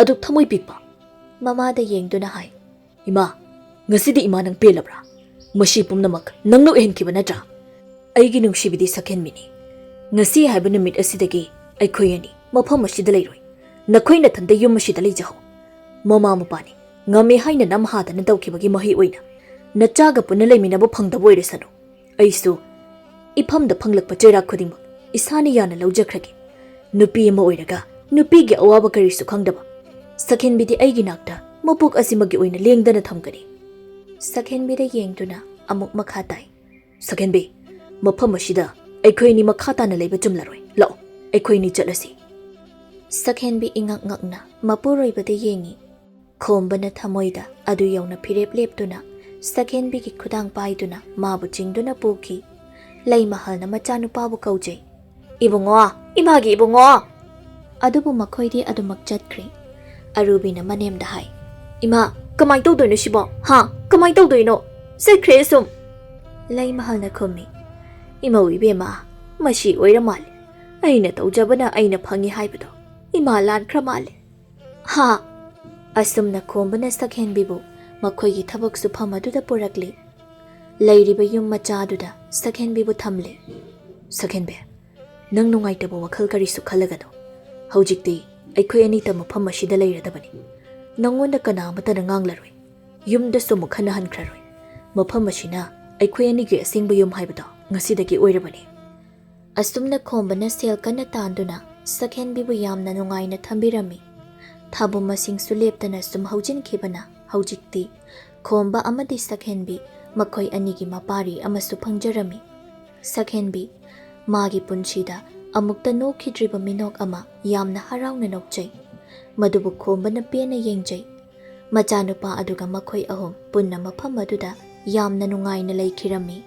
ꯑꯗꯨꯛ ꯊꯃꯣꯏ ꯄꯤꯛꯄ?" ꯃꯃꯥꯗ ꯌꯦꯡꯗꯨꯅ ꯍꯥꯏ, "ꯏꯃꯥ, ꯉꯁꯤꯗꯤ ꯏꯃꯥ ꯅꯪ ꯄꯦꯜꯂꯕ꯭ꯔꯥ? ꯃꯁꯤ ꯄꯨꯝꯅꯃꯛ ꯅꯪꯅ ꯑꯣꯏꯍꯟꯈꯤꯕ ꯅꯠꯇ꯭ꯔꯥ? ꯑꯩꯒꯤ ꯅꯨꯡꯁꯤꯕꯤꯗꯤ ꯁꯛꯍꯦꯟꯕꯤꯅꯤ꯫ ꯉꯁꯤ ꯍꯥꯏꯕ ꯅꯨꯃꯤꯠ ꯑꯁꯤꯗꯒꯤ ꯑꯩꯈꯣꯏ ꯑꯅꯤ ꯃꯐꯝ ꯑꯁꯤꯗ ꯂꯩꯔꯣꯏ꯫ ꯅꯈꯣꯏ ꯅꯊꯟꯗ ꯌꯨꯝ ꯑꯁꯤꯗ ꯂꯩꯖꯍꯧ꯫ ꯃꯃꯥ ꯃꯄꯥꯅꯤ, ꯉꯝꯃꯦ ꯍꯥꯏꯅ ꯅꯝꯍꯥꯗꯅ ꯇꯧꯈꯤꯕꯒꯤ ꯃꯍꯩ ꯑꯣꯏꯅ ꯅꯆꯥꯒ ꯄꯨꯟꯅ ꯂꯩꯃꯤꯟꯅꯕ ꯐꯪꯗꯕ ꯑꯣꯏꯔꯁꯅꯨ꯫ ꯑꯩꯁꯨ ꯏꯐꯝꯗ ꯐꯪꯂꯛꯄ ꯆꯩꯔꯥꯛ ꯈꯨꯗꯤꯡꯃꯛ ꯏꯁꯥꯅ ꯌꯥꯅ ꯂꯧꯖꯈ꯭ꯔꯒꯦ꯫ ꯅꯨꯄꯤ ꯑꯃ ꯑꯣꯏꯔꯒ ꯅꯨꯄꯤꯒꯤ ꯑꯋꯥꯕ ꯀꯔꯤꯁꯨ ꯈꯪꯗꯕ ꯁꯛꯍꯦꯟꯕꯤꯗꯤ ꯑꯩꯒꯤ ꯅꯥꯛꯇ ꯃꯄꯣꯛ ꯑꯁꯤꯃꯛꯀꯤ ꯑꯣꯏꯅ ꯂꯦꯡꯗꯅ ꯊꯝꯒꯅꯤ꯫" ꯁꯛꯍꯦꯟꯕꯤꯗ ꯌꯦꯡꯗꯨꯅ ꯑꯃꯨꯛ ꯃꯈꯥ ꯇꯥꯏ, "ꯁꯛꯍꯦꯟꯕꯤ, ꯃꯐꯝ ꯑꯁꯤꯗ ꯑꯩꯈꯣꯏ ꯑꯅꯤ ꯃꯈꯥ ꯇꯥꯅ ꯂꯩꯕ ꯆꯨꯝꯂꯔꯣꯏ꯫ ꯂꯥꯛꯑꯣ, ꯑꯩꯈꯣꯏ ꯑꯅꯤ ꯆꯠꯂꯁꯤ꯫" ꯁꯛꯍꯦꯟꯕꯤ ꯏꯉꯛ ꯉꯛꯅ ꯃꯄꯨꯔꯣꯏꯕꯗ ꯌꯦꯡꯉꯤ꯫ ꯈꯣꯝꯕꯅ ꯊꯃꯣꯏꯗ ꯑꯗꯨ ꯌꯧꯅ ꯐꯤꯔꯦꯞ ꯂꯦꯞꯇꯨꯅ ꯁꯛꯍꯦꯟꯕꯤꯒꯤ ꯈꯨꯗꯥꯡ ꯄꯥꯏꯗꯨꯅ ꯃꯥꯕꯨ ꯆꯤꯡꯗꯨꯅ ꯄꯨꯈꯤ꯫ ꯂꯩꯃꯍꯜꯅ ꯃꯆꯥꯅꯨꯄꯥꯕꯨ ꯀꯧꯖꯩ꯫ "ꯏꯕꯨꯡꯉꯣ, ꯏꯃꯥꯒꯤ ꯏꯕꯨꯡꯉꯣ!" ꯑꯗꯨꯕꯨ ꯃꯈꯣꯏꯗꯤ ꯑꯗꯨꯃꯛ ꯆꯠꯈ꯭ꯔꯦ꯫ ꯑꯔꯨꯕꯤꯅ ꯃꯅꯦꯝꯗ ꯍꯥꯏ, "ꯏꯃꯥ, "ꯀꯃꯥꯏ ꯇꯧꯗꯣꯏꯅꯣ ꯁꯤꯕꯣ? ꯍꯥ? ꯀꯃꯥꯏ ꯇꯧꯗꯣꯏꯅꯣ? ꯆꯠꯈ꯭ꯔꯦ ꯑꯁꯨꯝ!" ꯂꯩꯃꯍꯜꯅ ꯈꯨꯝꯃꯤ꯫ "ꯏꯃꯧ ꯏꯕꯦꯝꯃ, ꯃꯁꯤ ꯑꯣꯏꯔ ꯃꯥꯜꯂꯦ꯫ ꯑꯩꯅ ꯇꯧꯖꯕꯅ ꯑꯩꯅ ꯐꯪꯉꯤ ꯍꯥꯏꯕꯗꯣ ꯏꯃꯥ ꯂꯥꯟꯈ꯭ꯔ ꯃꯥꯜꯂꯦ꯫ ꯍꯥ?" ꯑꯁꯨꯝꯅ ꯈꯣꯝꯕꯅ ꯁꯛꯍꯦꯟꯕꯤꯕꯨ ꯃꯈꯣꯏꯒꯤ ꯊꯕꯛ ꯁꯨꯐꯝ ꯑꯗꯨꯗ ꯄꯨꯔꯛꯂꯤ꯫ ꯂꯩꯔꯤꯕ ꯌꯨꯝ ꯃꯆꯥꯗꯨꯗ ꯁꯛꯍꯦꯟꯕꯤꯕꯨ ꯊꯝꯂꯦ꯫ "ꯁꯛꯍꯦꯟꯕꯤ, ꯅꯪ ꯅꯨꯡꯉꯥꯏꯇꯕ ꯋꯥꯈꯜ ꯀꯔꯤꯁꯨ ꯈꯜꯂꯒꯅꯨ꯫ ꯍꯧꯖꯤꯛꯇꯤ ꯑꯩꯈꯣꯏ ꯑꯅꯤꯇ ꯃꯐꯝ ꯑꯁꯤꯗ ꯂꯩꯔꯗꯕꯅꯤ꯫ ꯅꯪꯉꯣꯟꯗ ꯀꯅꯥ ꯑꯃꯠꯇꯅ ꯉꯥꯡꯂꯔꯣꯏ꯫ ꯌꯨꯝꯗꯁꯨ ꯑꯃꯨꯛ ꯍꯟꯅ ꯍꯟꯈ꯭ꯔꯔꯣꯏ꯫ ꯃꯐꯝ ꯑꯁꯤꯅ ꯑꯩꯈꯣꯏ ꯑꯅꯤꯒꯤ ꯑꯁꯦꯡꯕ ꯌꯨꯝ ꯍꯥꯏꯕꯗꯣ ꯉꯁꯤꯗꯒꯤ ꯑꯣꯏꯔꯕꯅꯤ꯫" ꯑꯁꯨꯝꯅ ꯈꯣꯝꯕꯅ ꯁꯦꯜ ꯀꯟꯅ ꯇꯥꯟꯗꯨꯅ ꯁꯛꯍꯦꯟꯕꯤꯕꯨ ꯌꯥꯝꯅ ꯅꯨꯡꯉꯥꯏꯅ ꯊꯝꯕꯤꯔꯝꯃꯤ꯫ ꯊꯥꯕꯨꯝ ꯃꯁꯤꯡꯁꯨ ꯂꯦꯞꯇꯅ ꯁꯨꯝ ꯍꯧꯖꯤꯟꯈꯤꯕꯅ ꯍꯧꯖꯤꯛꯇꯤ ꯈꯣꯝꯕ ꯑꯃꯗꯤ ꯁꯛꯍꯦꯟꯕꯤ ꯃꯈꯣꯏ ꯑꯅꯤꯒꯤ ꯃꯄꯥꯔꯤ ꯑꯃꯁꯨ ꯐꯪꯖꯔꯝꯃꯤ꯫ ꯁꯛꯍꯦꯟꯕꯤ ꯃꯥꯒꯤ ꯄꯨꯟꯁꯤꯗ ꯑꯃꯨꯛꯇ ꯅꯣꯛꯈꯤꯗ꯭ꯔꯤꯕ ꯃꯤꯅꯣꯛ ꯑꯃ ꯌꯥꯝꯅ ꯍꯔꯥꯎꯅ ꯅꯣꯛꯆꯩ꯫ ꯃꯗꯨꯕꯨ ꯈꯣꯝꯕꯅ ꯄꯦꯟꯅ ꯌꯦꯡꯖꯩ꯫ ꯃꯆꯥꯅꯨꯄꯥ ꯑꯗꯨꯒ ꯃꯈꯣꯏ ꯑꯍꯨꯝ ꯄꯨꯟꯅ ꯃꯐꯝ ꯑꯗꯨꯗ ꯌꯥꯝꯅ ꯅꯨꯡꯉꯥꯏꯅ ꯂꯩꯈꯤꯔꯝꯃꯤ꯫